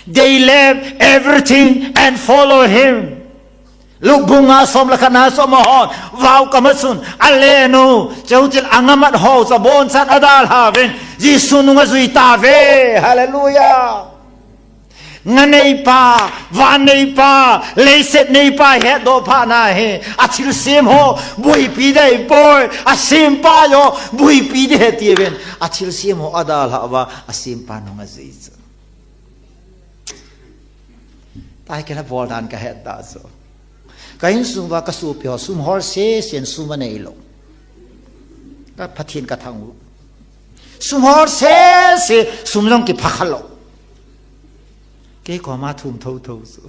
They left everything and follow him. Luke bung nga som le khat na som a hon, vau kama chun, alen u, cheu chil anga mat ho, cha bon chan adalha uvin, Jesu nung ajui tauve, hallelujah. Nga neipa, van neipa, leiset neipa hetdoh phat na hi, athilsem ho, boipi dei poi, asempa ho, boipi dei he tiuvin, athilsem ho adalha uva, asempa nung ajui chu. Tahai kei la bol dan kahet ta chu. Ka insung uva kasopi ho, sum hol sesen sum anei lou. Ka Pathen kathang u. Sum hol sese, sum jong kipha kha lou. Kei koma thum thotho chu.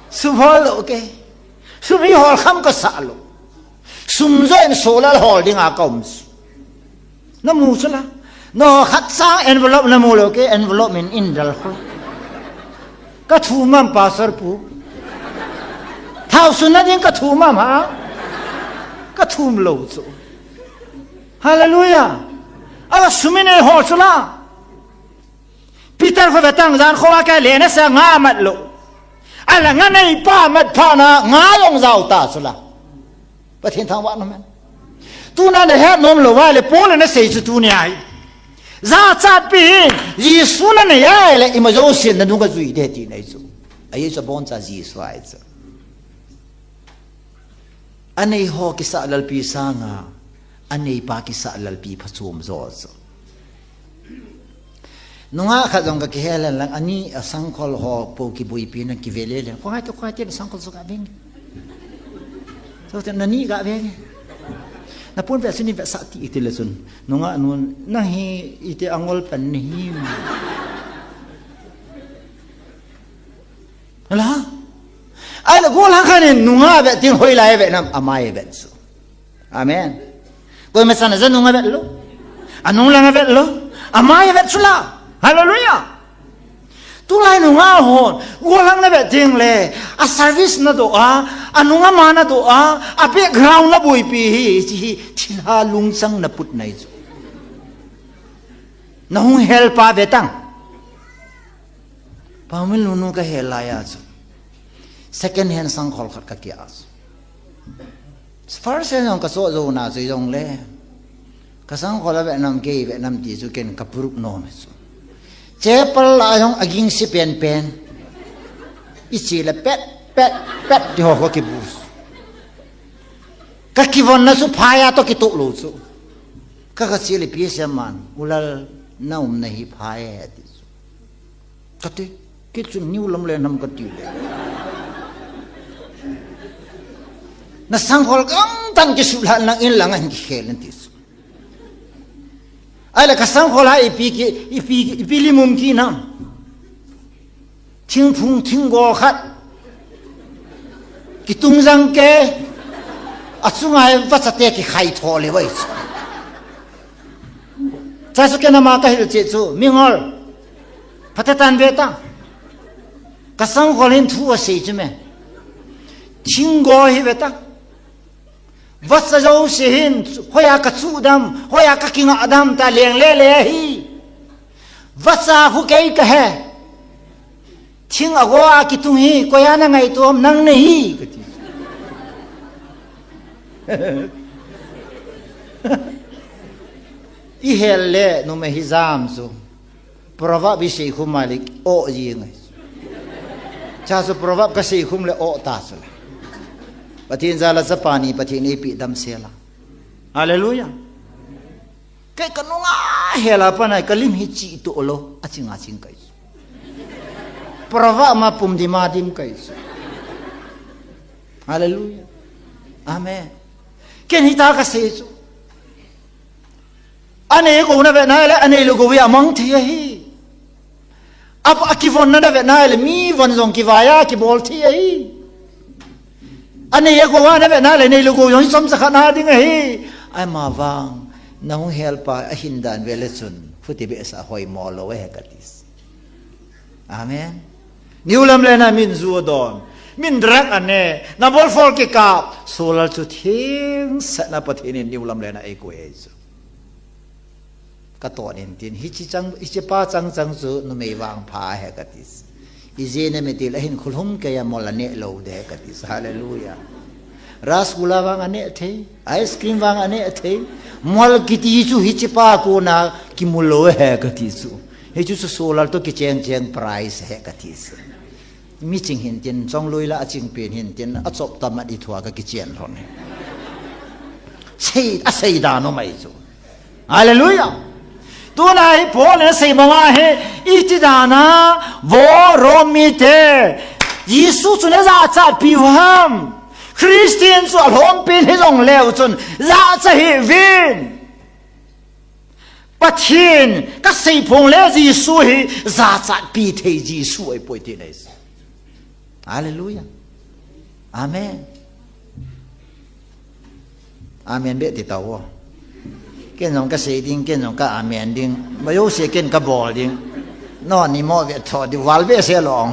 Sum hol lou kei. Sum hi hol kham kasah lou. Sum joh in solar hol dinga kaum chu. Namu chu la. Nokhat chang envelope namu lou kei, envelope min in dal kho. Kathum am pastor pu. Thao sunna ding kathum am ha. Kathum lou chu. Hallelujah. Ala sum in eihol chu la. Peter kho ve tang, jan kho a kei le nasa nga mat lou. Ala nga neipa mat pha na nga jong jao ta chu la. Pathen thangvah in um hen. Tuna nahet nom lou va le Paul in asei chu tunia hi. Jachatpi hi, Jesu nanei a le ima jouse nanunga jui ding ti ahi chu. Ahi chu aboncha Jesu ahi chu. Anei ho kisah lalpi sanga, aneipa kisah lalpi phachom jo chu. Nungah khat jong kakihel hen lang, ani a sangkhol ho po kiboipi na kivele le. Koi to koi te sangkhol chu gave nge. Chu te nani gave nge. Napon ve suni ve sa ti iti le chun. Nungah nun, nang hi iti angol pan ni hi. Ala. Ai la golang khat in nungah ve ting hoilai ve nam amai ve chu. Amen. Koima chan a ja nung avet lou. Anung lang avet lou. Amai avet chu la. Hallelujah. Tulai nungah hon, golang navet ding le, a service nadoh a, anung ama nadoh a, a background naboipi hi, hiche hi, thilha lungchang naput nai chu. Nahung helpa ve tang. Paomin lunu kahel laiya chu. Second hand sangkhol khat kakia chu. First hand jong kasoh jou na chu jong le. Kasangkhol a Vietnam kei Vietnam ti chu ken kaproof nom chu. Chapel la jong aging si penpen. Ichi le pet, pet, pet ti ho ho kibu. Kakivon na chu phai a to kitoh lou chu. Ka kachi le pi se man. Ulal na um na hi phai e ti chu. Kati, kit chun niu lam le nam kati le. Na sangkhol gam tan kisuh lha nang in lang an kikhel an ti su. Ai la ka sangkhol ha ipi ki, ipi, ipi limum ki nam. Thingphung thinggo khat. Kitung jang ke. Achunga e vachate kikhai tho le vai. Cha su ke nama ka hil che chu, mingol. Phatah tan ve ta. Ka sangkhol hin thu asei chu me. Thinggo hi ve ta. Vacha jouse hin, hoiya ka chu dam, hoiya ka kinga dam ta leng le le hi. Vacha khu kei kahe. Thing ago a kitung hi, koiya na ngaito am nang nahi, kati. I hel le, numei hi jam chu. Proverb i seikhum a le, o ji ngai. Cha chu proverb ka seikhum le, o ta chu le. Pathen jal a chapa ni, Pathen in eipeh dam sel a. Hallelujah. Kei ka nunga hel a pat a ka lim hi chi to lou, aching aching kai chu. Proverb ma pum di ma dim kai chu. Hallelujah. Amen. Ken hita ka sei chu. Anei go na ve na le, anei lou go ve a mang thei ahi. A, akivon na ve na le, mi von jong kivai a, kibol thei ahi. Anei a go a na ve na le, nei lou go jong chomcha khat na ding ahi. Ai ma vang, nahung helpa ahin dan ve le chun, phuti behseh a hoimo lou e kati. Amen. New lam le na min ju adon. Min drug ane. Na bol fol kikap. Solar chu theng sat na Pathen in new lam le na eikoi e chu. Ka ton in tin. Hiche chang, hiche pa chang chang chu numei vangpha ahi kati. Ijeh inem itile ahin khulhum kei a mol aneh lou ding kati. Hallelujah. Rasgulla vang aneh thei. Ice cream vang aneh thei. Mol kiti chu hiche pa kona kimu lou ahi kati chu. Hichu chu solar to kicheng cheng price ahi kati chu. Mi ching hin tin, chongloi la aching pen hin tin, achop tam a di thua ka kichen lhon hi. Sei, asei dan um ahi chu. Hallelujah. Tuna hi Paul in asei banga hi, iti dan a, vo Rom mite, Jesu chu na jachatpi u ham. Christian chu alhompi hi jong leu chun, jacha hih uvin. Pathen kasei phong le Jesu hi jachatpi thei Jesu ahipoi ti nei. Hallelujah. Amen. Amen be ti tao. Ken jong kasei ding, ken jong ka amen ding. Mayo se ken kabol ding. No ni mo ve tho di wal be se long.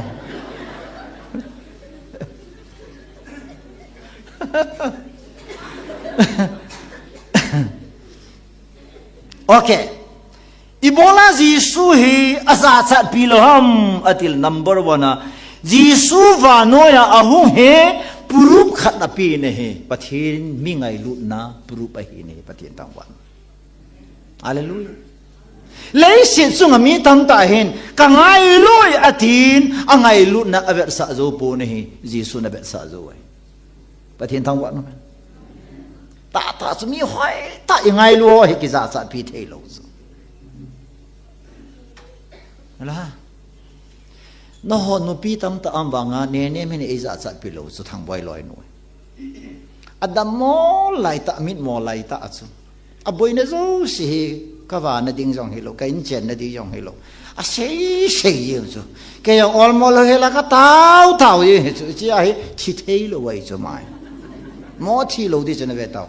Okay. Ibola Jesu hi ajachatpi lou ham atil number one a. Jesu vannoi a ahung hi proof khat ape nahi. Pathen mi ngailutna proof ahi nahi Pathen thangvah. Hallelujah. Leiset chunga mi tamtah hin kangailut e atin angailutna avetsah jou pon ahi. Jesun avetsah jou ahi. Pathen thangvah in. Tahtah chu mi hoitah ingailu ho hi kijachatpi thei lou chu. Ala. Nangho nupi tamtah um vanga nenem hin eijachatpi lou chu Thangboi loinu. Adammo laitah, mitmo laitah chu. Aboina jouse hi kavana ding jong hilou, ka inchenna ding jong hilou. Asei sei jeng chu. Kei jong olmo lou hela katao tao jeng hi chu. Hiche a hi thi thei lou ahi chu mai. Mo thi lou ding chu nave tao.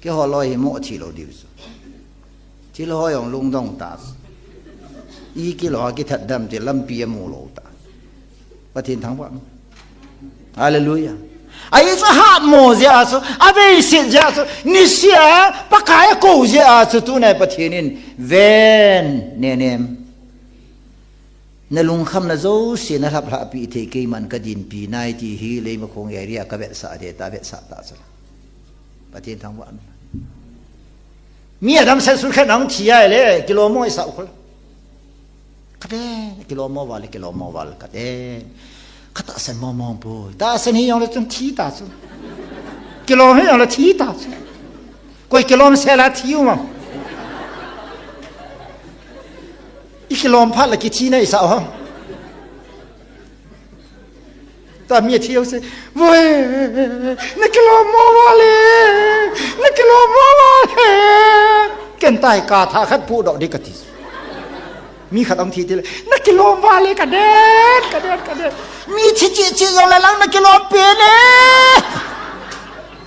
Keiho loi hi mo thi lou ding chu. Thi lou ho jong lungdong ta. I kilo a kithat dam ti lampi amu lou ta. Pathen thangvah. Hallelujah. Ahi chu ahatmo jeh a chu, aveiset jeh a chu, niseh a Pakai akou jeh a chu, tunai Pathen in ven nenem. Nalungkhamna jouse nalhaplhah pi thei keiman kadinpi nai ti hi Leimakhong area a kavetsah te ta vetsah ta chu. Pathen thangvah. Mi adam sensur khat nang thi ahile, kilom mo isah khol. Kaden, kilom mo val, kilom mo val, kaden. Katahsan mo mo poi. Tahsan hijongle chun thi ta chu. Kilom hijongle thi ta chu. Koi kilom sela thi u mam. I kilom phat le kithi na isah u ham. Ta mi thi u se. Voi, nakilom mo vale. Nakilom mo vale. Ken tai katha khat pudoh ding kati. Mi khat ahung thi tile, nakilom vale kaden, kaden, kaden. Mi thi cheh cheh jongle lang nakilom pen e.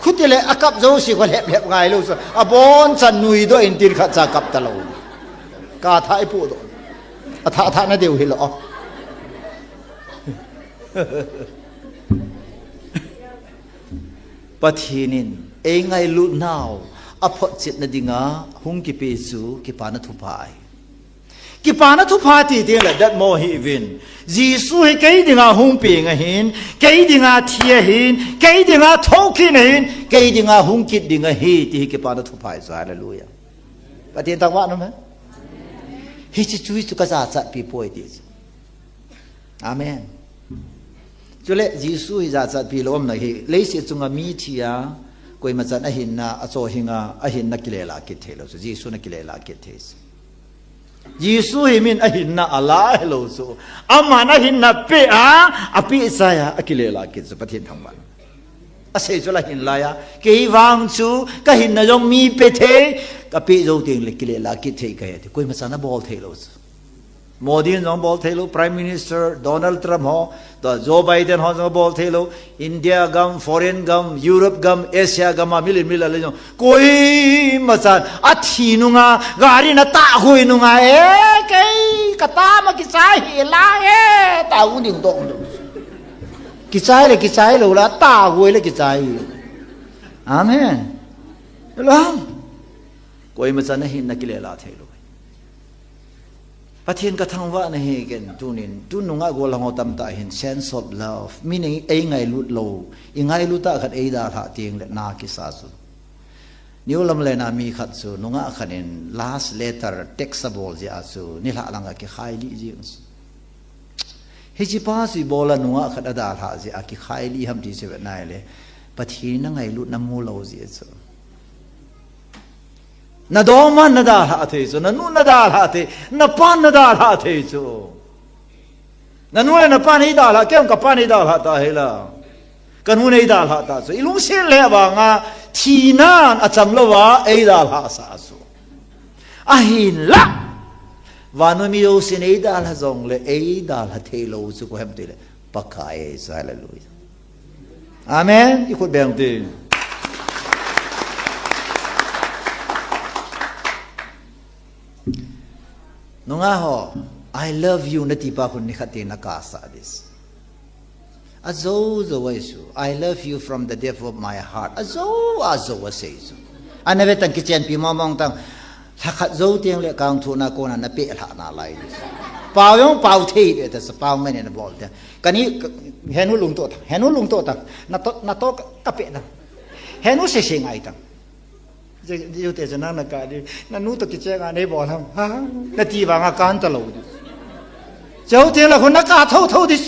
Khutile akap jouse kho lhep lhep ngai lou chu. Abonchan nuidoh in tin khatcha kap talou. Katha ipudoh. Athah thah na diu hilou. Pathen in eingailut nau aphotchetna dinga hung kipe chu kipana thupha ahi. Kipana thupha ti teng le datmo hih uvin. Jesu hi kei dinga hung peng ahin, kei dinga thi ahin, kei dinga thokit ahin, kei dinga hung kit ding ahi ti hi kipana thupha ahi chu. Hallelujah. Pathen thangvah nom hen. Hiche chu, hichu kajachatpi poi ti chu. Amen. Chule Jesu hi jachatpi lou umna hi, leiset chunga mi thi a, koima chan ahinna, achohing a, ahinna kilela kit thei lou chu, Jesun akilela kit thei chu. Jesu hi min ahinna ala hilou chu, aman ahinna pe a, ape chai a, akilela kit chu, Pathen thangvah. Asei chu la hin lai a, kei vang chu, kahinna jong mi pe thei, kape jou teng le kilela kit thei kahi ti, koima chan abol thei lou chu. Modi in jong bol thei lou, Prime Minister Donald Trump ho, tua Joe Biden ho jong bol thei lou, India gam, foreign gam, Europe gam, Asia gam a mil in mil a le jong. Koima chan, athi nunga, gari na tahgui nunga, e, kei, katama kichai hi la, e, tao ding dong dong. Kichai le, kichai lou la, tahgui le, kichai. Amen. Lou. Koima chan ahinna kilela thei lou. Pathen kathangvah nahi ken tunin, tun nungah gollhang ho tamtah hin sense of love. Min eingailut lou, ingailut a khat eidalhah teng le na kisa chu. New Lamlen a mi khat chu, nungah khat in last letter text abol jeh a chu, nilhah lang a kikhai lih jeng chu. Hiche pa chu ibola nungah khat adalhah jeh a kikhai lih ham ti chu vet nai le, Pathen in angailutna mu lou jeh chu. Nadom man nadalhah thei chu, nanu nadalhah thei, napan nadalhah thei chu. Nanu le napan eidalhah, kei kapan eidalhah ta hila. Kanu eidalhah ta chu. Ilungset le vanga, thinan acham louva, eidalhah sah chu. Ahinlah, vannoi mi jousen eidalha jongle, eidalha theilou chu koi ham tile, Pakai ahi chu, hallelujah. Amen. I khut beng tin. Nungah ho, "I love you," nati pa khun nikhat te nakasah ding. Ajou jou ahi chu. "I love you from the depth of my heart." Ajou, ajou asei chu. Ana ve tang, kichenpi mong mong tang. Lhakhat jou teng le kangthuna kona napeh lhah nalai ding. Pao jong pao thei be ta sa, pao ngen nabol te. Kani, henu lungto ta, henu lungto ta. Nato, nato ka, kapeh ta. Henu sese ngai tang. Jou te chu nang nakah ding, nanu toh kicheng a neibol ham. Ha, nati vanga kan talou ding. Jou teng le khun nakah thotho ding.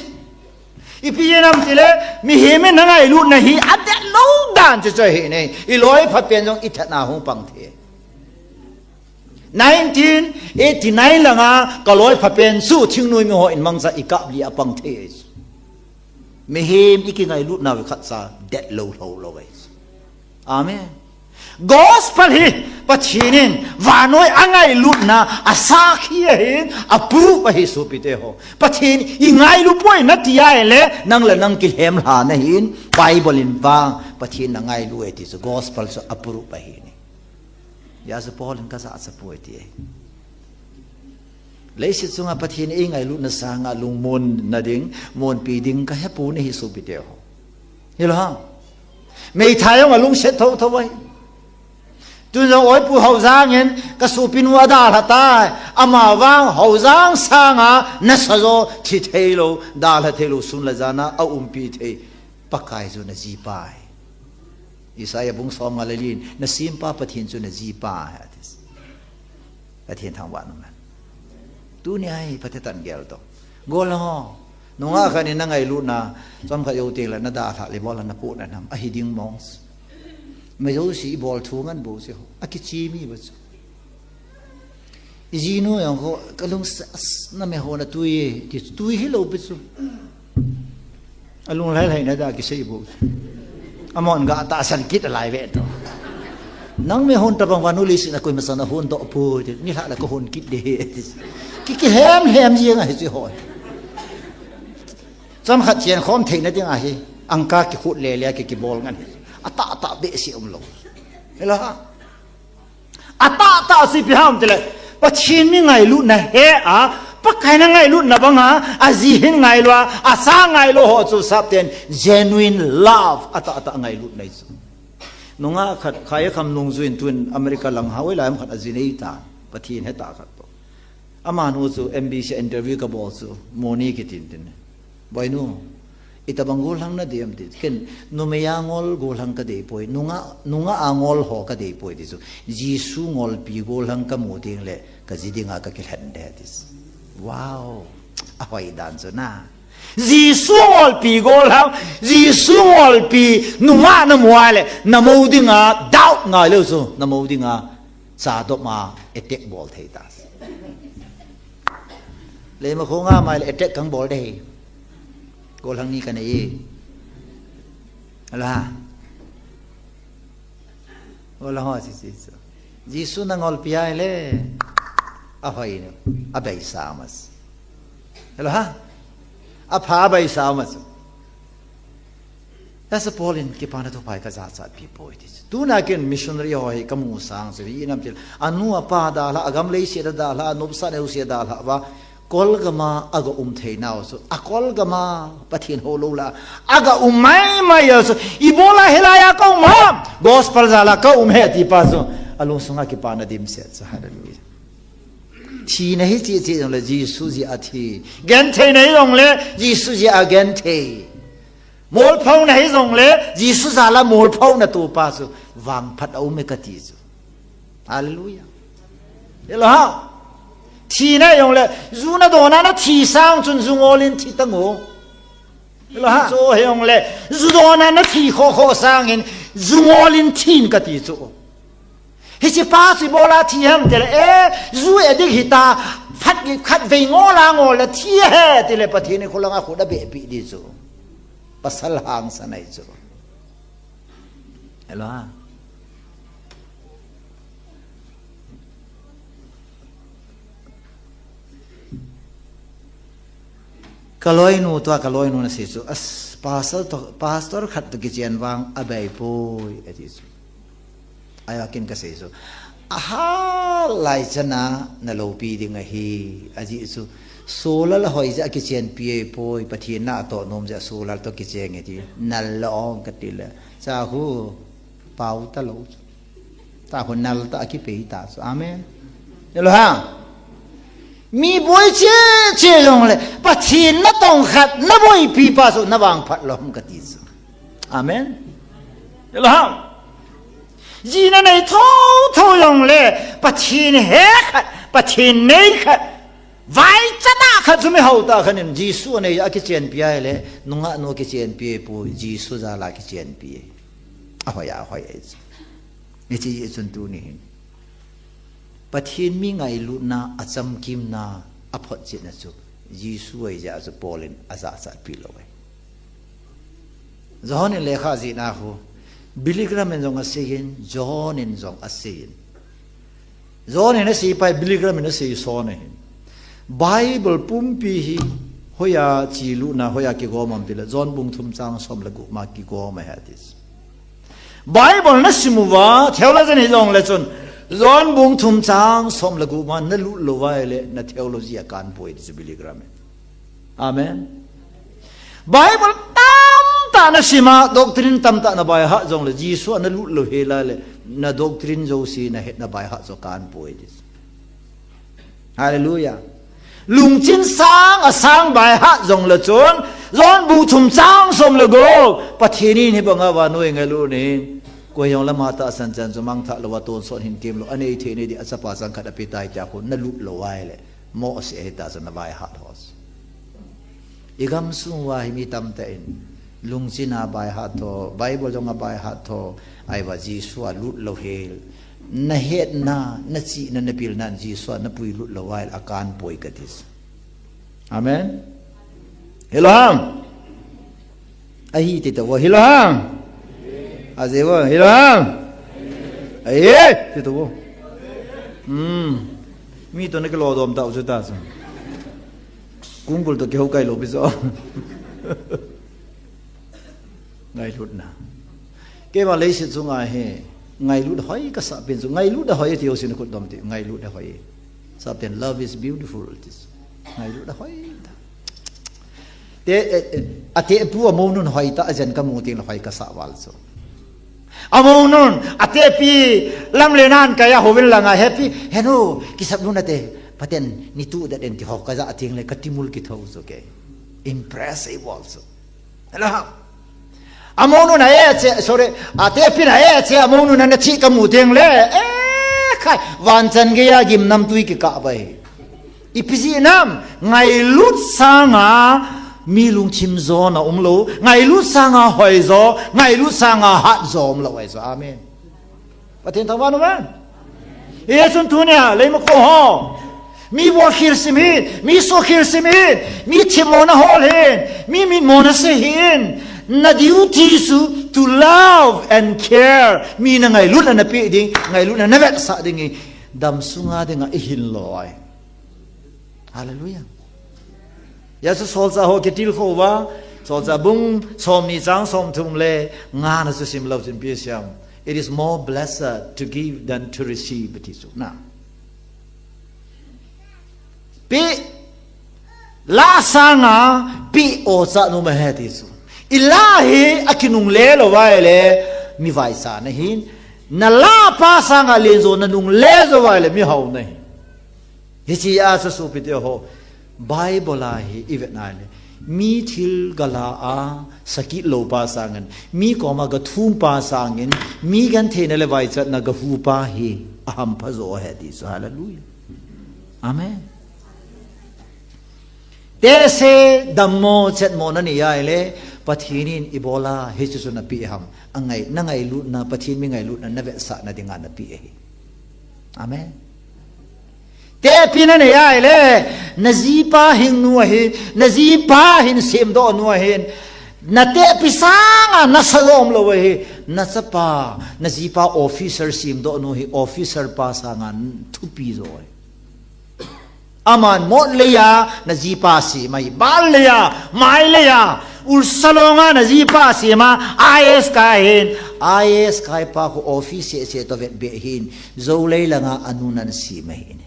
Ipi jeh ham tile, mihem in nangailutna hi adetlou dan chu chu ahi ne. I loi phapen jong i thatna hung pang thei. Nineteen eighty-nine langa ka loi phapen chu thingnoi miho in mangcha i kap li a pang thei ahi chu. Mihem i kingailutna u khatcha detlou lou lou ahi chu. Amen. Gospel hi Pathen in vannoi angailutna asakhi ahin, a proof ahi sopite ho. Pathen i ngailu poi nati ahile, nang le nang kilhem lha nahin, Bible in vang Pathen nangailu e ti chu gospel chu a proof ahi ne. Hijeh a chu Paul in kajahcha poi ti ahi. Leiset chunga Pathen in eingailutna sanga lungmonna ding, monpi ding kahepoi nahi sopite ho. Hilou ham. Meithai jong alungset thotho ahi. Tun jong Oipu Haojang in kasopinu adalha tai. Ama vang Haojang sanga nasa jo thi theilou, dalha theilou, sun le jan a aumpi thei Pakai chu najipa ahi. Isaiah bung somnga le li in, nasempa Pathen chu najipa ahi ati. Pathen thangvah in umhen. Tunia hi phatechan gel toh. Gollhang ho, nungah khat in nangailutna chomkhat jou teng le nadalhah le bol a napoh na nam ahi ding mong. Mi jouse ibol thu ngan bou chu akichim ahi ba chu. Ijinu jong ho, kalungset, "As, na mehon atui e," ti chu, tui hilou pi chu. Alung lhailhai na da kisei bou. Amahon ga tahsan kit alai ve toh. "Nang mehon tabang vannoi leiset a koima chan ahon doh poi," ti, "Nilhah le kahon kit ding ahi," ti. Ki, kilhem lhem jeng ahi chu ho. Chomkhat chen khom theina ding ahi. Angka kikhut le le a ki, kibol ngan. Atahtah behseh umlou. Hilou ham. Atahtah chu ipi ham tile, Pathen mi ngailutna he a, Pakai nangailutna banga, aji hin ngailu a, acha ngailu ho chu sapten genuine love, atahtah ngailutna ahi chu. Nungah khat, Khaikham Nungjui in tun America lang a, hoilai ham khat aji nei tan, Pathen hetah khat toh. Amanu chu M B C interview kabol chu, Moni kitin tin. "Boinu, itobang gollhang nadei em?" ti. "Ken, numei a ngol gollhang kadei poi, nungah, nungah a ngol ho kadei poi," ti chu. "Jesu ngolpi gollhang kamu teng le, kaji dinga kakilhen ding," ti chu. Wow! Ahoi dan chu na. Jesu ngolpi gollhang, Jesu ngolpi nungah namu a le, namo dinga doubt ngai lou chu, namo dinga Cha dom a attack bol thei ta. Leimakhong a mai le attack kang bol dei. Gollhang ni kanei e. Ala. Gollhang ho chi chi chu. Jesu nangolpi ahile. Ahoi nu. Abeisa mas. Hello ha. Apha abeisa mas. Asa Paul in kipana thupha hi kajachat pi poi ti chu. Tuna ken missionary ho hi kamu sang chu hi inam til. Anu apa dalha, agam leiset a dalha, anopsat neo se dalha uva. Kolgam a aga um thei nau chu. Akolgam a Pathen hou lou la. Aga um mai mai a chu. Ibola hilai a ka um ham. Gospel jal a ka um e ti pa chu. Alungsunga kipana dimset chu. Hallelujah. Thina hi chi chi jongle Jesu jeh a thi. Gentheina hi jongle Jesu jeh a genthei. Molphauna hi jongle, Jesu jal a molphauna topa chu, vangphat a um e kati chu. Hallelujah. Hello ha. Thina hi jongle, ju nadon a nathi sang chun ju ngol in thi tang o. Hello ha. Chu hi jongle, ju don a nathi kho kho sangin, ju ngol in thin kati chu. Hiche pa chu ibola thi ham tile, e, ju e dik hita, phat khat vei ngol a ngol le thi e, tile Pathen in kholanga khut abeh pi di chu. Pasal hangsan ahi chu. Hello ha. Kaloinu tua, kaloinu na sei chu, as, pastor to, pastor khat to kichen vang abei poi, ati chu. Ayo kin ka sei chu. Aha lai chana na lopi ding ahi, aji chu. Solal hoi ja kichen pi poi, Pathen na to nom ja solal to kichen ati. Nal lo ong ka ti le. Cha hu pau ta lo. Ta hu nal ta ki pe ta chu. Amen. Elo ha. Mi boi che che jong le, Pathen na tong khat, na boipi pa chu na vang phat lom ka ti chu. Amen. Elo ha. Ji na nei tho tho jong le, Pathen he khat, Pathen nei khat, vai chata khat chu mi hau ta khan in Jesu nei a kichen pi ai le, nunga nu kichen pi pu, Jesu ja la kichen pi. A hoi a hoi ai chu. Ni chi chun tu ni hin. Pathen mi ngailutna, a chamkimna, a photchetna chu Jesu ahi jeh a chu Paul in a jachat pi lo ahi. John in lekha jihna khu, Billy Graham in jong asei in, John in jong asei in. John in asei pai, Billy Graham in asei son ahi. Bible pumpi hi, hoiya chi lutna, hoiya kigom am ti le, John bung thum chang som le gup ma kigom ahi ati. Bible na sim uva, theologian hi jong le chun, John bung thum chang som le gup ma na lut lo uva le, na theology a kan poi ti chu Billy Graham in. Amen. Bible tamtah na sim a, doctrine tamtah na baihat jong le, Jesu a na lut lo hel a le, na doctrine jouse na het na baihat chu kan poi ti chu. Hallelujah. Lungchin sang a sang baihat jong le chun, John bung thum chang som le gup, Pathen in hi banga vannoi ngailut in, koi jong le ama tahsan chan chu mangthah lou a tonsot hin kem lou, anei thei nei di a chapa chang khat ape tai tia khu na lut lo uva le, mo se ahi ta chu na baihat ho chu. I gamsung uva hi mi tamtah in, lungchin a baihat tho, Bible jong a baihat tho, ahivang Jesu a lut lo hel. Na hetna, na chihna, na pilna in Jesu a na puilut lo uva le a kan poi ka ti chu. Amen. Hilo ham. Ahi ti to vo, hilo ham. Aje vo, hilo ham. Ahi ti to vo. Hmm. Mi to na kilo dom ta u chu ta chu. Kung bul to kihou kai lou pi chu. Ngailutna. Keima leiset chunga hi ngailut hoi ka sah pen chu, ngailut a hoi ti ho sin khut dom ti, ngailut a hoi. Sap ten, "Love is beautiful," ti chu. Ngailut a hoi ta. Te, eh, eh, ate pu amounun hoi ta, ajen ka mu teng le hoi ka sah val chu. Amounun, ate pi, lam le nan ka ya hovin langa happy, henu, kisap lun ate, paten, ni tu dat en ti ho ka ja teng le, ka timul ki tho chu ke. Impress ei val chu. Hello. Amounun a e che, sorry, ate pin a e che, amounun a na thi ka mu teng le, eh, khai, vanchan gei a gimnamtui kikah bai. Ipi jeh ham, ngailut sanga mi lungthim jona um lou, ngailut sanga hoi jo, ngailut sanga hat jo um lou ahi jo. Amen. Pathen thangvah in um hen. Hichun tunia, leimakhou ho. Mi bolkhel sim hih in, mi sohkhel sim hih in, mi themmona hol hih in, mi mitmona sei hih in. Na duty chu to love and care. Mi na ngailutna na pe ding, ngailutna na vetsah ding hi. Dam sunga dinga i hin lou ahi. Hallelujah. Hijeh chun solchah ho kitilkhou uva, Solchah bung somni chang somthum le nga na chu sim lou chun ipi asei em. It is more blessed to give than to receive, ti chu na. Pe, la sanga pe o cha nom ahi ti chu. I la hi akinungle lou uva le mi vaicha na hin. Na la pa sanga lenjo na nungle jou uva le mi hao na hin. Hichea chu sopite ho, Bible a hi i vet na le, mi thil ga la a sakit lou pa sangin, mi koma ga thum pa sangin, mi gentheina le vaichatna ga hu pa hi ahampha jo ahi ti chu, hallelujah. Amen. Tehse dammo chetmo na nei a le, Pathen in ibola hichu chu na pe ham. Angai, na ngailutna, Pathen mi ngailutna, na vetsahna dinga na pe ahi. Amen. Tehpi na nei a le, na jipa hingnu ahi, na jipa hin semdoh nu ahin, na tehpi sanga nasa jom lou ahi, na chapa, na jipa officer semdoh nu hi, officer pa sanga thupi jo ahi. Aman mot leiya najipa sem ahi, bal leiya, mai leiya, ulsa longa najipa sem a, I A S kai hin, I A S kai pa khu office seh seh toh vetbeh hin, Jou lei langa anun ana sem ahin.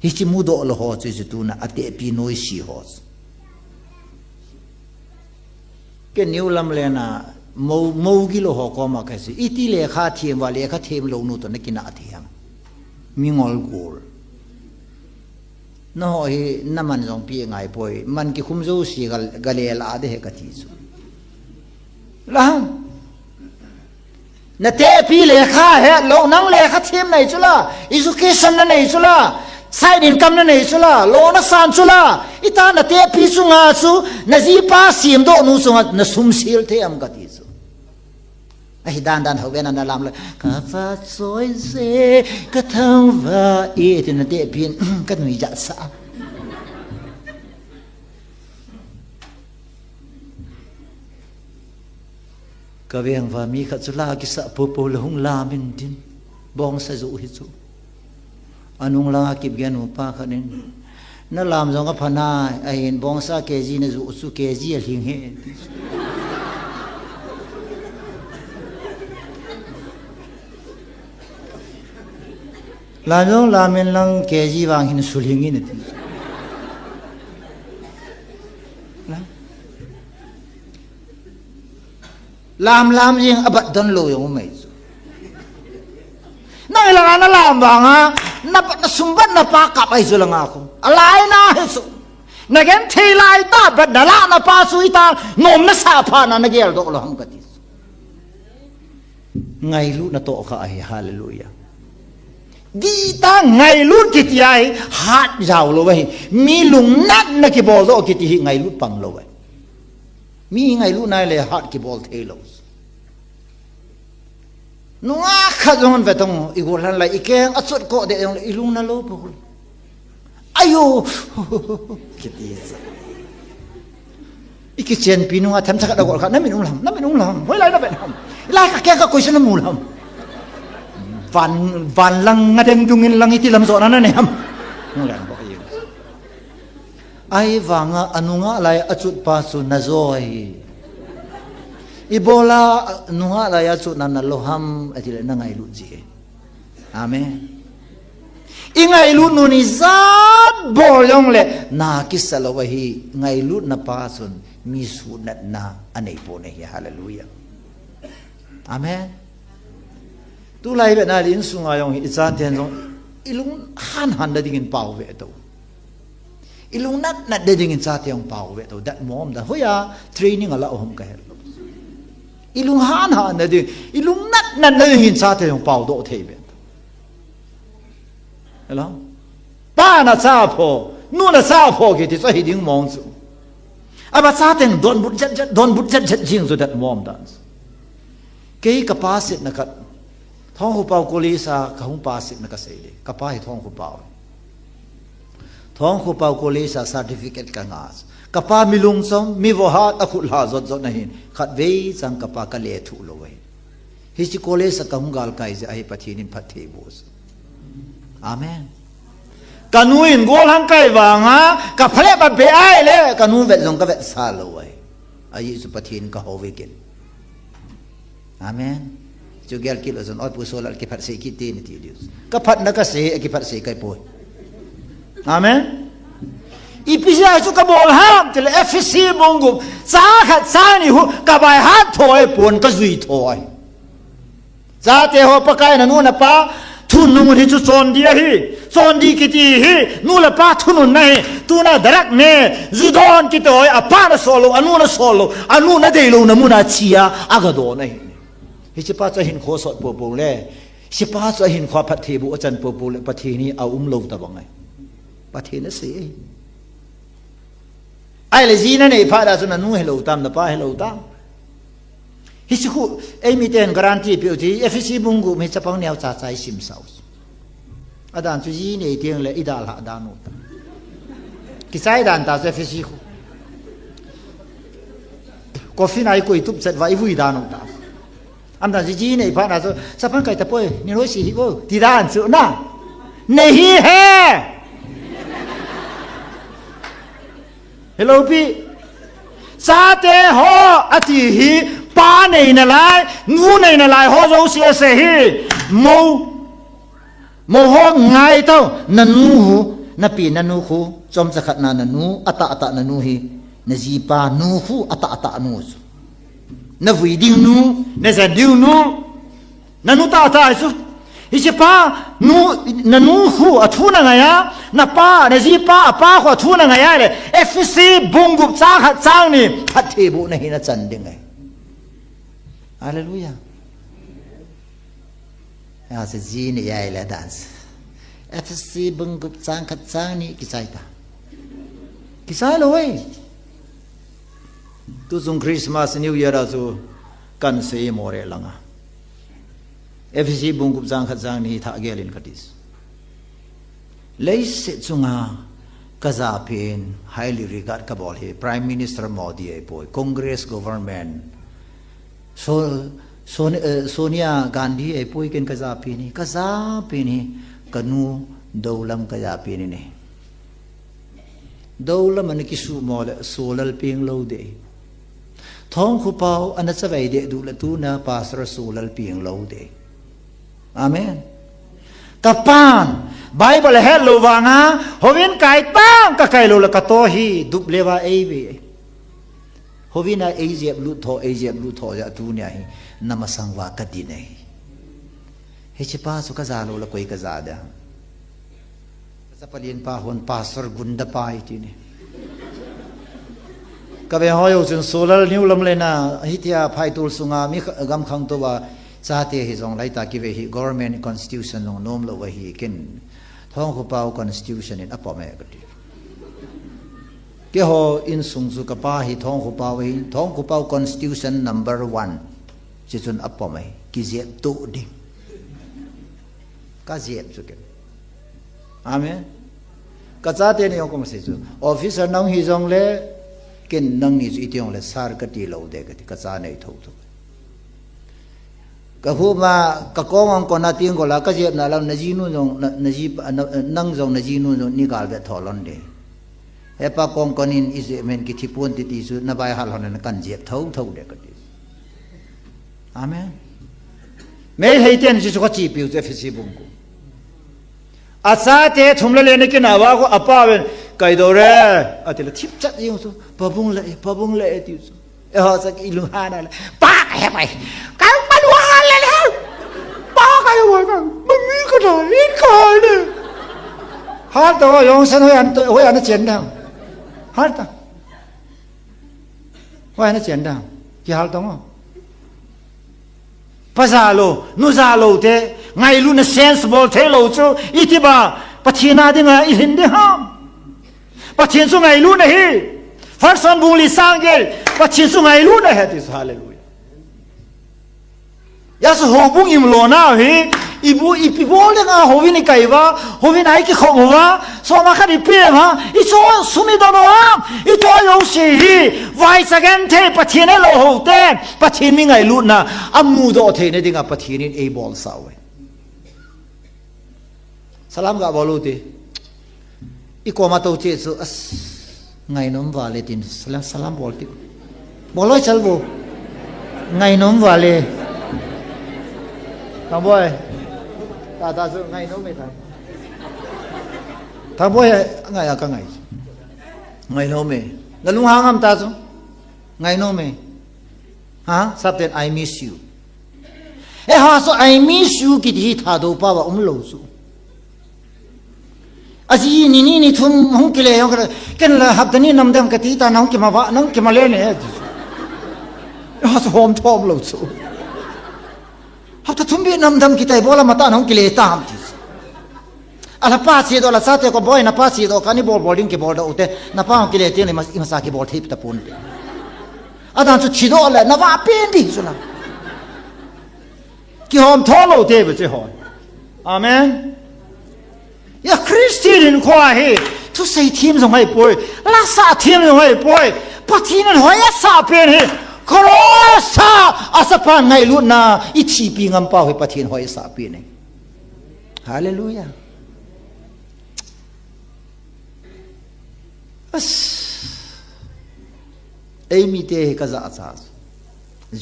Hiche mudoh lou ho chu, chu tuna atehpi noise ho chu. Kei New Lamlen a mou, mou gilou ho koma kasei, iti lekha them uva, lekha them lou nu toh nakinah thei ham? Mingol gol. Nangho hi naman jong pi ngai poi, man kikhum jouse gal, galel a de he kati chu. Lahang. Natehpi lekha helou, nang lekha them nanei chula, education nanei chula, side income nanei chula, lona san chula, ita natehpi chunga chu, najipa semdoh nu chunga nasum sel thei ham kati chu. Ahi dan dan ho vena nalam le, ka va choi je, ka thangvah e, ti natehpin, ka nui jat sa. Ka veng uva mi khat chu la kisah popo le hung lam in tin. Bongsa joh hi chu. Anung langa kipgen upa khat in. Nalam jong apha nai, ahin bongsa K G najoh chu K G alhing e. Lam jong lam in lang K G vang hin sulhing in ati. Lam. Lam lam jeng a bat don lou jong um ahi chu. Nang ilang a nalam vang a, na, nasum bat napa kap ahi chu langa khu. Alai na hi chu. Nagenthei lai tah bat nalah napa chu ita nom nasah phat na nageldoh lou ham kati chu. Ngailutna toh kha ahi, hallelujah. Dita ngailut kiti ahi, hat jao lou ahi. Mi lungnatna kiboldoh kiti hi ngailut pang lou ahi. Mi ngailut nai le hat kibol thei lou. Nunga khat jong an ve tong, i gol han lai, i keng a chot ko de jong le, i lung na lou po. Ayo, kiti sa. I kichenpi nunga themcha khat a gol khat, na min um lam, na min um lam, hoilai na vet ham. I lai ka keng ka koi sa na mu lam. Van, van lang nga deng dung in lang iti lam jo na na ne ham. Nung lang bo i. Ahivanga anunga lai a chot pa chu na joi. Ibola nunga lai a chot na na lou ham, ati le na ngailut ji. Amen. I ngailut nu ni jat bol jong le, na kisa lou ahi, ngailutna pa chun mi sunatna anei pon ahi, hallelujah. Amen. Tulai vet na le insunga jong hi, i chaten jong, i lung han han na dingin pao ve to. I lung nat nat na dingin chate jong pao ve to. Dat mom da. Hoiya training ala hom ka hel. I lung han han na ding, i lung nat nat na dingin chate jong pao doh thei ve to. Hello? Pa na cha pho, nu na cha pho kiti chu hi ding mong chu. Aba chaten donbut jet jet, donbut jet jet jing chu dat mom dan. Kei ka pa setna khat, Thongkhopao College a ka hung pa setna ka sei le. Ka pa hi Thongkhopao. Thongkhopao College a certificate ka nga. Ka pa mi lungchom, mi vohat, a khut lha jot jot na hin. Khatvei chang ka pa ka lethuh lou ahi. Hiche college a ka hung galkai jeh ahi Pathen in phatthei boh. Amen. Ka nu in golhang kai vanga, ka phalep a be ai le, ka nu vet jong ka vet sa lou ahi. Ahi chu Pathen ka hou ve kit. Amen. Chu gel kit lou chun, oi pu Solal kiphat sei kit te nati diu. Ka phatna ka sei, kiphat sei kai poi. Amen. Ipi jeh a chu ka bol ham, tile Ephesi bung gup, cha khat cha ni hu, ka bai hat thoi pon ka jui thoi. Chate ho, Pakai na nu na pa thunun hi chu chondia hi. Chondia kiti hi nu le pa thununna hi. Tuna darak ne, ju don kiti ho, apa na sol lou, anu na sol lou, anu na dei lou na muna chia, aga don ahi. Hiche pa chu ahinkho sot popo le. Hiche pa chu ahinkho phatthei boh achan popo le, Pathen hi aum lou tabang ahi. Pathen asei ahi. Ahile ji na nei phat a chu na nu helou tam, na pa helou tam. Hiche khu, eimi ten guarantee peh u ti, Ephesi bung gup hi chapang neo cha cha i sim sau. Adan chu ji nei teng le i dalha dan u ta. Kichai dan ta chu Ephesi khu. Coffin a i koi tup chet uva i vui dan u ta. Aman ji nei phat na chu, chapang kai tapoi, ni loi si hi ko, ti dan chu na. Nei hi he. Hello pi. Chate ho ati hi pa neina lai, nu neina lai ho jouse ase hi. Mo. Mo ho ngai tau, na nu hu, na pi na nu khu, chomcha khat na na nu, atah atah na nu hi, na jipa nu khu, atah atah nu chu. Na vui ding nu, na jen ding nu, na nu tah tah chu. Hiche pa, nu, na nu khu, athu na ngai a, na pa, na jipa, apa khu, athu na ngai a le, Ephesi bung gup chang khat chang ni, phattheibohna hi na chan ding ahi. Hallelujah. Ase ji ni yai le dance. Ephesi bung gup chang khat chang ni kichai ta. Kichai lou e. Tu chung Christmas New Year a chu kan sei mo re langa. Ephesi bung gup chang khat chang ni thah gel in kati. Leiset chunga ka japen, highly regard ka bol hi Prime Minister Modi ahipoi, Congress government, So, Son-, eh, Sonia Gandhi ahipoi, ken ka japen hi, ka japen hi, ka nu Doulam ka japen hi ne. Doulam ana kisuhmo le, Solal peng lou ding. Thongkhu Pau ana chavai deh duh le tuna Pastor Solal peng lou ding. Amen. Ka pan, Bible ahet lou vanga, houin kai tang ka kai lou le ka to hi, dup le va ei ve. Houin a ei jep lut tho, ei jep lut tho, ja tunia hi, na masang va ka din ahi. Hiche pa chu ka ja lou le koi ka ja da. Ka chapa lien pa hon Pastor Gunda pa ahi ti ne. Ka ve ho jou chun Solal New Lam le na, hitia phai tul sunga mi kha-, gam khangtou va, Chate hi jong laitah kive hi government constitution jong nom lou ahi ken. Thongkhu Pau constitution in apom e kati. Keiho insung chu ka pa hi Thongkhu Pau ahi, Thongkhu Pau constitution number one. Chuchun apom e, kijep tou ding. Ka jep chu ken. Amen. Ka chate ni jong kong sei chu. Officer nang hi jong le, ken nangni chu iti jong le, sir kati lou ding kati, ka cha nei thou thou. Ka huma, ka kong ang kona ting kola, ka jep na lam, na jinu jong, na, na ji, na, nang jong, na jinu jong, ni gal ve tho lon ding. He pa kong konin i jep men kithi pon ti ti chu, na bai hal hon na kan jep thou thou ding kati. Amen. Meitei ten Jesu ka chi piu chu Ephesi bung gup. Achate thum le li na kinah uva khu apa ven, "Kai dou re," ati le thip chat jing chu, "Pabung le, pabung le," ti chu. Eiho chu i lunghan a le, "Pa ka he pai, ka pa lunghan le le, pa ka he pai, ka, mami ka da, in ka le." Hal ta, jong san hoi an, hoi an chen da. Hal ta. Hoi an chen da. Kihal ta mo. Pa ja lou, nu ja lou te, ngailutna sense bol thei lou chu, iti ba, Pathen a dinga i lhin ding ham. Pathen chu ngailutna ahi. First John bung li chang get, Pathen chu ngailutna ahi ti chu, hallelujah. Hijeh a chu houbung i um lona hi, i bu, ipi bol ding a houin i kai uva, houin a i kikhop uva, soma khat i pe uva, i cho sum i don uva, i cho jouse hi, vaicha genthei Pathen a lo hou te, Pathen mi ngailutna, amudoh theina dinga Pathen in eibolsah uve. Salam ga bol u te. I koma tou che chu, as, ngainom vale tin, salam, salam bol ti. Bol loi chal vo. Ngainom vale. Thangboi. Ta, ta chu ngainom e ta. Thangboi, ngai a ka ngai. Ngainom e. Na lunghang am ta chu. Ngainom e. Ha? Sap ten, "I miss you." Eiho chu, "I miss you," kiti hi Thadou pao a um lou chu. Aji ni ni ni thum hung kile jong kile, ken la hapta ni namdam kati ta, nang kima va, nang kima le ne, ti chu. Eiho chu hom thom lou chu. Hapta thum beh namdam kitai bol a mata nang kile tam ti chu. Ala pa chedoh la chate ko boi, na pa chedoh ka ni bol bol ding kibol doh u te. Na pa hung kile teng le ima, ima sa kibol thei tapon te. Adan chu thidoh le na va pen di chu la. Kihom thom lou te ve che hoi. Amen. Hijeh a Christian hinkho hi, thusei them jong ahipoi, lasa them jong ahipoi, Pathen in hoi asah pen hi, cross a, achapan ngailutna, i thipi ngam pau hi Pathen hoi asah pen hi. Hallelujah. As, Eimite hi kajahcha chu.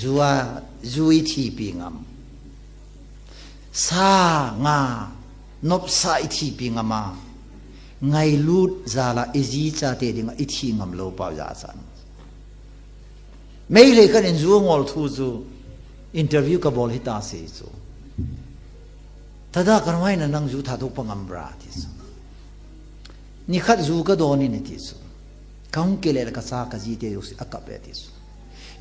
Ju a, ju ithipi ngam. Sa, nga, nopsa ithipi ngam a. Ngailut jal a iji chate dinga ithi ngam lou pau jahcha. Meitei khat in ju angol thu chu interview kabol hita sei chu. Tada, kamaina nang ju thathop ngam ra ti chu. Nikhat ju kadon in ti chu. Kahung kile le kacha kajite jouse akap e ti chu.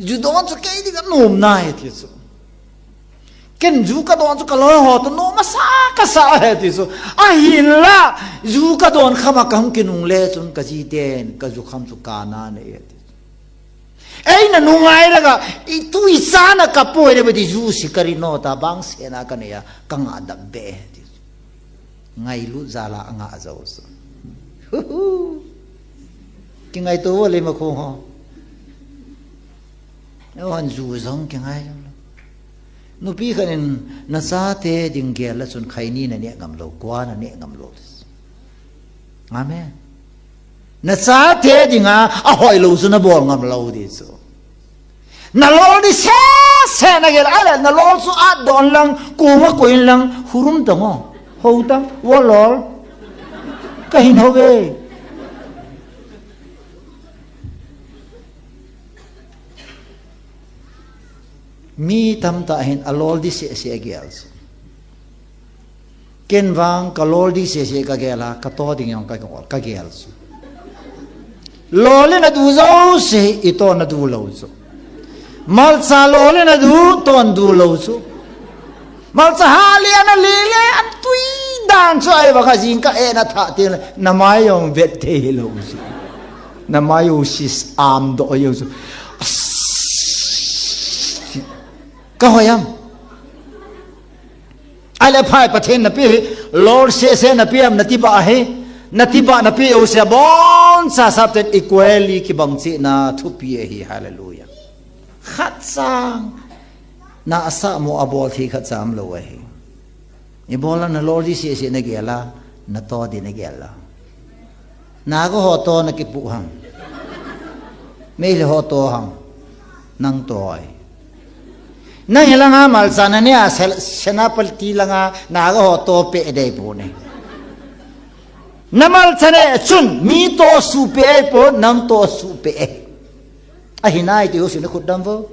Ju don chu kei dinga nomna e ti chu. Ken ju kadon chu kaloi ho toh nom asa kasa e ti chu. Ahinla, ju kadon kham a kahung kinungle chun kajiten, kaju kham chu kana nei e ti chu. Eina nungai laga, itu ichan a kapoi le beti ju sikari no ta bang sena kanei a, kanga dam be e ti chu. Ngailut jal a anga jou chu. Kingaito vo le makhong ho. Eihon ju jong kingai jong lou. Nupi khat in nachate ding gel a chun khaini naneh ngam lou, kua naneh ngam lou. Amen. Nachate dinga ahoi lou chu nabol ngam lou di chu. Nalol di sese nagel a le, nalol chu adon lang, koma koin lang, hurum tang o. Hou tang, volol. Kahin hou ve. Mi tamtah hin alol di sese agel chu. Ken vang kalol di sese kagel a, kato ding jong kagel, kagel chu. Lol in adu jouse, ito nadu lou chu. Malcha lol in adu, ton du lou chu. Malcha hale ana lele, an tui dan chu ahi vang a jingkah e natha teng le, namai jong vet thei hilou chu. Namai u sis am do jong chu. Kahoi am. Ale phai Pathen napi hi, lol sese napi am natiba ahi. Natiba napi jouse aboncha sap ten equally kibang cheh na thupi ahi, hallelujah. Khat chang. Na asa mo abol thei khat cha umlou ahi. Ibol a nalol di sese nagel a, nato di nagel a. Naga ho to nakipu ham. Meitei ho to ham. Nang to ahi. Nang hilanga malcha naneh a sel-, Senapati langa naga ho to pe dei pon e. Namalcha neh chun mi to suh pe e pon, nang to suh pe e. Ahi nai ti ho sina khut dam vo.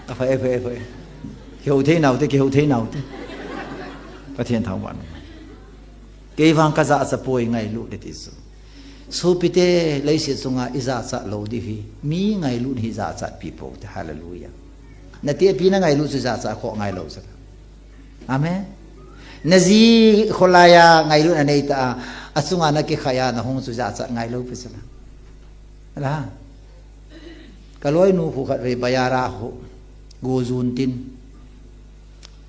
Aphai, aphai, aphai. Kihou thei nau te, kihou thei nau te. Pathen thangvah in. Kei vang kajahcha poi ngailut le ti chu. Sopite, leiset chunga ijahcha lou di hi. Mi ngailut hi jahcha pi pou te. Hallelujah. Natehpi nangailut chu jahcha kho ngailou chu. Amen. Naji kholai a ngailutna neita a, achunga nakikhai a nahung chu jachat ngailou pi chu la. Ala. Kaloinu khu khatvei bazar a khu, go jun tin.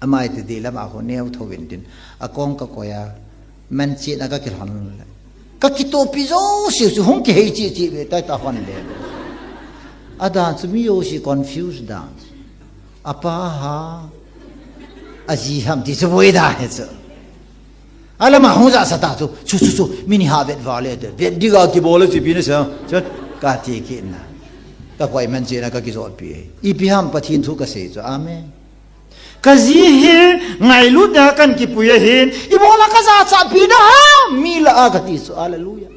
Amai te dei lama khu neo thouvin tin. Akong kakoi a, manchehna kakilhon le. Kakitohpi jouse chu hung kihei cheh cheh ve tai ta hon le. Adan chu mi jouse confuse dan chu. Apa ham, aji ham ti chu boi da hi chu. Alama hung jahcha ta chu, chu, chu, chu, mi ni ha vet vale te, vet diga kibol a chu ipi nasa, chu, kati kit na. Kakoi manchehna kakijotpi. Ipi ham Pathen thu kasei chu. Amen. Kaji hi ngailutna kahin kipui ahin, ibola kajachatpi da ham, mi lah a kati chu. Hallelujah.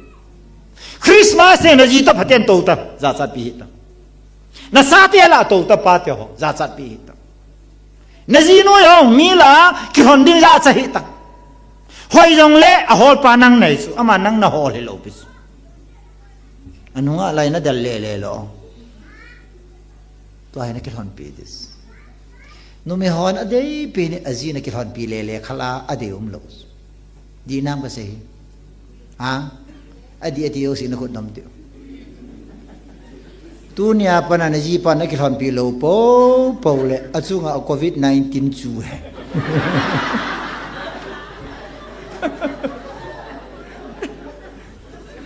Christmas te naji ta phaten tou ta, jachatpi hih ta. Nachate lah tou ta pate ho, jachatpi hih ta. Naji noi ho, mi lah a, kilhon ding jachat hih ta. Hoi jongle, aholpa nang nahi chu, ama nang nahol hilou pi chu. Anunga lai nadel lele lou. Tua hi nakilhonpi ding. Numei hon adeipi ni aji nakilhonpi lele khala adei umlou. Dih nam kasei hi. Ha? Adih, adih jouse nakhut dom teu. Tunia pat a najipa nakilhonpi lou poupou le achunga covid nineteen chu he.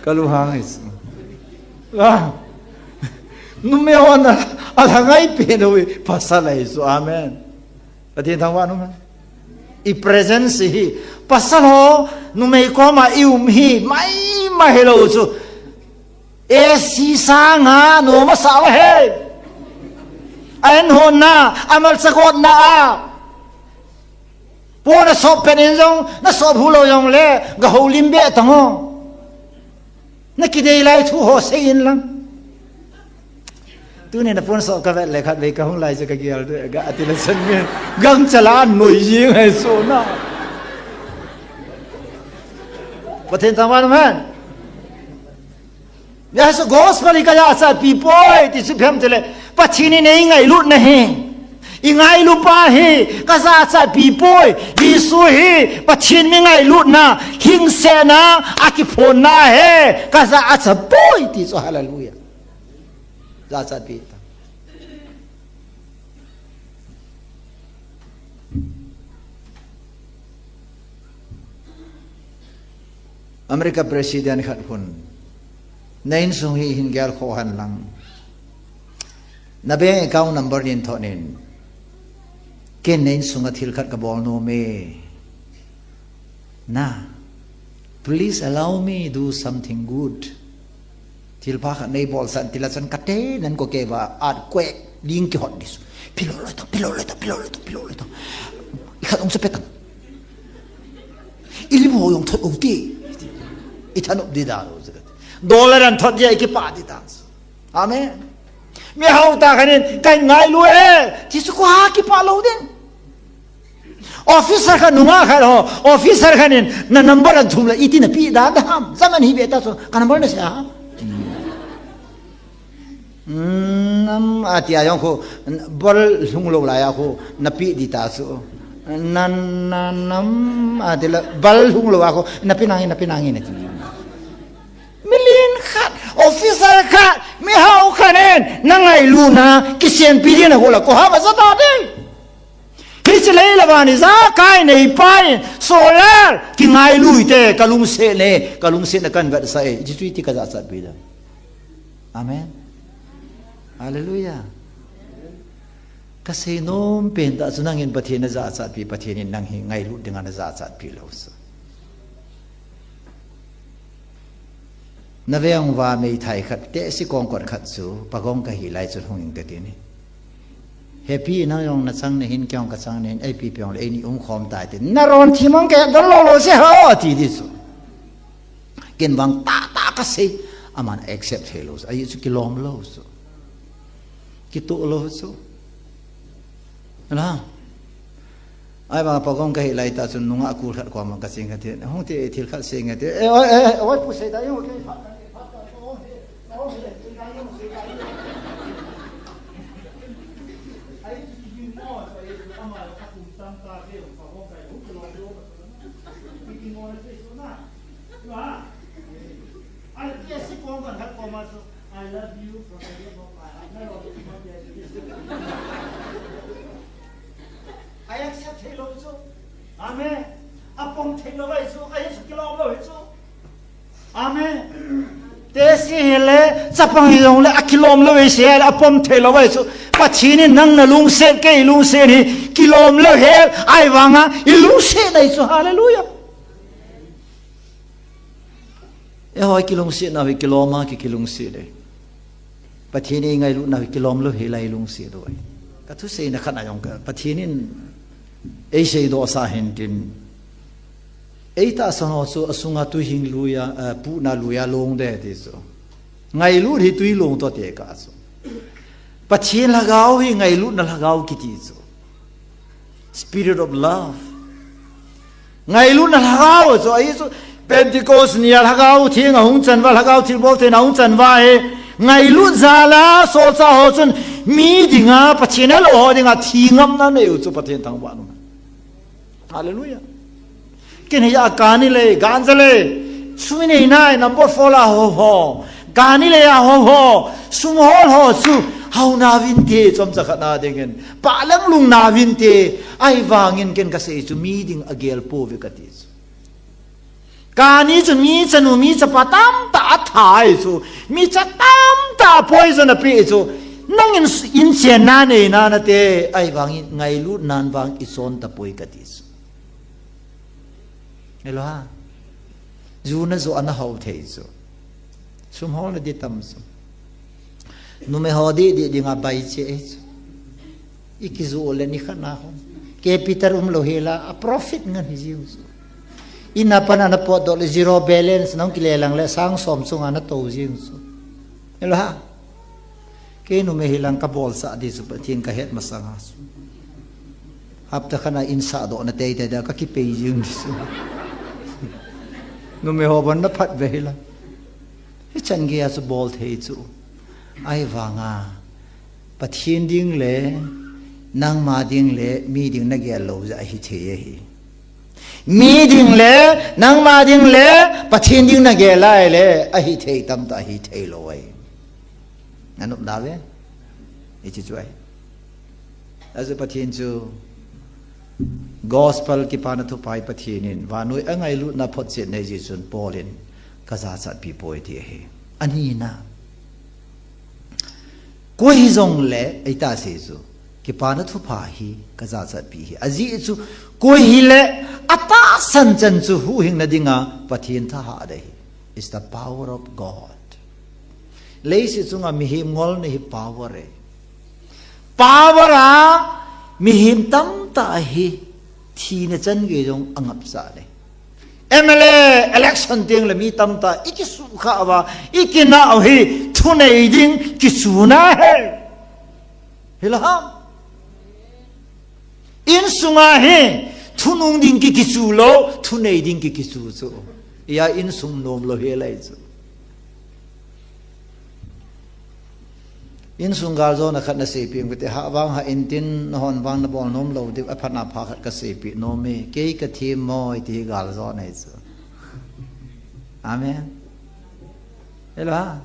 Kalunghang hi chu. Ah. Numei hon a, alhangai pen u hi pasal ahi chu. Amen. Pathen thangvah in um hen. I presence hi. Pasal ho, numei koma i um hi, maimai hilou chu. A C sanga nom asa uve. A-in honna, amal chagotna a. Pon asop pet in jong, nasop hulou jongle, gahoulim be tang o. Nakidei lai thu ho seiyin lang. Tuni napon sop kavet le khatvei kahung lai chu kagel de, ga ati le san nge. Gangcha la noi jing ahi sona. Pathen thangvah in um hen. Hiche gospel hi kajachatpi poi ti chu ipi ham itile, Pathen in eingailut nahi. Ingailut pa hi kajachatpi poi. Jesu hi Pathen mi ngailutna, hingsetna, akiphonna ahi, kajachat poi ti chu, hallelujah. Jachatpi ta. America president khat khun, na insung hi hin gel kho hen lang, na bank account number hin thot in, ken na insunga thil khat kabol nom e. Na, please allow me do something good. Thilpha khat neibolsah in tila chan kate nan ko keva earthquake ding kihot ding chu. Pilou loi tang, pilou loi tang, pilou loi tang, pilou loi tang. Ikhat ong chu pe tang. Ilim ho jong thot u te. Ithanop di dan u chu. Dollar an thot dia ikipah di dan chu. Amen. Mihao tah khat in, kahin ngailu e, ti chu koi ha kipah lou ding. Officer khat nungah khat ho, officer khat in, na number an thum le, iti napeh da, da ham, zaman hi ve ta chu, ka number nasei ham. Hmm, nam, ati a jong khu, bol lhung lou lai a khu, napeh di ta chu. Na, na, nam, ati le, bol lhung lou a khu, napeh nange, napeh nange, nati. Milen khat, officer khat, mihao khat in, na ngailutna, kisenpi ding na hol a, koi ham aja ta ding. Hiche lei le van ijakai neipa in, solar, kingailu hite, kalungset e, kalungsetna kahin vetsah e, hiche chu iti kajachatpi ding. Amen. Hallelujah. Kasei nom pen tah chu nangin Pathen najachatpi, Pathen in nang hi ngailut dinga najachatpi lou chu. Na veng uva meithai khat, tehse kongkot khat chu, pagong kahi lai chun hung in kati ne. Hepi, nang jong nachang nahin, kei jong kachang nahin, ipi pi jongle eini umkhom tai te. Naron thim mong kei don lou lou se ho, ati di chu. Ken vang tahtah kasei, aman accept thei lou chu. Ahi chu kilom lou chu. Kitoh lou chu. Ala. Ahivang pagong kahi lai tah chun nungah kul khat koma kacheng kati. Hung te, thil khat sei nge te. Eh, oi, eh, eh, oi, pu sei ta, oi, kei phat, phat, phat, oi, oi, sei ta, oi, sei ta, oi. Ahi chu kigin mo, ahi chu ama la ka kum tam ta ke, pagong kahi, hung kilom lou. Kigin mo na sei chu na. Ba? Ahi, tehse kongkot khat koma chu, "I love you from the bottom of my heart." Ahi, accept thei lou chu. Amen. Apom thei lou ahi chu, ahi chu kilom lou ahi chu. Amen. Tehse hile, chapang hijongle, akilom lou ahi chu, apom thei lou ahi chu. Pathen in nang nalungset, kei lungset hi, kilom lou hel, ahivanga, ilungset ahi chu. Hallelujah. Eiho kilungsetna hi kilom a ki, kilungset e. Pathen eingailut nau hi kilom lou hel a ilungset u ahi. Ka thuseina khat a jong ka, Pathen in eiseidoh sa hin tin. Eitahsan ho chu asunga tuihing lui a, eh, puhna lui a long de ti chu. Ngailut hi tui long toh tekah chu. Pathen lhagao hi ngailutna lhagao kiti chu. Spirit of love. Ngailutna lhagao chu, ahi chu Pentecost ni a Lhagao Theng ahung chan uva, Lhagao thilbol theina ahung chan uva hi. Ngailut jal a, solchah ho chun mi dinga, Pathen helou ho dinga, thi ngamna nei u chu Pathen thangvah in um. Hallelujah. Ken hiya kani le, ganja le, sum inei nai, number four la ho ho. Kani le a ho ho, sum hol ho chu, hao nauvin te, chomcha khat na dingin. Pahlang lung nauvin te, ahivangin ken kasei chu, mi ding agel pouve kati chu. Kani chu mi chanu, mi chapa tamtah athai chu, mi cha tamtah poison apeh chu, nangin s-, inchen na nei na nate, ahivangin ngailutnan vang ichon tapoi kati chu. Hello ha. Ju na jo ana hao thei chu. Sum holna di tam chu. Numei ho di di dinga bai che e chu. I kizu le ni khana ho. Capital umlou hela, a profit ngan hi jing chu. Ina pana na potdoh le zero balance nang kile lang le sang som chunga na to jing chu. Elo ha. Kei numei hilang ka bolsah di chu Pathen ka het masanga chu. Hapta khana in sahdoh na teitei da ka kipei jing di chu. Numei ho ban na phat ve hilang. Hichan geiya chu bol thei chu. Ahivanga Pathen ding le nangma ding le mi ding na gel lou jeh a hithei ahi. Mi ding le nangma ding le Pathen ding na gel lai le ahithei tamtah hithei lou ahi. Nanop da ve. Hiche chu ahi. Achu Pathen chu Gospel Kipana Thupha hi Pathen in vannoi a ngailutna photchetna ahi jeh chun Paul in ka jachatpi poi ti ahi. Anina. Koi hijongle, eita sei chu, Kipana Thupha hi ka jachatpi ahi. Ajeh chu, koi hile, atahsan chan chu huhhingna dinga Pathen thahat ahi. It's the power of God. Leiset chunga mihem ngolna hi power e. Power a mihem tamtah hi thina chan gei jong angapsah le. M L A election teng le mi tamtah i kisukha uva, i kinah u hi thunei ding kichuna ahi. Hilou ham? Insunga hi thunung ding ki kichu lou, thunei ding ki kichu chu. Iya insung nom lou hi lai chu. Insung galjona khat na seipeh inge kati, hah vang hah intin, nahon vang nabol nom lou diu, aphatna pha khat ka seipeh nom e, kei ka themmoi ti hi galjona ahi chu. Amen. Hilou ha.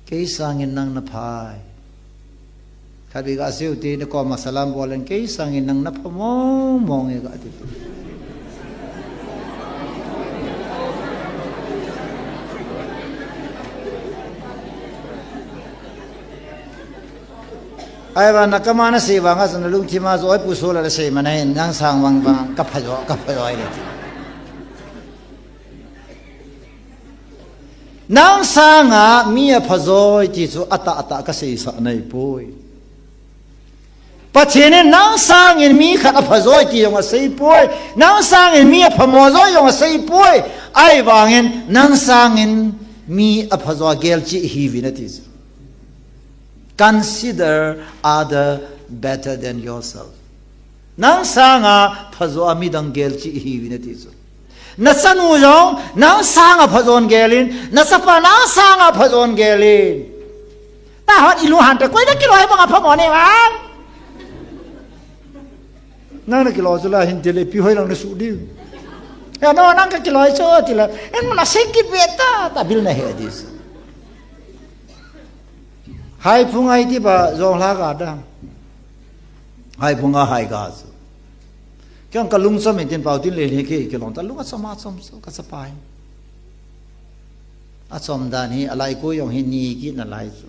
Kei sangin nang na phai. Khatvei ga seiu te, na koma salam bol in, kei sangin nang na pha mong mong e ga ti. Ahivang na kama na sei vanga chu na lungthima chu oi pu so la la sei mana hin nang sang vang vang ka pha jo, ka pha jo ahi le ti. Nang sanga mi apha joi ti chu atah atah ka seisah nai poi. Pathen in nang sangin mi khat apha joi ti jong asei poi. Nang sangin mi apha mo joi jong asei poi. Ahivangin nang sangin mi apha jo a gel cheh hiuvin ati chu. Consider other better than yourself. Nang sanga phajo a midang gel cheh hiuvin ati chu. Na chanu jong nang sanga phajon gelin, na chapa nang sanga phajon gelin. Nahon ilung hante koi na kiloi banga phamo nei vang. Nang na kiloi chu la hin tile ipi hoi lang na suh diu. Ya no nang ka kiloi chu tile. En na sei kit ve ta, ta bil na he dis. Haiphunga iti ba jong la ga da. Haiphunga hai ga chu. Kei ka lungchom in tin pau tin le ni kei kilong ta lung achom achom chu ka chapa hi. Achom dan hi alai ko jong hi ni kit nalai chu.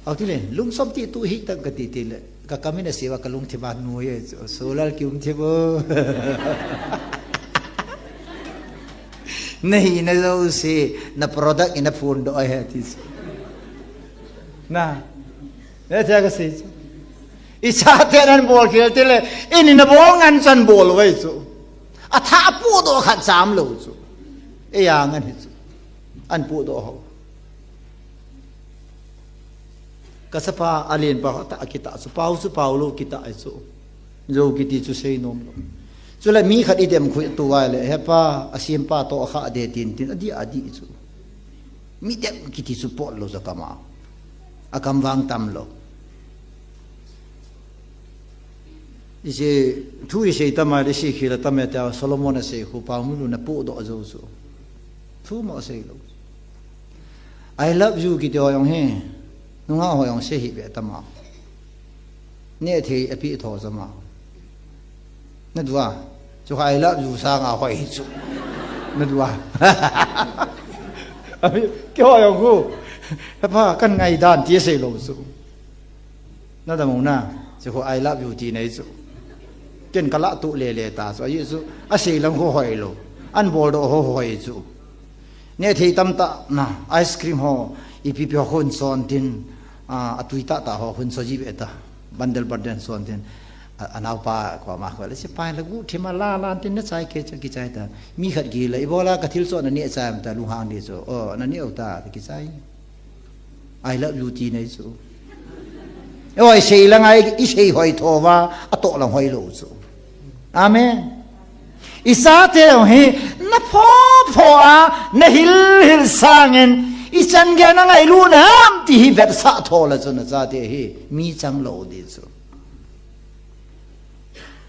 Au ti le lungchom ti tu hi tang ka ti ti le ka kam in asei uva ka lungthim a nu ye chu. Solal kium thim o. Na hina jouse, na product ina phondoh ahi ti chu. Na, na tia ka sei chu. I chate nan bol khel te le, in ina bol ngan chan bol uve chu. Atha apohdoh khat cham lou chu. Eia ngan hi chu. An pohdoh ho. Ka chapa alen pa ho ta kita chu pau chu pau lou kita chu. Jou kiti chu sei nom lou. Chule mi khat i dem khu tu vai le, he pa, a sim pa toh a kha de tin tin, a di a di chu. Mi dem kiti chu pot lou ja kama. A kam vang tam lou. I sei, thu i sei tam a le sei khel a tam e tia Solomon a sei khu pau mi lu na pohdoh jou chu. Thu mo sei lou. I love you kiti ho jong hi. Nungah ho jong sei hi ve tam a. Neh thei a pi tho jama. Na dua. Chu kha I love you sanga hoi chu. Na dua. Abi, kei ho jong khu. He pa, kan ngaidan ti sei lou chu. Na dam u na, chu khu I love you ti nei chu. Ken ka lah tuh le le ta chu, ahi chu, a sei lang khu hoi lou. An boldoh ho hoi chu. Ne thei tamtah na ice cream ho, ipi pi ho khun son tin, a, atui tah tah ho khun so ji ve ta. Bandel bandel son tin, a, anaupa ko ma ko le si pai la gu thima la la tin na chai ke cha ki chai ta. Mi khat gi la ibola ka thil so na ne chai ta lunghang di so. O, na ne o ta ki chai. I love you ti nei chu. Oi, sei la ngai, i sei hoi tho va, a to lang hoi lo chu. Amen. I sa te hi, na pho pho a, na hil hil sangin, i chan ge na ngai lu na am ti hi vet sa tho la chu na sa te hi, mi chang lo di chu.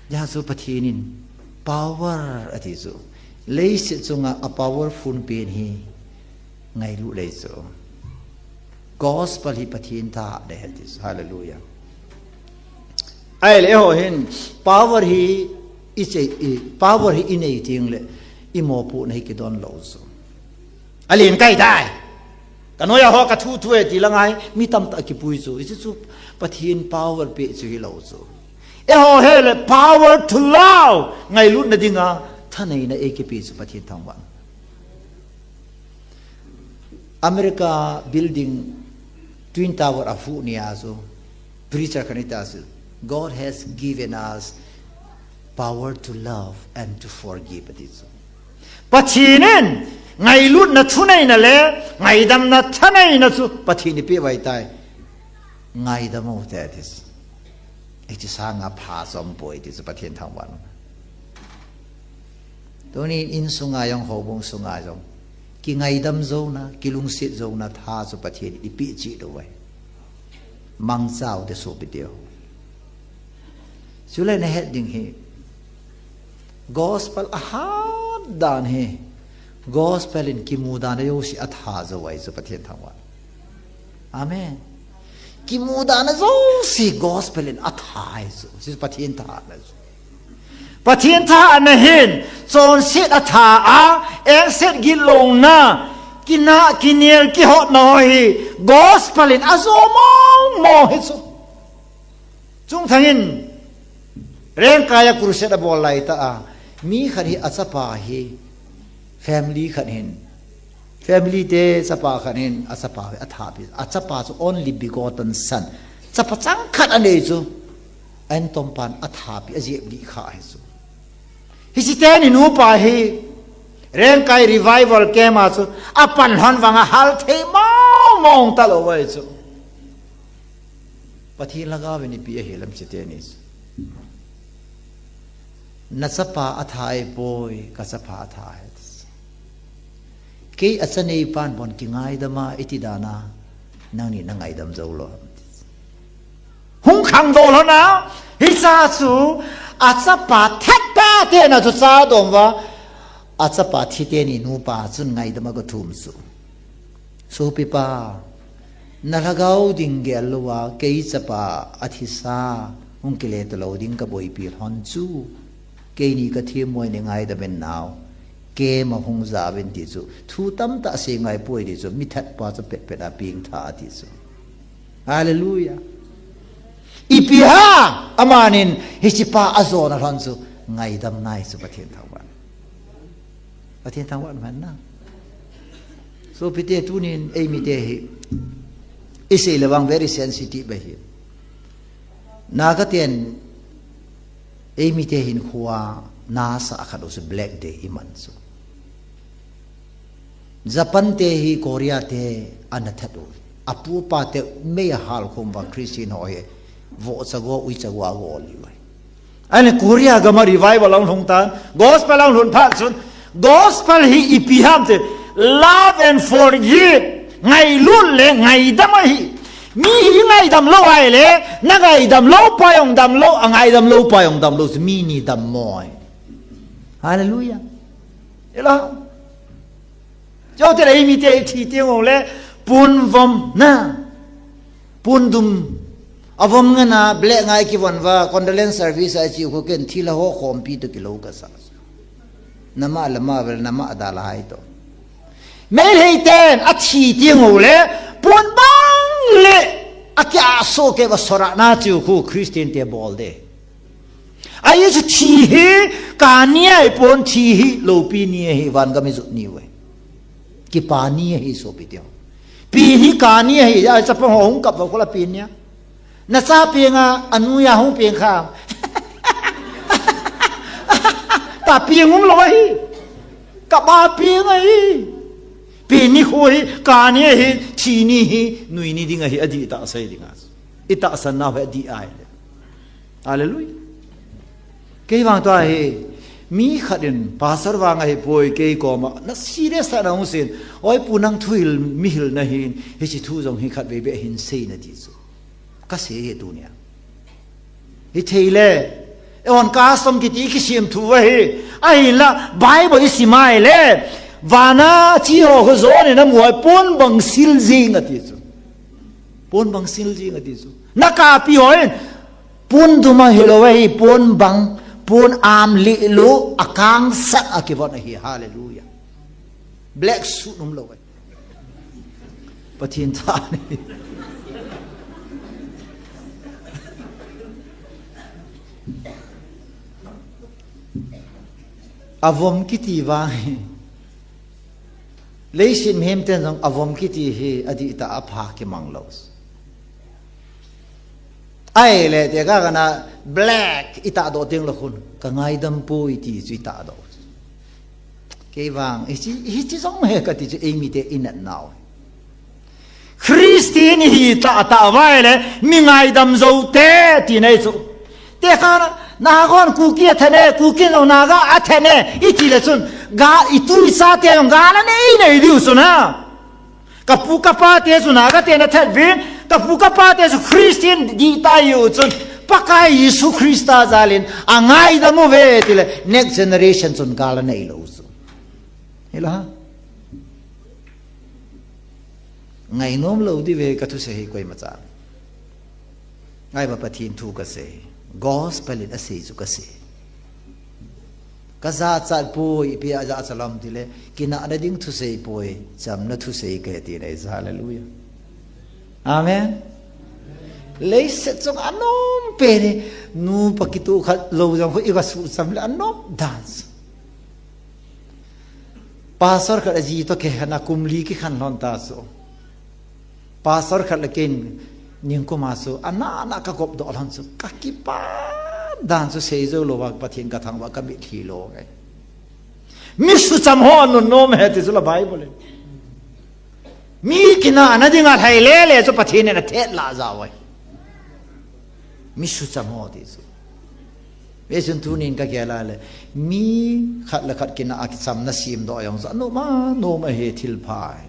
Hijeh chun Pathen in power ati chu. Leiset chunga a powerful pen hi ngailut lei chu. Gospel hi Pathen tha de ati chu. Hallelujah. Ahile ho hin power hi i che, i power hi i nei ting le i mopohna hi kidon lo chu. Alen kai dai. Ka noia ho ka thu thu e ti la ngai, mi tamtah kipui chu. Hichu chu Pathen power pe chu hi lo chu. Eiho hele power to love ngailutna dinga thaneina ei kipe chu Pathen thangvah. America building Twin Tower a fu nia chu preacher khat in ati chu, "God has given us power to love and to forgive," ati chu. Pathen in ngailutna thuneina le ngaidamna thaneina chu Pathen in eipeh uve tai. Ngaidam u te ati chu. Hiche sanga pha chom poi ti chu Pathen thangvah. Tunin insunga jong, houbung sunga jong, kingaidam jouna, kilungset jouna tha chu Pathen in eipeh cheh uve. Mangcha u te sopite ho. Chule na het ding hi, gospel a hat dan hi, gospel in kimu dan a jouse a tha jou ahi chu Pathen thangvah. Amen. Kimu dan a jouse gospel in a tha ahi chu. Chu Pathen thana chu. Pathen thana hin, chonset a tha a, engset gitlona, kinah, kinel, kihotna ho hi, gospel in a jo mong mong hi chu. Chungthang in, Rengkai a crusade a bol lai ta a, mi khat hi a chapa hi, family khat hin, family te chapa khat hin, a chapa hi a tha pi, a chapa chu only begotten son, chapa chang khat a nei chu, a intompan a tha pi, a jep dih kha hi chu. Hiche teni nupa hi, Rengkai revival camp a chu, a pan lhon vang a hal thei mong mong ta lou ahi chu. Pathen lhagao vin ipi ahi lam hiche teni chu. Na chapa a tha ahi poi, ka chapa a tha ahi. Kei a cha neipan bon kingaidam a iti dan a, nangni na ngaidam jou lou. Hung khangdoh lhon a, hiche chu a chapa thet pa tena chu cha dom uva, a chapa thi teni nupa chun ngaidam a ga thum chu. Sopipa, na lhagao ding gel louva, kei chapa a thisa, hung kile talou ding ka boipi lhon chu. Keini ka themmo in nei ngaidam in nao. Camp a hung ja uvin ti chu. Thu tamtah sei ngai poi ti chu. Mi that pa chu pet pet a peng tha ti chu. Hallelujah. Ipi ham, amanin hiche pa a jona lhon chu. Ngaidam nai chu Pathen thangvah. Pathen thangvah man na. Sopite tunin eimite hi. I sei le vang very sensitive ahi. Naga ten eimite hin khua nasa khat u chu Black Day i man chu. Japan te hi Korea te ana that u. Apu apa te mei a hal khum vang Christian ho hi. Vohcha go, uicha go a go li uve. Ahile Korea gam a revival ahung lhung tan, gospel ahung lhun phat chun, gospel hi ipi ham ti, love and forgive, ngailut le ngaidam ahi. Mi hi ngaidam lou ahile, na ngaidam lou pa jong dam lou, a ngaidam lou pa jong dam lou, mi ni dammo ahi. Hallelujah. Ela. Chutile eimite thi teng ule, pon vom na. Pon dum. A vom ngen a, black ngai kivon uva, condolence service a chi khu ken thilha ho khompi toh kilou kasa. Nama lama vel nama dalha hi toh. Meitei ten athi teng ule, pon bang le, akiah soh kei uva sorahna chi khu Christian te bol de. Ahi chu thi hi, kani ahi pon thi hi, loupi ni ahi, van gam hi jot ni uve. Kipa ni ahi sopi teu. Pi hi ka ni ahi, a chapang ho hung kap va kola pi nia. Na cha pi nga, anu ya hung pi kha. Ta pi ngum lo ahi. Ka ba pi nga hi. Pi ni khu hi, ka ni ahi, thi ni hi, nui ni ding ahi, adih ta sai ding a. I tahsan nau hi adih ai le. Hallelujah. Kei vang tua hi, mi khat in, pastor vang ahi poi kei koma, na serious ta na hung sin, oi pu nang thuhil, mihil na hin, hichi thu jong hi khat vei be hin sei na ti chu. Ka sei hi tunia. Hi thei le, eon custom kiti kisem thu ahi, ahinla, Bible i simai le, vana chi ho ho zo ni na muai pon bang sil jing ati chu. Pon bang sil jing ati chu. Na kapi ho in, Pon duma hilou ahi, pon bang, pon am lih lu, akang sat a kivon ahi, hallelujah. Black suit um lou ahi. Pathen tha ni. Avom kiti vang hi. Leiset mihem ten jong avom kiti hi adih ta a pha kimang lou. Ai le te ka kana black i ta do teng lo khun ka ngaidam poi ti chu i ta do. Kei vang, hichi, hichi jong he kati chu eimi te i nat nau. Christian hi ta ta vai le mi ngaidam zo te ti nei chu. Te kha na, na kon Kuki a thene, Kuki lo Naga a thene, i ti le chun, ga i tu i sa te jong ga la nei nei diu chu na. Ka pu ka pa te chu Naga te na that vin, ka pu ka pa te chu Christian di ta yu chun, Pakai Jesu Christa jalin, a ngaidam u ve ti le, next generation chun ga la nei lo chu. Hilo ha? Ngainom lou di ve ka thusei hi koima cha. Ngai ba Pathen thu ka sei. Gospel in a sei chu ka sei. Ka jachat poi, ipi a jachat lam ti le, kinahna ding thusei poi, chamna thusei ka he ti nei, hallelujah. Amen. Leiset chung anom pen hi, nu pa kitoh khat lou jong khu i ka su cham le anom dan. Pastor khat a ji toh kikhen a kum li kikhen lhon ta chu. Pastor khat le ken ningkum a chu, ana ana ka kop doh lhon chu, ka kipa dan chu sei jou lou va Pathen ka thangvah ka mitlhi lou ngai. Mi su cham ho nun nom he ti chu la Bible in. Mi kinahna ding a lhai le le chu Pathen in a thet la jao ai. Mi su cham ho ti chu. Ve chun tunin ka gel a le, mi khat le khat kinah a kichamna sem doh jong chu, anom a, nom a he thil pha hi.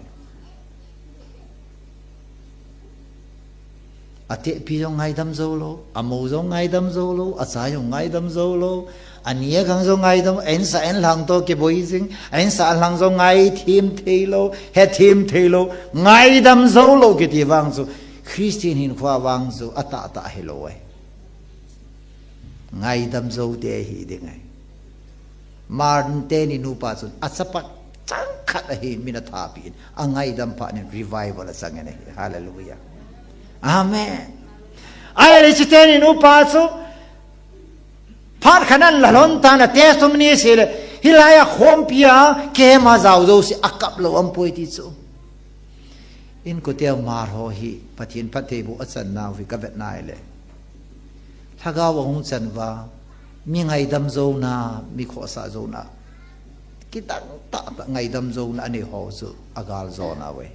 A tehpi jong ngaidam jou lou, a mou jong ngaidam jou lou, a cha jong ngaidam jou lou, a ni a gang jong ngaidam, a insa a inlhang toh kiboi jing, a insa a inlhang jong ngaithem thei lou, hethem thei lou, ngaidam jou lou kiti vang chu, Christian hinkho vang chu, a tah tah hilou ai. Ngaidam jou te hi ding ai. Martin te ni nupa chun a chapa chang khat ahi min a thapi in a ngaidam phat in revival a chang in ahi. Hallelujah. Amen. Ai le chi te ni nupa chu phat khat an la lhon tan a testimony sei le hilai a khompi a keima jao jouse a kap lou am poi ti chu. Inkote Hmar ho hi Pathen phattheiboh a chan nau hi ka vet nai le. Lhagao a hung chan uva, mi ngaidam jouna, mi khohsah jouna. Kidang tah tah ngaidam jouna anei ho chu a gal jo nau ve.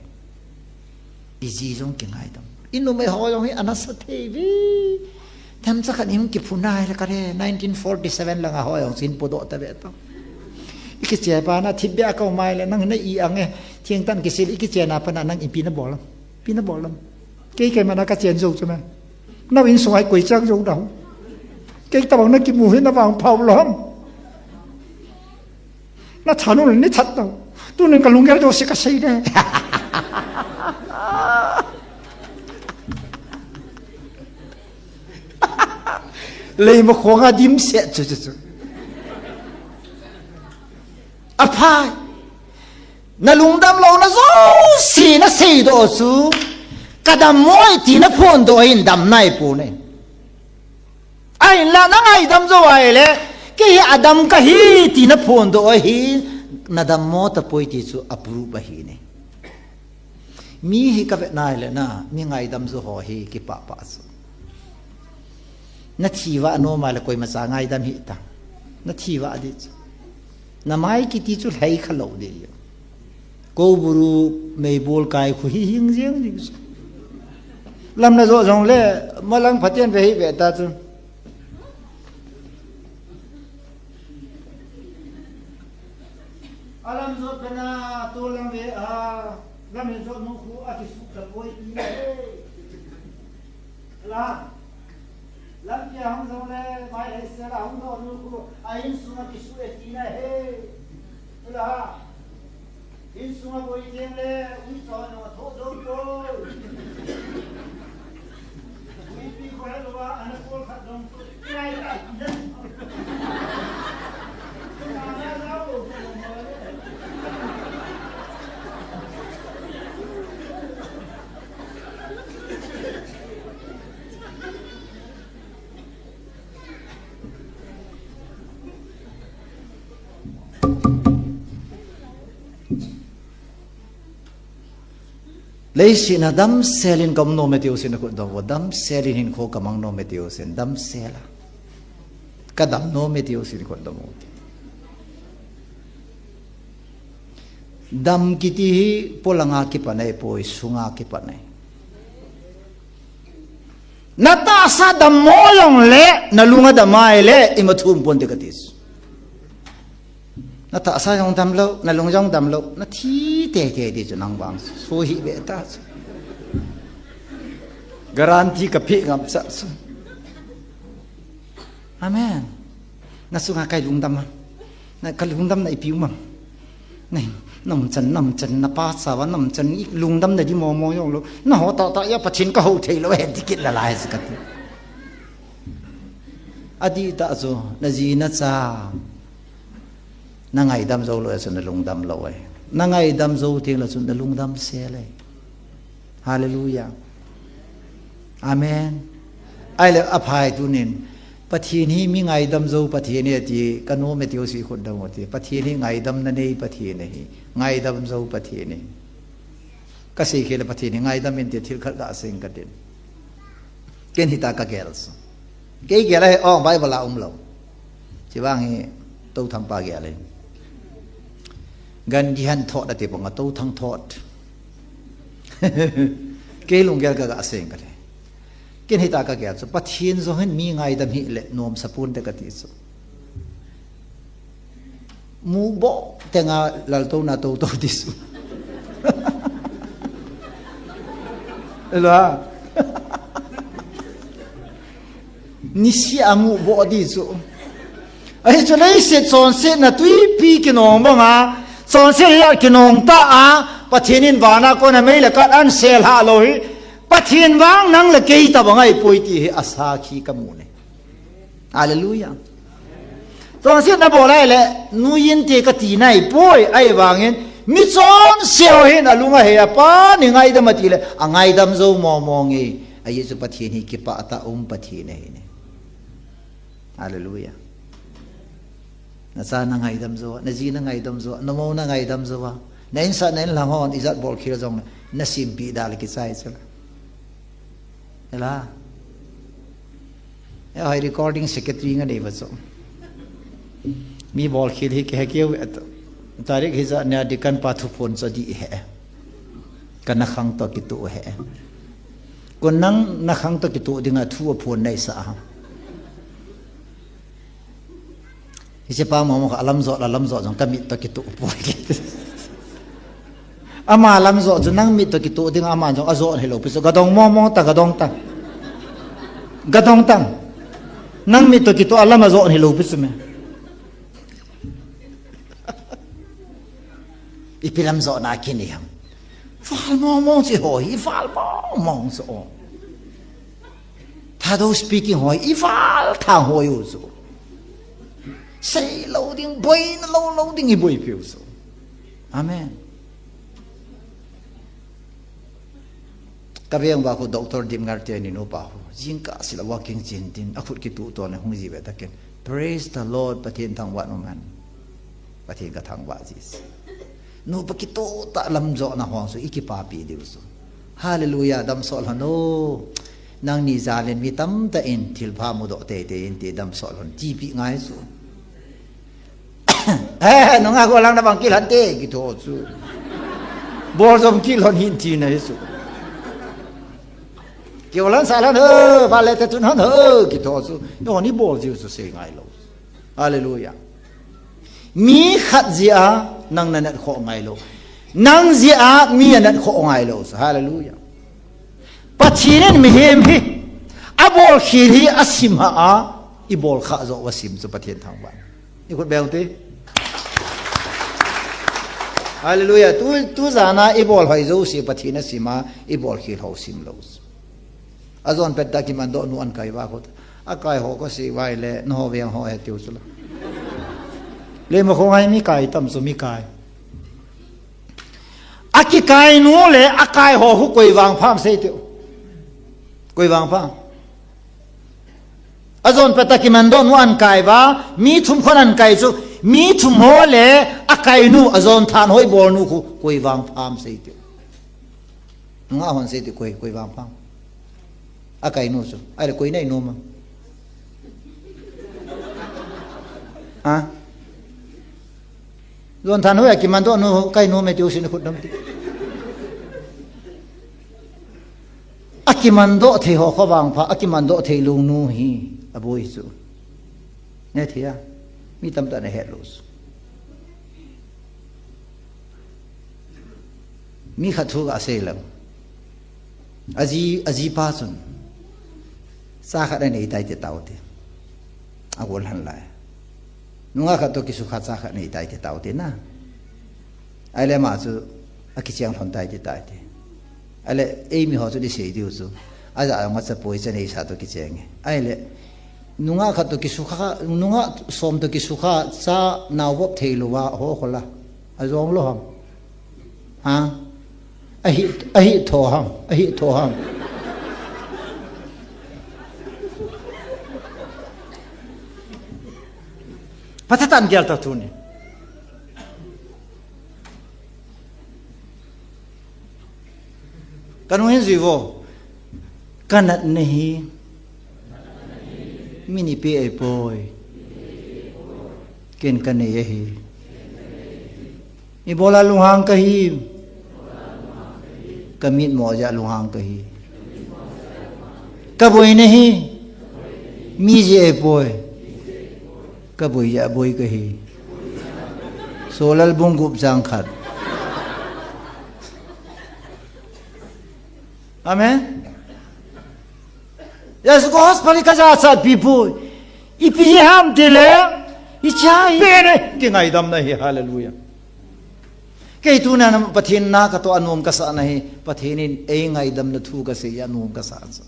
I ji jong kingaidam. I numei ho jong hi ana sa thei ve. Themcha khat in kiphu nai le ka re, nineteen forty-seven langa ho jong chin podoh ta ve to. I kiche pa na thipbeh a ka um ai le, nang na i ang e, thingtan kisil i kiche na pa na nang ipi na bol lam. Pi na bol lam. Kei keima na ka chen jou chu me. Nau insung ai koi chang jou dau. Kei tabang na kimu hi na vang phau lom. Na thanun ni that dau. Tunin ka lunggel jouse ka sei de. Leima khonga dimset chu chu chu. Aphai. Na lungdam louna jouse na seidoh chu. Ka dam moi ti na phondoh in dam nai pon e. Ahinla na ngaidam jou ai le. Kei hi adam ka hi ti na phondoh ahi. Na dammo tapoi ti chu a proof ahi ne. Mi hi ka vet nai le na, mi ngaidam jou ho hi kipah pah chu. Na thi vah nom a le koima cha ngaidam hih tan. Na thi vah ding chu. Na mai kiti chu lhai kha lou ding. Ko buru mei bol kai khu hi hing jeng ding chu. Lam na jo jong le, malang phaten ve hi ve ta chu. Alam jot bena, tu lam ve a, lam hin jot nu khu a kisuh ta poi ti na he. La, lam kia hung jong le, mai he se la hung do nu khu, a hin sung a kisuh e ti na he. La, hin sung a boi jeng le, ui cho no tho do poi. Leiset a damsel in ka um nom e tiu sin khut dom vo, damsel in hinkho ka mang nom e tiu sin, damsel a. Ka dam nom e tiu sin khut dom vo. Dam kiti hi polanga kipan ahi poi, sunga kipan ahi. Na tahsa dammo jong le, na lung a dam a ahile, ima thum ponte kati. Na tahsa jong damlou, na lung jong damlou, na thi teitei ding chu nang vang. Suhi ve ta chu. Guarantee ka pe ngam cha chu. Amen. Na sunga kai lungdam a. Na ka lungdam na ipi um am. Nei, nam chan, nam chan, na pa sa va nam chan, i lungdam na di mo mo jong lou. Na ho ta ta ya Pathen ka ho thei lou, he dikit la lai sa kati. Adih tah chu, na ji na cha. Na ngaidam jou lou, chu na lungdam lou e. Na ngaidam jou teng le chu na lungdam sel e. Hallelujah. Amen. Ahile aphai tunin. Pathen hi mi ngaidam jou Pathen ahi ti, ka nom e tiu si khut dom vo ti. Pathen hi ngaidam na nei Pathen ahi. Ngaidam jou Pathen ahi. Ka sei khel le Pathen hi ngaidam in ti thil khat ga sei ing ka tin. Ken hita ka gel chu. Kei gel ahi, o, Bible a um lou. Chuvang hi Touthang pa gel ahi. Gandhi han thot ati pong a Touthang thot. Kei lunggel ka ga sei ing ka le. Ken hita ka gel chu. Pathen jong hin mi ngaidam hih le nom sa ponte kati chu. Mu bo tenga laltouna toutou ti chu. Elo a. Nisih a mu bo ti chu. Ahi chu leiset chonsetna twipi kinong banga, chonset hi a kinong ta a, Pathen in vana kona mei le kat an sel ha lou hi. Pathen vang nang le kei tabang ahi poi ti hi asakhi ka mu ne. Hallelujah. Chonsetna bol ahile, nuiyin te ka ti nai poi, ahivangin, mi chonse ho hin a lung a he a pa, nei ngaidam ati le, a ngaidam jou mo mo nge, ahi chu Pathen hi kipah tah um Pathen ahi ne. Hallelujah. Na cha na ngaidam jou a, na ji na ngaidam jou a, na mou na ngaidam jou a, na insung na inlang hon, ijat bol khel jong le, na simpi da le kichai chu le. Ela. E hoi recording secretary nga nei va chu. Mi bol khel hi ke he keu et. Tarik hija nia deacon pa thu phon chu di he. Ka na khang to kitu he. Kon nang na khang to kitu dinga thu a phon nei sa ha. Hiche pa mo mo kha alam jo, alam jo jong ka mit to kitu poi. Ama lam jo chu nang mit to kitu ding ama jong a jo hilou pi chu. Gadong mo mo ta, gadong ta. Gadong ta. Nang mit to kitu alam a jo hilou pi chu me. Ipi lam jo na kini ham. Val mo mo chi ho hi, val mo mo chi o. Thadou speaking ho hi, val tha ho yo chu. Sei lou ding, boi na lou lou ding i boi piu chu. Amen. Ka veng va khu Doctor Dimngar te ni nu pa khu. Jingkah sila walking chin tin, a khut kitu to ne hung ji ve ta ken. Praise the Lord, Pathen thangvah in um hen. Pathen ka thangvah ji chu. Nupa kitoh tah lam johna hong chu i kipapi diu chu. Hallelujah, damsot lhon o. Nangni jal in mi tamtah in thilpha mudoh teitei inte, damsot lhon tipeh ngai chu. Eh, nungah gollhang na bang kit lhon te, kiti ho chu. Bol jom kit lhon hih tina hi chu. Kigollhang sah lhon ho, vale te tun lhon ho, kiti ho chu. Eiho ni bol jiu chu sei ngai lou. Hallelujah. Mi khat jeh a nang na nat khoh ngai lou. Nang jeh a mi a nat khoh ngai lou. Hallelujah. Pathen in mihem hi abolkhel hi asim hah a, ibol khah joh uva sim chu Pathen thangvah. I khut beng u te. Hallelujah. Tu, tu jan a ibol hoi jouse Pathen asim a, ibolkhel ho sim lou. Ajon pet tah kimandoh nu an kai uva khu. Akai ho kasei uva ahile, nangho veng ho he tiu chu la. Leimakhong a hi mi kai tam chu mi kai. Akikai nu le akai ho khu koi vangpha ham sei tiu. Koi vangpha ham. Ajon pet tah kimandoh nu an kai uva, mi thum khon an kai chu, mi thum ho le akai nu, ajon than ho ibol nu khu koi vangpha ham sei tiu. Nungah hon sei tiu koi, koi vangpha ham. Akai nu chu. Ahile koi na inom am. Ha? Jon than ho a kimandoh nu kai nom e tiu sin khut dam ti. Akimandoh thei ho khu vangpha, akimandoh thei lou nu hi aboi chu. Nethei a, mi tamtah in ahet lou chu. Mi khat thu kasei lou. Aji, ajipa chun. Cha khat anei tai ti tao te. Agol lhon lai. Nungah khat toh kisukha cha khat anei tai ti tao te na. Ahile ama chu akicheng lhon tai ti tai te. Ahile eimi ho chu isei diu chu. Ajah jong achapoi, cha neisa toh kicheng e. Ahile nungah khat toh kisukha, nungah som toh kisukha cha naovop thei louva ho khu la. Ajong lou ham. Ha? Ahi, ahi tho ham, ahi tho ham. Pathen tan gel ta tuni. Kanu hin jui vo. Kanatna hi min eipeh ahipoi. Ken kanei ahi. Ibola lunghang kahi. Kamit mo jeh a lunghang kahi. Kaboina hi mi jeh ahipoi. Kaboi jeh a boi kahi. Solal bung gup chang khat. Amen. Jesu Christa pali kajachat pi poi. Ipi ham tile, ichai. Pene, kingaidamna hi, hallelujah. Kei tuna Pathen na katoh anom kasahna hi, Pathen in eingaidamna thu kasei anom kasah chu.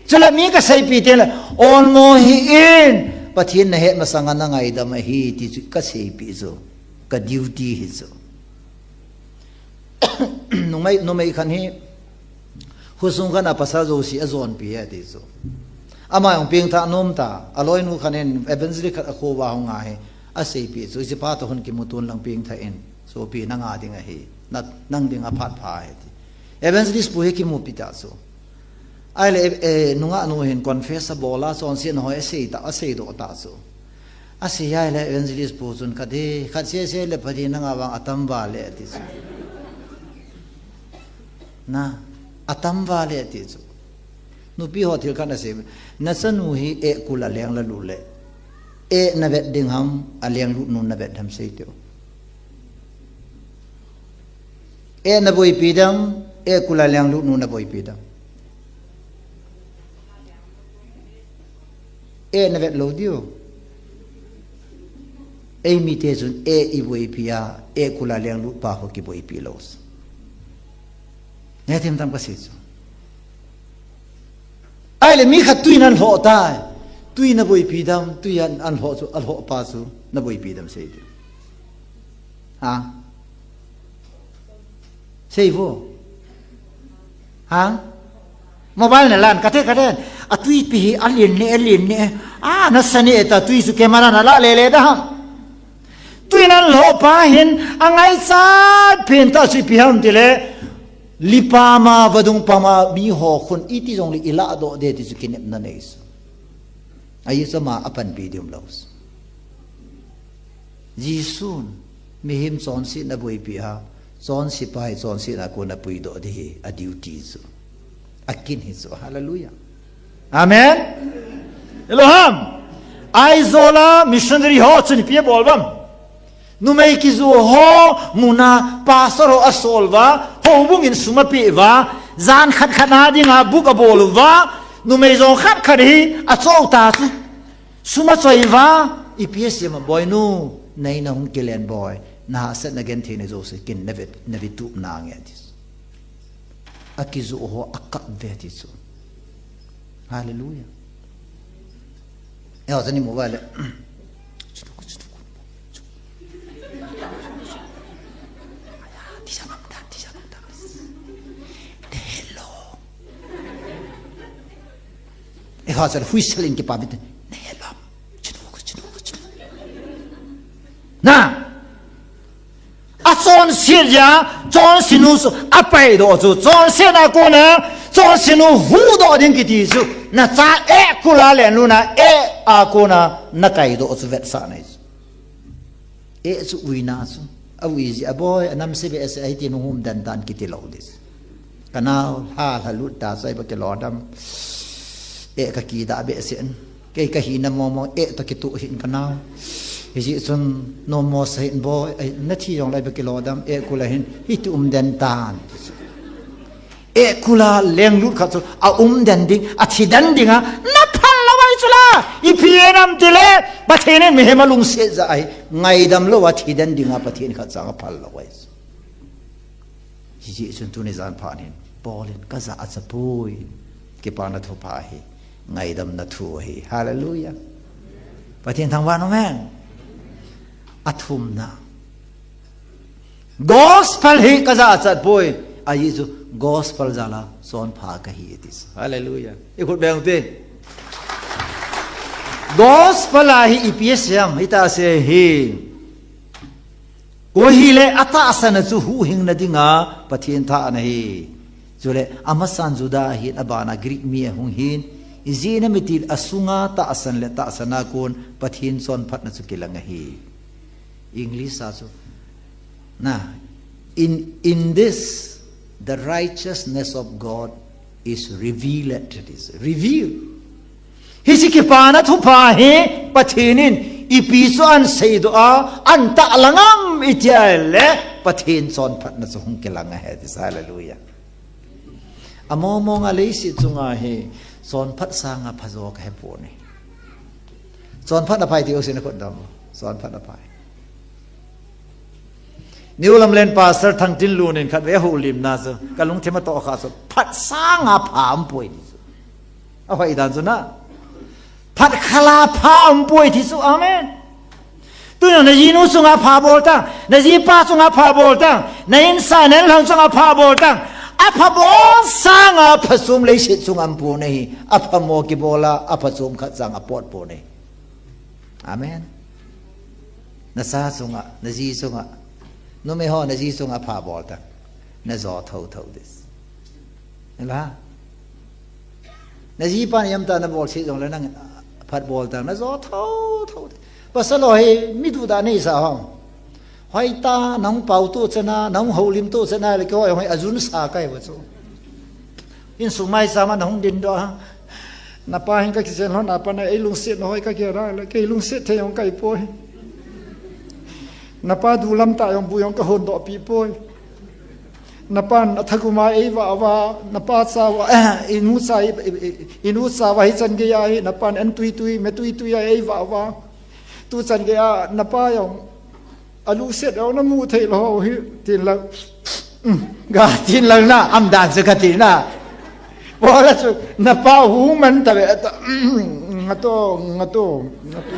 Chule mi kaseipi teng le, olmo hih in, Pathen nahet masanga nangaidam ahi, ti chu kaseipi chu, ka duty hi chu. Numei, numei khat hi, khosung khat a pasal jouse ajonpi e ati chu. Ama jong pengthah nom ta, aloinu khat in evangelist khat akho uva hung a hi, aseipi chu, hichepa toh hung kimuto inlang pengthah in, sopi nanga ding ahi, na, nang ding aphat pha ahi ti. Evangelist pu hi kimupi ta chu. Ahile, eh, nungah nu hin confess abol a, chonsetna ho asei ta, aseidoh ta chu. Asei ahile evangelist pu chun, khat hi, khat sese le Pathen nanga vang atam vale ati chu. Na, atam vale ati chu. Nupi ho thil khat asei, nachanu hi eh kul a leng lalut le, eh navet ding ham, alenglut nu navet ham sei teu. Eh naboipi dam, eh kul a lenglut nu naboipi dam. Eh navet lou diu. Eimite chun eh iboipi a, eh kul a lenglut pa ho kiboipi lou. Nge thim tam kasei chu. Ahile mi khat tui in alhoh tai. Tui naboipi dam, tui in alhoh chu, alhoh pa chu naboipi dam sei diu. Ha? Sei vo. Ha? Mobile nalan, kate, kate. Atui pi hi alen ne, alen ne. A, nasa ne ta tui chu camera nala lele da ham. Tuin an lhoh pa hin angaichat pen tah chu ipi ham tile, lipama, vadung pama miho khun iti jongle ilah doh ding ti chu kinepna nei chu. Ahi chu ama apanpi ding umlou chu. Jesun mihem chonsetna boipi a, chonse pa hi chonsetna a kon apuidoh ding hi a duty chu. Akin hi chu. Hallelujah. Amen. Elohim. Aizawl a missionary ho chun ipi abol uvam? Numei kijoh ho muna pastor ho asol uva, houbung in sum apeh uva, jan khat khat a dinga book abol uva, numei jong khat khat hi achoh ta chu. Sum achoi uva, ipi asei em, boinu, na in a hung kilen boi, nahahsatna gentheina jouse kin nave, nave tup nange ati. Akijoh ho akap uve ti chu. Hallelujah. Eho chun imu uva le. Eho chun huisal in kipa bit. Na. Achonset jeh a, chonsenu chu apaidoh chu, chonsetna a kona, chonsenu huhdoh ding kiti chu, nacha eh kula lenlutna eh a kona, nakaidoh chu vetsahna ahi chu. Eh chu uina chu, aui jeh a boi, anamse behseh ahi tin hung umden tan kiti lou ding. Kanao, lha, lha lut ta, chai ba kilodam. Eh, kakidah behseh in. Kei kahina momo, eh, toh kituh hih in kanao. Hijeh chun, nommo sa hih in boi, eh, nathi jongle ba kilodam, eh, kula hin, hiti umden tan. Eh, kula lenglut khat chu, aumden ding, athiden ding a, naphal lou ahi chu la. Ipi ham tile, Pathen in mihem alungset jeh ahi, ngaidam lou a thiden ding a, Pathen khat chang aphal lou ahi chu. Hijeh chun tuni jan phat hin, Paul in kajachat poi. Kipana thupha hi, ngaidamna thu ahi. Hallelujah. Pathen thangvah in um hen. Athumna. Gospel hi kajachat poi. Ajeh chu gospel jal a chonpha kahi ati. Hallelujah. Ikhut beng ute. Gospel a hi ipi asei em, hita asei hi. Koi hile atahsan a chu huhhingna dinga Pathen thahna ahi. Chule amasan Juda ahin, abana Greek mi ahung hin, ijeh inem itile asunga tahsan le tahsan a kon Pathen chonphatna chu kilang ahi. English a chu, na, in, in this, the righteousness of God is revealed, it is revealed. Hiche kipana thupha hi Pathen in ipi chu ahin seidoh a, ahin tahlang em iti ahile, Pathen chonphatna chu hung kilang ahi ati. Hallelujah. Among mong a leiset chunga hi chonphat sanga phajo kahe poi. Chonphat aphai ti usin akhut dam. Chonphat aphai. New Lamlen Pastor Thangtinlun in khatvei ahoulimna chu, kalungthim atoh kha chu, phat sanga pha umpoi ti chu. Ahoidan chu na. Phat khala pha umpoi ti chu. Amen. Tun jong najinu chunga pha bol tan, najipa chunga pha bol tan, na insung na inlhang chunga pha bol tan. Apha bol sanga phachom leiset chunga aumpoi ahi. Apha mo kibol a, aphachom khat chang apot poi ahi. Amen. Nacha chunga, naji chunga, numei ho naji chunga pha bol tan. Najo thotho ding. Hela. Najipan ijemtia nabol sih jongle nang phat bol tan, najo thotho ding. Pasal ho hi mi duhdah neisa ham. Hoitah, nahung pao tuchan a, nahung houlim tuchan a, le keiho jong hi ajunsa kahi uva chu. Insung maicham a nahung dindoh a. Napa hin kakichen lhon a pat na eilungset nahoi kagel a le, kei lungset thei jong kahi poi. Napa dulam tah jong bu jong kahondoh pi poi. Napan athagum a eivah uva, napa cha uva, inu cha, i, i, i, inu cha uva hichan gei a hi, napan an tuitui, me tuitui a eivah uva. Tuchan gei a, napa jong alungset jong namu thei lou hi, tin lang. Um, ga tin lang na, umdan chu kati na. Bola chu, napa hu man ta ve, ta, um, ngato, ngato, ngato.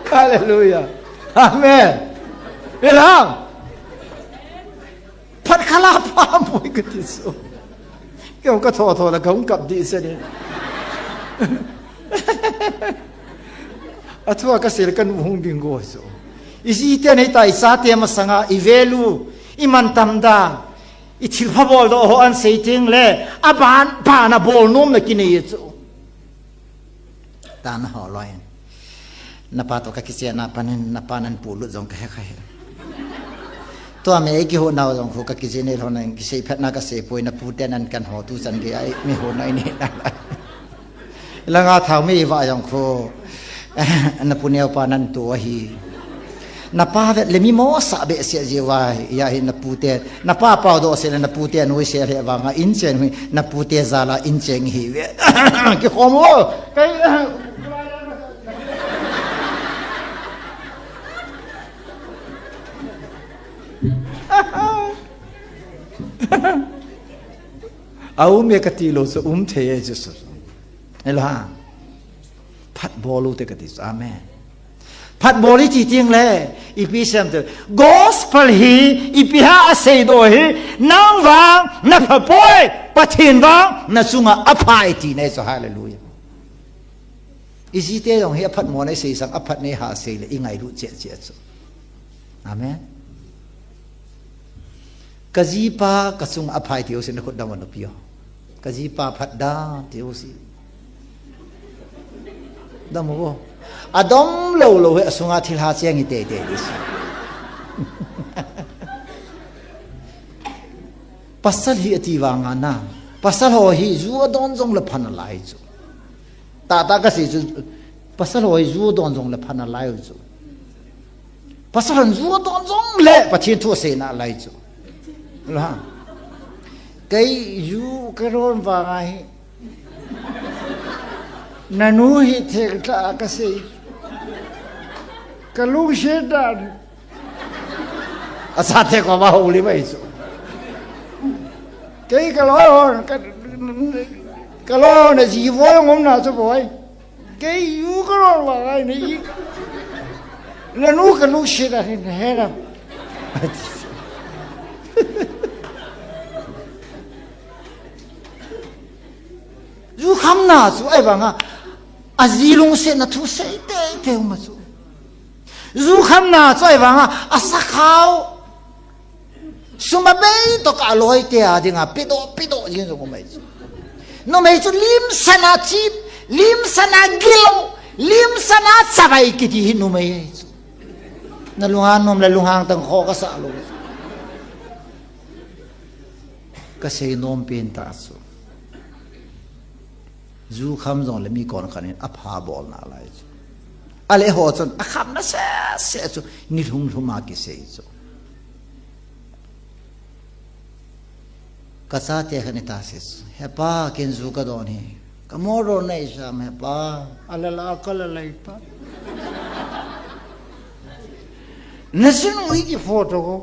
Hallelujah. Amen. Ilang. Phat khala pha umpoi kati chu. Kei jong kathotho la kahung kap ding seh ni. Athua kasei le kanu hung ding go chu. Ijite nei ta, ichate masanga i value, i mantam dan, i thilpha boldoh ho ahin sei teng le, aban, ban a bol nom le kinei chu. Tana ho loi. Napa toh kakichen a pat in, napa nan pulut jong kahe kha e. Tua me ei kihou nau jong khu kakichen e lhon in, kisei phat na kasei poi, napute nan kan ho tu chan gei a mi ho nai ni na. Langa thau mi va jong khu. Napu neo pa nan tu ahi. Napa vet le mi mosah behseh jeh uva, hia hi napute, napa pao doh seh le napute nuisat le vanga in chen hui, napute jal a in cheng hi ve. Kikhom o. Kai, a um e kati lou chu um thei e chu. Hello ha. Phat bol u te kati chu. Amen. Phat bol iti teng le, ipi sem te. Gospel hi, ipi ham asei doh hi, nang vang, napha poi, Pathen vang, nachunga apha e tina chu, hallelujah. Ijite jong hi aphat mo na isei sang, aphat nei ha sei le, ingailut cheh cheh chu. Amen. Kajipa kachunga apha e tiu si, nakhut dam un, nupi o. Kajipa phat da tiu si. Dam u vo. Adom lou lou hi asunga thilha cheng hi tei tei di si. Pasal hi ati vanga na. Pasal ho hi ju adon jong le pha nalai chu. Tata kasei chu, pasal ho hi ju adon jong le pha nalai u chu. Pasal hon ju adon jong le Pathen thu asei nalai chu. Lo ha. Kei ju kadon vanga hi. Nanu hi theng tah a kasei. Kalungset dan. Achate koma houlim ahi chu. Kei kaloi hon, ka, kaloi hon aji voi ngom na chu boi. Kei ju kadon vanga hi. Nanu kalungset dan hi nahe nam. Ju khamna chu ahivanga, aji lungsetna thu sei tei tei um a chu. Ju khamna chu ahivanga, asakhao. Sum abei toh kah a loi te a dinga, pedoh, pedoh jing jong um ahi chu. Numei chu limsana chip, limsana gilou, limsana chavai kiti hi numei ahi chu. Nalunghang nom le lunghang tang kho kasah lou. Kasei nom pen tah chu. Ju kham jong le mi konkhat in apha bol nalai chu. Ale ho chun akham nasa se chu, nilhum lhum a kisei chu. Kachate khat in ati se chu. He pa, ken ju kadon hi. Ka motor nei sam he pa. Ala la ka la lai pa. Najinu hi kiphoto ko.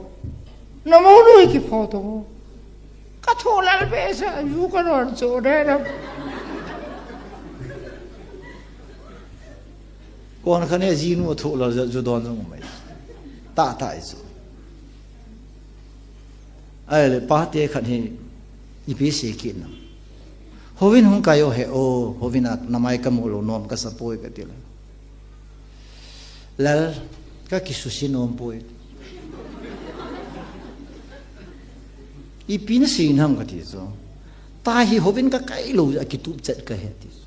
Namonu hi kiphoto ko. Kathoh lal behseh, ju kadon chu de na. Konkhat in jinu athoh lal, ju don jong um ahi. Tah tah ahi chu. Ahile pate khat hi ipi sei kit nam. Houin hung kai o he o, houin a namai kamu lou nom kasa poi kati le. Lal, kakisusia nom poi. Ipi nasei nam kati chu. Tahi houin kakai lou a kitup chet kahi ati chu.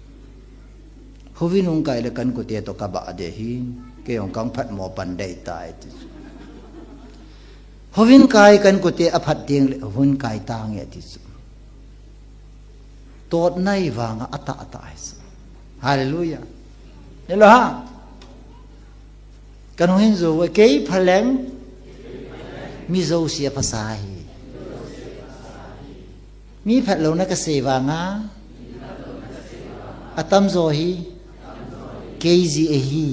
Houin hung kai le kankute toh kabah ding ahi, kei jong kaphat mo pan dei tai ati chu. Houin kai kankute aphat ding le houin kai tange ati chu. Totna hi vanga atah atah ahi chu. Hallelujah. Hello ha. Kanung hin jou, kei phaleng, mi jouse aphasa ahi. Mi phatlouna kasei vanga, atamjo hi, kei jeh ahi.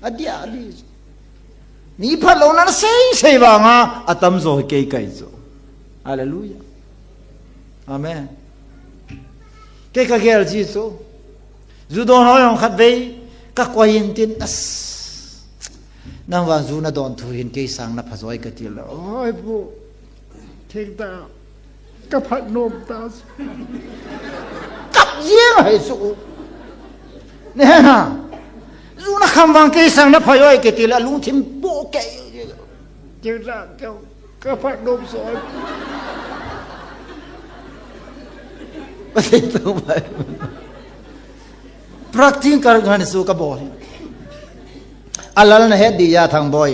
Adia, adia. Mi phatlouna nasei sei vanga, atamjo hi kei kahi chu. Hallelujah. Amen. Kei kagel ji chu. Ju don ho jong khatvei kakoi in tin as. Nang vang ju nadon thu hin kei sang napha joi kati le. Oi pu. Theng ta. Kaphat nom ta. Kap jeng ahi chu. Ne na. Chu na kham vang kei sang na phai oi kiti le lungthim po kei. Keu da keu ka phat dom so. Practical ngan su ka bol. Alal na het di ya thang boy.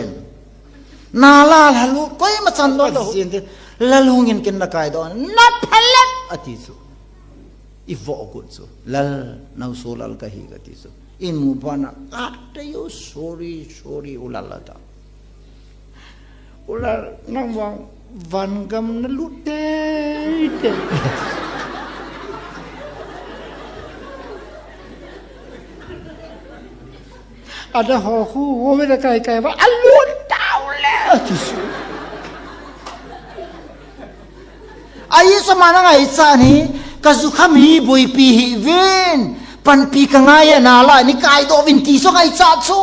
Na la la lu koi ma chan do do. Lal hung in kin na kai do. Na phalet ati su. I vo kut su. Lal nau su lal ka hi ka ti su. In mu pa na ate yo sorry sorry u lal la ta. U lal nang vang van gam na lut te te. Ada ho khu ho ve da kai kai va a lut tau le ti su. Ai sa ma na ngai cha ni ka zu kham hi bui pi hi vin pan pi ka ngai na la ni kai do vin ti so ngai cha chu.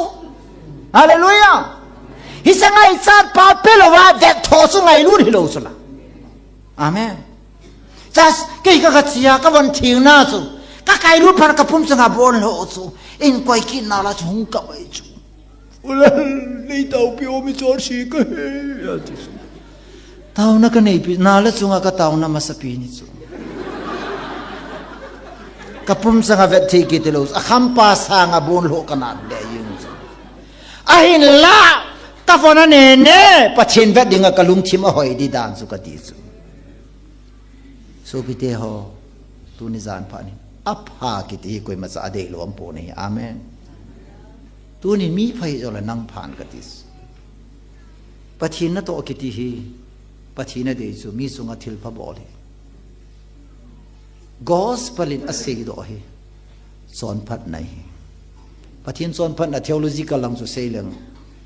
Hallelujah. Hi sa ngai cha pa pe lo va det tho su ngai lut hi lo su la. Amen. Chas kei ka ka chia ka von thing na chu. Ka kai lut phan ka pum changa bon lo chu. In koi kin na la chu hung ka mai chu. Ula nei tau pi o mi chor si ka he. Ya ti su. Tau na ka nei pi na la chunga ka tau na masa pi ni chu. Ka pum changa vet thei ki te lo. A kham pa sanga bon lo ka na de yung chu. Ahin la ka von a ne ne Pathen vet dinga ka lungthim a hoi di dan chu ka ti chu. Sopite ho, tuni jan pha ni. A pha kiti hi koima cha a dei lo am po ni. Amen. Tuni mi phai jo le nang phan ka ti. Pathen na to kiti hi. Pathen na dei chu mi sunga thil pha bol hi. Gospel in a sei do hi. Chonphatna hi. Pathen chonphatna theological lang chu sei leng.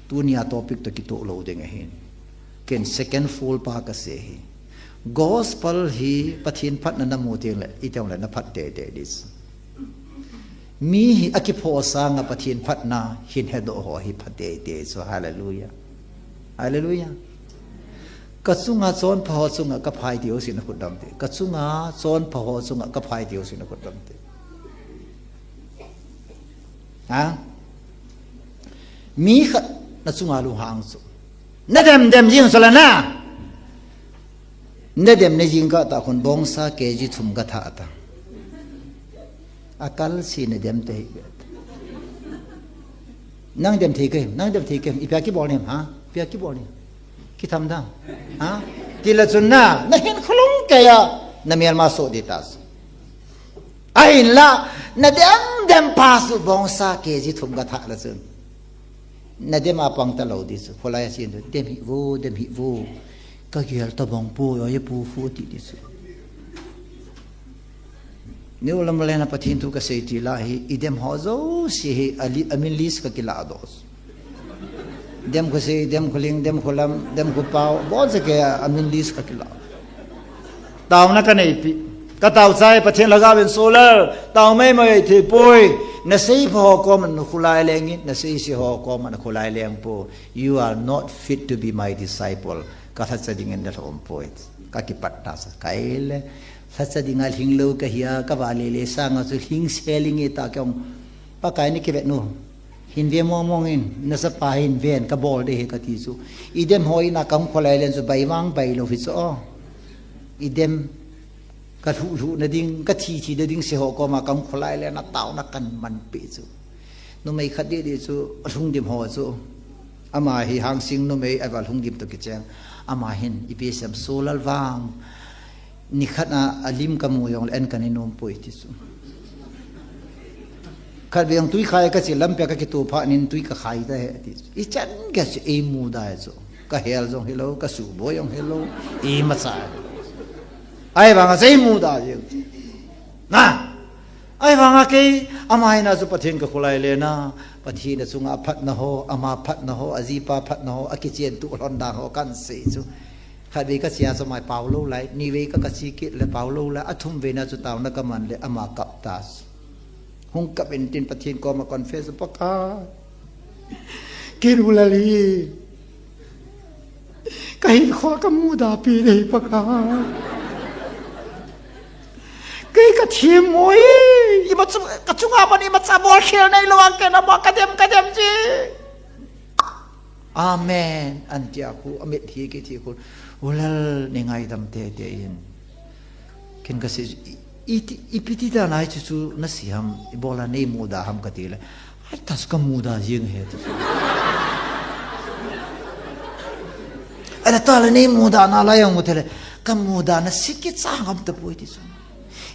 Tunia topic to kito lo ding ahin. Ken second full pa ka sei hi. Gospel hi Pathen phatna na mu teng le, i teng le na phat te te dis. Mi hi a kipho sanga Pathen phatna hin he do ho hi phat te te so hallelujah. Hallelujah. Ka chunga chonpha ho chunga ka phai ti ho sin a khut dam te. Ka chunga chonpha ho chunga ka phai ti ho sin a khut dam te. Ha? Mi khat na chunga lu hang chu. Na dem dem jing sala na. Na dem ne jing ka ta khun bongsa K G thum ka tha ta. A kal si na dem te hi. Nang dem thei ke, nang dem thei ke. I pia ki bol nem ha? Pia ki bol nem. Ki tham da. Ha? Ti la chun na, na hin khulung ke ya. Na mial ma so di tas. Ahin la, na dem dem pa su bongsa K G thum ka tha la chun. Na dem a pang ta lo di su. Pholai a sin tu, dem hi vo, dem hi vo. Ka gel ta bong po, yo ye pu fu ti di su. Ni ulam le na Pathen thu ka sei ti la hi, i dem ho zo si hi, a li, a min list ka ki la do su. Dem khu sei, dem khu ling, dem khu lam, dem khu pau, bo se ke a min list ka ki la. Tau na ka nei pi. Ka tau chai Pathen lhagao in solar. Tau mai mai thei poi. Na sei pha ho koma na khulai leng in, na sei si ho koma na khulai leng po. You are not fit to be my disciple. Ka lhacha ding in na lhom poi. Ka kipat ta sa. Kai le. Lhacha ding a lhing lo ka hia. Ka va le le sanga chu lhing se ling e ta kyong. Pakai ni ki vet nu. Hin ve mong mong in, na sapa hin ven, ka bol de he ka ti chu. I dem ho in a ka hung kholai len chu, bai vang bai lo hi chu aw. I dem, ka lhu lhu na ding, ka thi thi na ding se ho koma ka hung kholai len a tau na kan man pe chu. Numei khat de de chu, a lhung dim ho chu. Ama hi hang sing numei a va lhung dim to ki cheng. Ama hin, i pe sem so lal vang. Ni khat a, a lim ka mu jong le en ka ni nom poi ti chu. Khat veng tui khai ka chi lam pia ka kitu pha nin tui ka khai ta he ti chu. I chan ka chi ei mu dai chu. Ka hel jong hi lo, ka su bo jong hi lo. I ma cha. Ai vang a sei mu da jeng. Na. Ai vang a kei, ama hi na chu Pathen ka khulai le na. Pathen a chunga phat na ho, ama phat na ho, a jipa phat na ho, a kichen tu hlon dan ho kan sei chu. Khat vei ka chia chu mai pau lo lai, ni vei ka ka chi kit le pau lo lai, a thum vei na chu tau na ka man le ama kap ta. Hung kap in tin Pathen koma confess Pakai. Kin u lal hi. Ka hin kho ka mu da pi dei Pakai. Kei Ka thim mo e, ima chu, ka chunga ban ima cha bol khel nei lo ang ken ama ka dem, ka dem ji. Amen. An tia khu, amit hi ki thi khu. Ulal ni ngaidam te te in. Ken ka si, i, i, i piti da nai chu chu na si ham, i bola nei muda ham ka ti le. Hai tas ka muda jing he tu. Ala ta le nei muda na la yang mu te le. Ka muda na si ki cha ngam ta poi ti chu.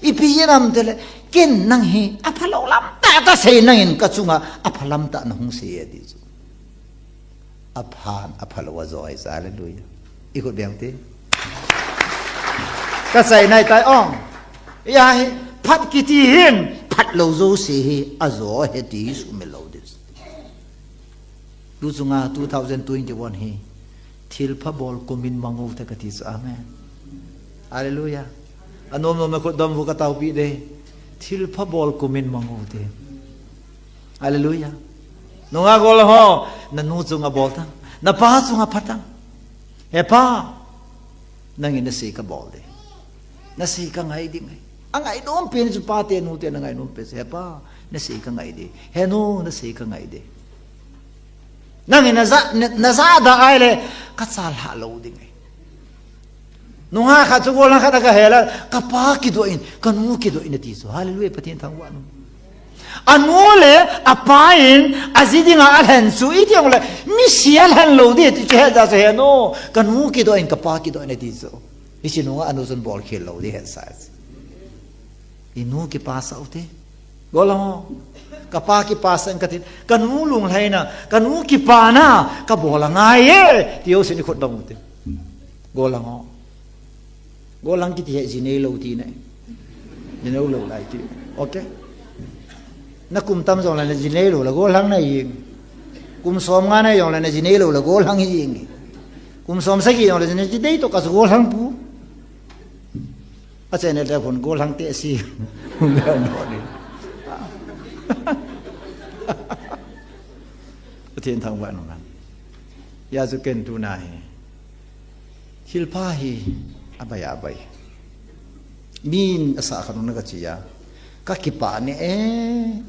Ipi inam tile, ken nang hi, aphalou lamtah kasei nangin kachunga, apha lamtah nahung sei e ti chu. Aphan, aphalou ajo ahi chu, hallelujah. Ikhut beng te. Kasei nai tai ong. Iya hi, phat kiti hin, phatlou jouse hi, ajo ahi ti sumil lou ti chu. Tu chunga two thousand twenty-one hi thilpha bol kumin mang u te kati chu. Amen. Hallelujah. Anom nom na khut dom vu ka taupi de. Thilpha bol kumin mang u te. Hallelujah. Nunga gol ho, na nu chunga bol tang. Na pa chunga pha tang. He pa. Nangin nasei kabol de. Nasei kangai ding e. Angai nom pen chu pa te nu te nangai nom pen chu. He pa, nasei kangai de. He nu, nasei kangai de. Nangin naja, na, naja da ai le, kachal ha lou ding e. Nunga khat chu golang khat a kahel a, kapa kidoh in, kanu kidoh in ati chu. Hallelujah, Pathen thangvah in um. Anu le apa in aji dinga alhen chu iti jongle, misi alhen lou di ti chu he ja chu he nu, kanu kidoh in kapa kidoh in ati chu. Hiche nunga anu chun bol khel lou di he sa chu. Inu kipasah u te. Golang ho. Kapa kipasah in kati. Kanu lunglhaina, kanu kipana, kabol angai e. Ti ho sin ikhut dong u te. Golang ho. Golang kiti hi ji nei lou ti nai. Ji nei lou lai ti. Okay. Na kum tam jong la na ji nei lou la golang na jing. Kum som nga na jong la na ji nei lou la golang jing. Kum som sagi jong la na ji dei to ka golang pu. A channel te phun golang te si. Pathen thangvah in um hen. Hijeh chun ken tuna hi. Thilpha hi abai abai. Min asah khat nung na kachi a. Kakipah ne e,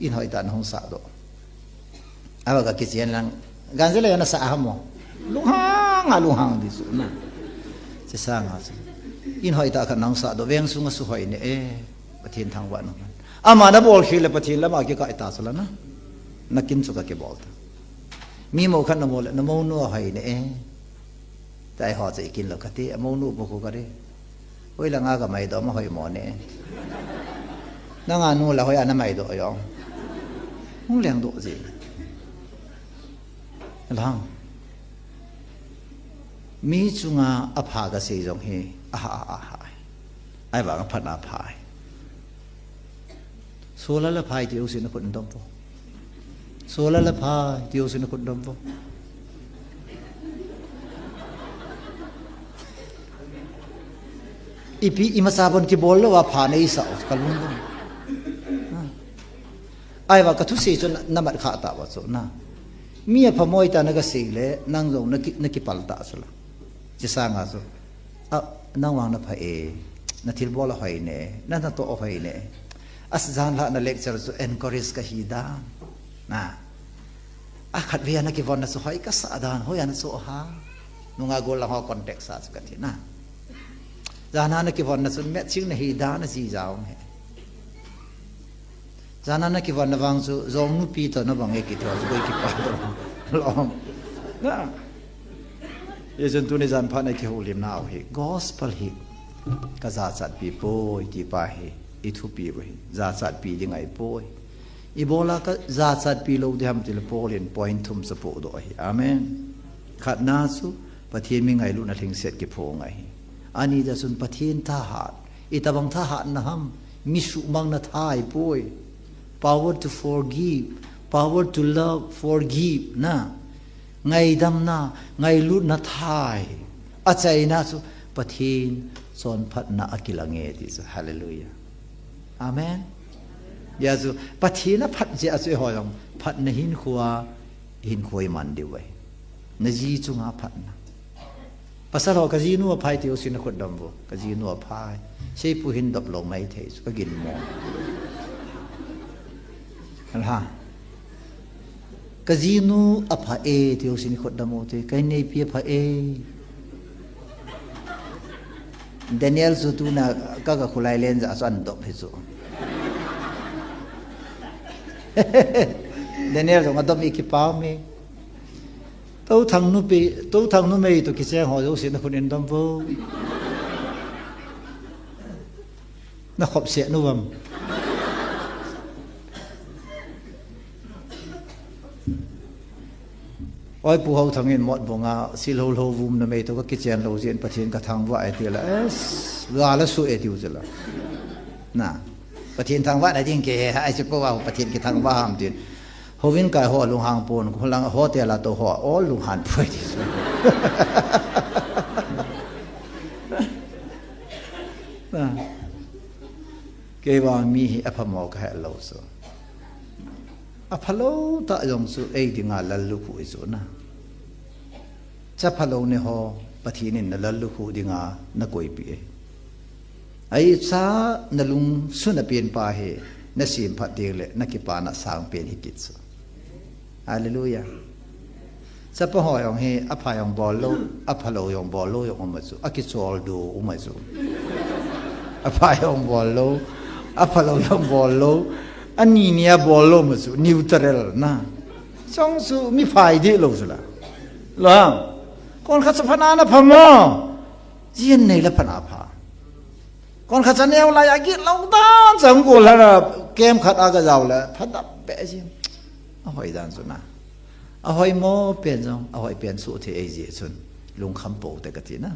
in hoitah na hung sah doh. Ava kakichen lang. Ganjele na sah ham mo. Lunghang a lunghang di chu na. Chesanga chu. In hoitah khat na hung sah doh. Veng sunga suhoi ne e. Pathen thangvah in um hen. Ama na bol khel le Pathen lama kikai ta chu la na. Na kin chu kakibol ta. Mi mou khat na mou le, na mounu ahoi ne e. Tai ho chu ikin lou kati, amounu bou khu kati. Hoilanga kamaidoh ma hoi mo ne. Nanga nu la hoiya na maidoh jong. Hung leng doh ji. Lang. Mi chunga apha kasei jong hi, aha, aha, aha. Ahivang aphatna apha. Solar le phai ti u sin akhut dom po. Solar le phai ti u sin akhut dom po. Ipi imacha bon kibol lou a pha nei sa u kalung dom. Ahivang kathusei chu na, namat kha tauva chu na. Mi apha moi tah na kasei le, nang jong naki, nakipal ta chu la. Chesanga chu. A, nang vang na pha e, na thilbol ahoi ne, na natoh ahoi ne. Ajan lhah na lecture chu encourage kahi dan. Na. Akhat vei a nakivon na chu hoi kasah dan, hoiya na chu ha. Nunga golang ho contact sa chu kati na. Jan a nakivon na chu matching nahi dan na ji jao he. Jan a nakivon na vang chu, jong nupi toh na vang e kiti ho chu koi kipah doh lou. Na. Hijeh chun tuni jan phat na kihoulimna u hi. Gospel hi. Kajachatpi poi, ti pa hi. Ithupi u hi. Jachatpi ding ahipoi. Ibola kajachatpi lou di ham tile Paul in point thum chu apohdoh ahi. Amen. Khatna chu, Pathen mi ngailutna lhingset kiphong ahi. Ani a chun Pathen thahat. Itobang thahatna ham. Mi suhmangna tha ahipoi. Power to forgive, power to love, forgive na. Ngaidamna, ngailutna tha ahi. Achaina chu Pathen chonphatna akilang e ti chu. Hallelujah. Amen. Hijeh chun Pathen aphat jeh a chu eiho jong phatna hinkhoa, hinkho iman diu ahi. Naji chunga phatna. Pasal ho, kajinu aphai tiu sin khut dam vo. Kajinu aphai. Seipu hin dop lou mai thei chu kagin mo. Alha. Kajinu apha e tiu sin khut dam vo te. Kaineipi apha e. Daniel chu tuna ka, ka khulai len ja chu an dop hi chu. Daniel jong adop i kipah me. Touthang nupi, Touthang numei to kicheng ho jouse nakhut in dom vo. Nakhop se nu vam. Oi, Pu Hauthang in mot bonga, sil ho lo vum numei to ka kichen lou jin Pathen ka thangvah e ti la. Es, ga la su e ti u la. Na. Pathen thangvah na ding ke he, ai chu po wa Pathen kithangvah ham tin. Hovin kai ho lunghang pon, ko lang hotel a to ho, o lunghan poi ti chu. Na. Kei vang mi hi aphamo ka he lou chu. Aphalou ta jong chu ei dinga lallukhuh i chu na. Cha phalou ne ho, Pathen in na lallukhuh dinga na koipi e. Ai cha na lungsun a pen pa hi, na simphat ding le na kipana sang pen hi kit chu. Hallelujah. Chapa ho jong hi, apha jong bol lou, aphalou jong bol lou jong um a chu, akichol du um a chu. Apha jong bol lou, aphalou jong bol lou, ani ni a bol lou um a chu, neutral na. Chong chu mi phai di lou chu la. Lo. Kon khat cha phana na pha mo. Jin nei la phana pha. Kon khat cha neo lai a git lou dan chang ko la na kem khat a ka jao la. Pha dap pe jin. Ahoi dan chu na. Ahoi mo pen jong, ahoi pen su the ei ji chun. Lungkham po te ka ti na.